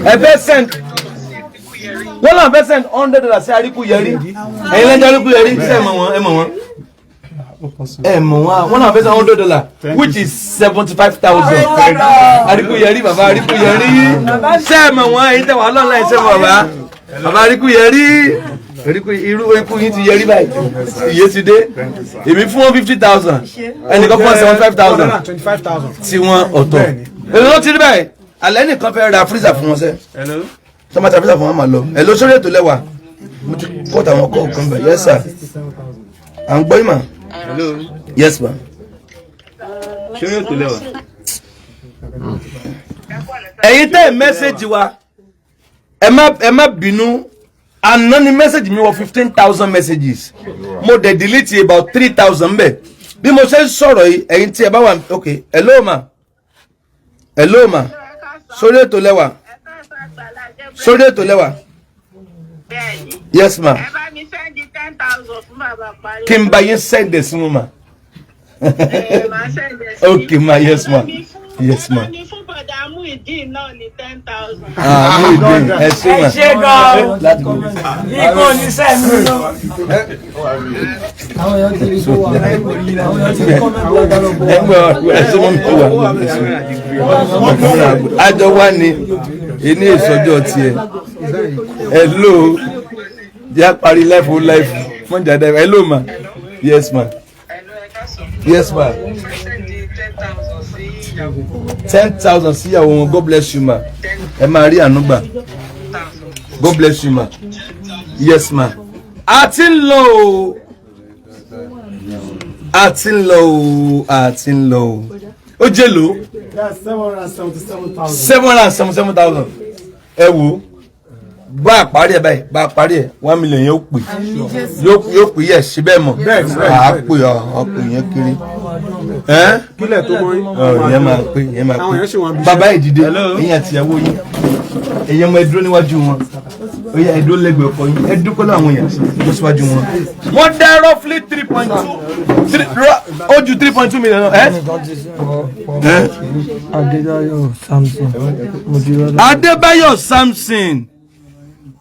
Ẹ fẹ́ send, wọ́n náà fẹ́ send $100 sí Aríkú Yẹrí. Ẹ̀yin lẹ́jọ́ Aríkú Yẹrí, ṣé ẹ mọ̀ wọ́n? Ẹ mọ̀ wọ́n, ẹ mọ̀ wọ́n. Wọ́n náà fẹ́ send $100, which is 75,000. Aríkú Yẹrí, bàbá Aríkú Yẹrí, ṣé ẹ mọ̀ wọ́n? Ẹ̀yin tẹ̀ wá lọ́nà ẹ̀, ṣé mọ̀ bàbá bàbá Aríkú Yẹrí? Aríkú, irú ikú yín ti yẹrí báyìí, iye ti dé. Èmi fún wọn 50,000, ẹnìkan fún wọn 75,000. 25,000. Tí wọ́n ọ̀tọ̀, èlò ló ti rí báyìí? Alẹ́ nìkan fẹ́ ra freezer fún wọn sẹ́, sọmọta freezer fún wọn máa lọ. Ẹ lọ sórí ètò lẹ́wà. Mo ti kọ́ tàwọn kọ́ kan bẹ̀. Yes sir, à ń gbọ́ yín mà. Yes ma. Ṣé yóò tó lẹ́wà? Ẹ̀yin tẹ́ ẹ̀ message wa, ẹ má bínú. Àná ni message mi wọ 15,000 messages. Mo dẹ̀ delete about 3,000 bẹ́ẹ̀ bí mo ṣe ń sọ̀rọ̀ yìí. Ẹ̀yin tí ẹ bá wà, ok. Hello ma, hello ma, sórí ètò lẹ́wà, sórí ètò lẹ́wà. Yes ma. Ẹ bá mi send 10,000 fún bàbá parí. Kí n bá yín send ẹ̀ sí wọn ma? Ẹ máa send ẹ̀ sí. Ok ma, yes ma, yes ma. Ẹ bá mi fún bọ̀dà Muideen náà ní 10,000. Ah, Muideen, ẹ ṣé ma. Ẹ ṣé gan-an. Láti bọ̀. Ikú oníṣẹ́ mi lọ. Àwọn èèyàn ti rí kó wà, àwọn èèyàn ti rí comment lágbára bọ̀. Ẹgbẹ́ ẹsẹ̀ mọ́ mi wà àjọ wa ni ẹni ìsọjọ́ tiẹ̀. Hello, jẹ́ àparí life o, life fún jàdá. Hello ma, yes ma, yes ma. 10,000 sí ìyàwó wọn. God bless you ma, ẹ máa rí àánú gbà. God bless you ma, yes ma. A ti ń lọ o, a ti ń lọ o, a ti ń lọ o. Ó jẹ́ lò. That's 777,000. 777,000. Ẹ wo, bá a parí ẹ báyìí, bá a parí ẹ, 1 million yẹn ó pè, yóò pè yẹ síbẹ̀ mọ̀. À á pè ọ pè yẹn kiri ẹ. Kílẹ̀ tó mọ́ yín. Ọ yẹn máa pè, yẹn máa Àwọn èèyàn ṣì wà pè. níbi iṣẹ́. Bàbá, ìdìde, ẹ̀yin àti ìyàwó yín, ẹ̀yin ọmọ, ẹ dúró níwájú wọn. Ó yá, ẹ dúró lẹ́gbẹ̀ẹ́ ọkọ yín. Ẹ dúpẹ́ lọ́wọ́ àwọn èèyàn tó síwájú wọn. Wọ́n dá roughly three point two three, ó ju 3.2 million náà. Ẹ. Adébáyọ̀ Samson Mojírọ́lá. Adébáyọ̀ Samson,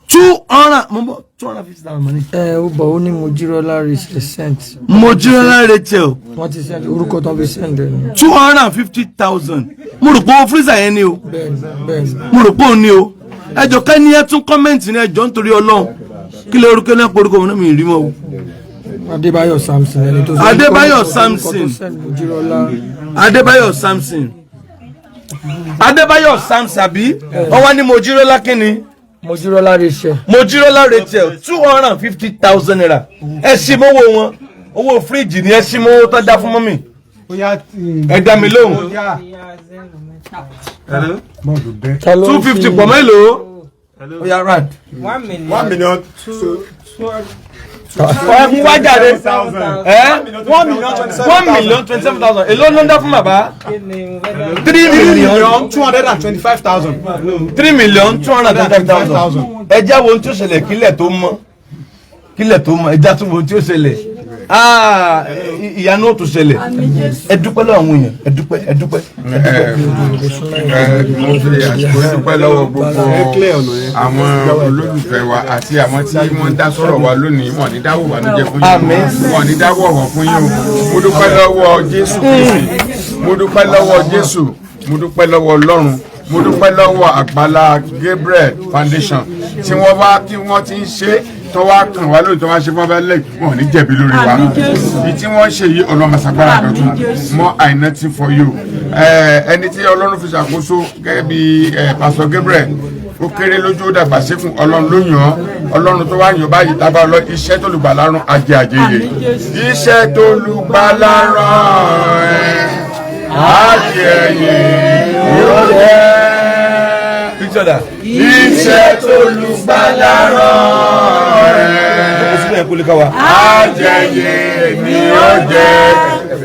two hundred, mo bọ, 250,000 money. Ẹ ó bọ̀, ó ní Mojírọ́lá Rachel sent. Mojírọ́lá Rachel. Wọ́n ti send orúkọ tó ń fi send ẹ̀ ni. 250,000. Mo rò pé owó freezer yẹn ni o. Bẹ́ẹ̀ni, bẹ́ẹ̀ni. Mo rò pé òun ni o. Ẹjọ kẹ́ni ẹ tún comment ní ẹjọ́ nítorí Ọlọ́run. Kí lè orúkọ náà porúkọ òun náà, mi rí mọ́ o. Adébáyọ̀ Samson, ẹni tó Adébáyọ̀ orúkọ tó Samson. send Mojírọ́lá. Adébáyọ̀ Samson, Adébáyọ̀ Samson, àbí ọwọ́ ni Mojírọ́lá kínni? Mojírọ́lá Rachel. Mojírọ́lá Rachel, ₦250,000. Ẹ ṣí mọ́wọ́ wọn, owó fíríjì ni. Ẹ ṣí mọ́wọ́ tó dá fún mummy. Ẹ dá mi lóhùn. 250 pọ̀ mélòó? Ó yá, round. 1 million. 1 million two two Ẹ mú wá jáde. Ẹ 1,027,000. Èló ló ń dá fún bàbá? 3,225,000. 3,225,000. Ẹ já wo ohun tí ó ṣẹlẹ̀ kílẹ̀ tó mọ́. Kílẹ̀ tó mọ́. Ẹ já tún wo ohun tí ó ṣẹlẹ̀. Ah, ìyanu ó tún ṣẹlẹ̀. Ẹ dúpẹ́ lọ́wọ́ àwọn èèyàn. Ẹ dúpẹ́, ẹ dúpẹ́. Mo fi àsìkò dúpẹ́ lọ́wọ́ gbogbo àwọn olólùfẹ́ wa àti àwọn tí wọ́n ń dá sọ̀rọ̀ wa lónìí. Wọ́n ní dáwọ́ ìbànújẹ́ fún yín, wọ́n ní dáwọ́ ọ̀wọ̀ fún yín o. Mo dúpẹ́ lọ́wọ́ Jésù Kristi, mo dúpẹ́ lọ́wọ́ Jésù, mo dúpẹ́ lọ́wọ́ Ọlọ́run, mo dúpẹ́ lọ́wọ́ Àgbàlá Gabriel Foundation tí wọ́n wá, tí wọ́n ti ń ṣe tó wá kàn wá lóyún, tó wá ṣe fún abẹ́lẹ̀ lẹ́yìn, wọn ò ní jẹ̀bi lórí wa. Ìyí tí wọ́n ṣe yìí, ọlọ́mọṣàgbára dọ̀tun mọ́ àìnátí for you. Ẹni tí Ọlọ́run fi ṣàkóso gẹ́gẹ́ bí Pastor Gabriel, ó kéré lójú, ó dàgbà síkùn, Ọlọ́run ló yàn án. Ọlọ́run tó wá yàn báyìí tábà lọ, iṣẹ́ tó lùgbàlà rán ajé àjẹyè, iṣẹ́ tó lùgbàlà rán ajẹyè yóò jẹ́. Iṣẹ́ tó lùgbàlà rán ajẹyè ni ó jẹ́.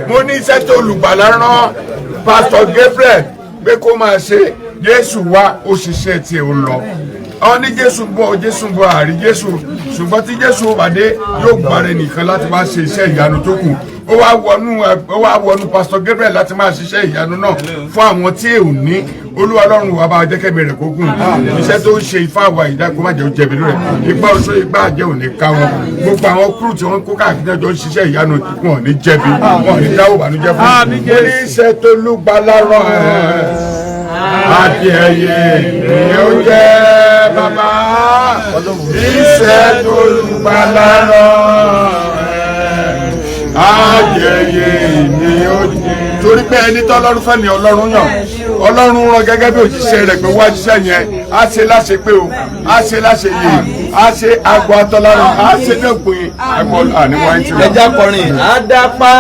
Mo ní iṣẹ́ tó lùgbàlà rán Pastor Gabriel pé kó máa ṣe, Jésù wá, ó ṣiṣẹ́ tiẹ̀, ó lọ. Ọ ní Jésù ń bọ̀, Jésù ń bọ̀, àrí Jésù. Ṣùgbọ́n tí Jésù bá dé, yóò gbàrẹ nìkan láti wá ṣe iṣẹ́ ìyanu tó kù. Ó wá wọnú Pastor Gabriel láti máa ṣiṣẹ́ ìyanu náà fún àwọn tí ò ní. Olúwa Ọlọ́run wa, bá jẹ́ kẹ́mi rẹ̀ kó gùn. Iṣẹ́ tó ń ṣe ifá wa ìdá, kó má jẹ́ ó jẹ̀bi lórí ẹ̀. Igbá oṣó, igbá àjẹ́ ò ní ká wọn. Gbogbo àwọn kúrú tí wọ́n kó káàkiri ọjọ́ ń ṣiṣẹ́ ìyanu, wọn ò ní jẹ̀bi, wọn ò ní dáwọ́ ìbànújẹ́ fún mi. Mo ní iṣẹ́ tó lùgbàlà rán ẹ̀ adìẹyẹ ni ó jẹ́ bàbá, iṣẹ́ tó lùgbàlà rán adìẹyẹ ni ó jẹ́. Torí pé ẹni tó Ọlọ́run fẹ́ ni Ọlọ́run yàn, Ọlọ́run rán gẹ́gẹ́ bí òjíṣẹ́ rẹ̀ pé wá jíṣẹ́ yẹn, á ṣe láṣẹ pé o, á ṣe láṣẹ yìí, á ṣe àgọ́ atọ́lárun, á ṣe dẹ́kun àgọ́ àníwá ẹ̀ tí wọ́n. Ẹja kọrin àdápadà,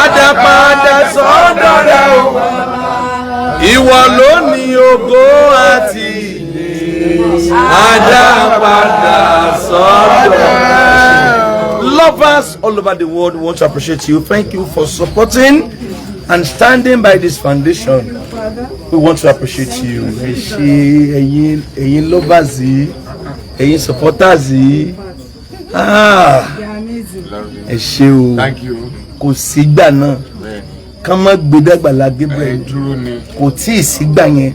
àdápadà sọ́dọ̀ rẹ̀ o. Ìwọ ló ní ògo àti àdápadà sọ́dọ̀ rẹ̀. Lovers all over the world want to appreciate you. Thank you for supporting and standing by this foundation. We want to appreciate you. Ẹ ṣé, ẹ̀yin lovers yìí, ẹ̀yin supporters yìí. Ah, ẹ ṣé o. Thank you. Kò sígbà náà kán má gbé dàgbàlá Gabriel, Ẹ dúró ni. Kò tí ì sígbà yẹn.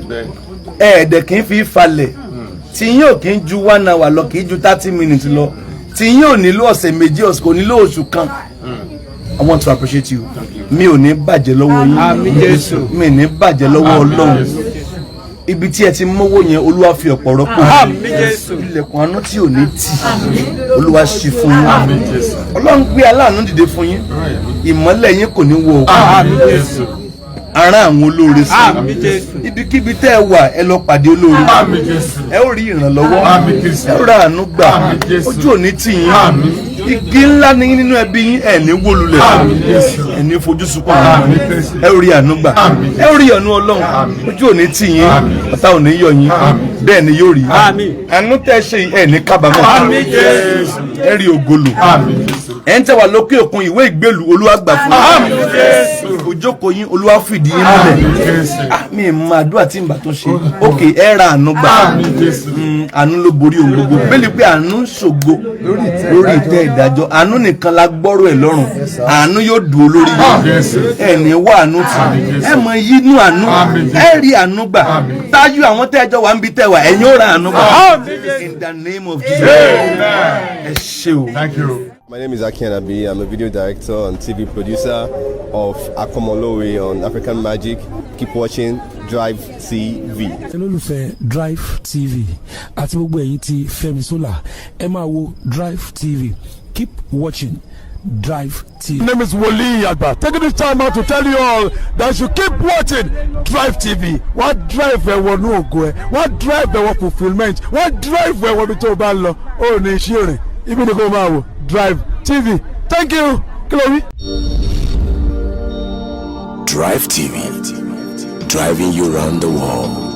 Ẹ̀ẹ́dẹ̀ kì í fi falẹ̀ tí yín ò kì í ju 1 hour lọ, kì í ju 30 minutes lọ, tí yín ò nílò ọ̀sẹ̀ 2, ọ̀sẹ̀ kò nílò oṣù kan. I want to appreciate you. Mi ò ní bàjẹ́ lọ́wọ́ yín. Àmín Jésù. Mi ò ní bàjẹ́ lọ́wọ́ Ọlọ́run. Ibi tí ẹ ti mówó yẹn, Olúwa fi ọ̀pọ̀ rọ́pò. Àmín Jésù. Ilẹ̀kùn àánú tí ò ní tì, Olúwa ṣí fún yín. Ọlọ́run gbé aláàánú dìde fún yín. Ìmọ́lẹ̀ yín kò ní wọ òkú. Àmín Jésù. Ará àwọn olóore sí Àmín Jésù. ibikíbi tẹ́ ẹ wà, ẹ lọ pàdé olóore. Àmín Jésù. Ẹ ó rí ìrànlọ́wọ́. Àmín Jésù. Ẹ ó ra àánú gbà. Àmín Jésù. Ojú ò ní tì yín. Àmín. Igi ńlá ni yín nínú ẹbí yín. Ẹ ní wó lulẹ̀. Àmín Jésù. Ẹ ní fojú sunkún. Àmín Jésù. Ẹ ó rí àánú gbà. Àmín. Ẹ ó rí ọ̀nù Ọlọ́run. Ojú ò ní tì yín. Àmín. Ọ̀tá ò ní yọ̀ yín. Àmín. Bẹ́ẹ̀ ni yóò rí. Àmín. Àánú tẹ́ ẹ ṣe yìí, ẹ ní kábàámọ̀. Àmín Jésù. Ẹ rí ògolo. Àmín Jésù. Ẹ ń tẹ́wà lókè òkun, ìwé ìgbélú, Olúwa gbà fún Àmín yín. Jésù. Òjókòó yín, Olúwa fìdí yín múlẹ̀. Àmín Jésù. Ah, mi ì mọ àdúrà tí n bá tó ṣe. Ok, ẹ ra àánú gbà. Àmín Jésù. Àánú ló borí ohun gbogbo. Bẹ́ẹ̀ ni pé àánú ń ṣògo lórí ìtẹ́ ìdájọ́. Àánú nìkan la gbọ́rọ̀ ẹ̀ lọ́rùn. Àánú yóò dùn olórí yìí. Jésù. Ẹ ní wá àánú tì, ẹ mọ yínú àánú. Àmín. Ẹ rí àánú gbà. Tájú àwọn tẹ́jọ́ wà ń bi tẹ́ wà, ẹ̀yin ó ra àánú gbà. Àmín. In the name of Jesus. Amen. Ẹ ṣé o. Thank you. My name is Aki Anabi. I'm a video director and TV producer of Akomolowe on African Magic. Keep watching Drive TV. Olólùfẹ́ Drive TV àti gbogbo ẹ̀yin tí Fẹ́mi Sola, ẹ máa wo Drive TV. Keep watching Drive TV. My name is Wole Agba. Taking this time out to tell you all that you keep watching Drive TV. Wọ́n drive ẹ wọnú ògo ẹ, wọ́n drive ẹ wọ fulfilment, wọ́n drive ẹ wọ ibi tó o bá lọ. Ó ní iṣẹ́ rìn, ibi ni kò máa wò Drive TV. Thank you. Kí ló wí? Drive TV, driving you round the world.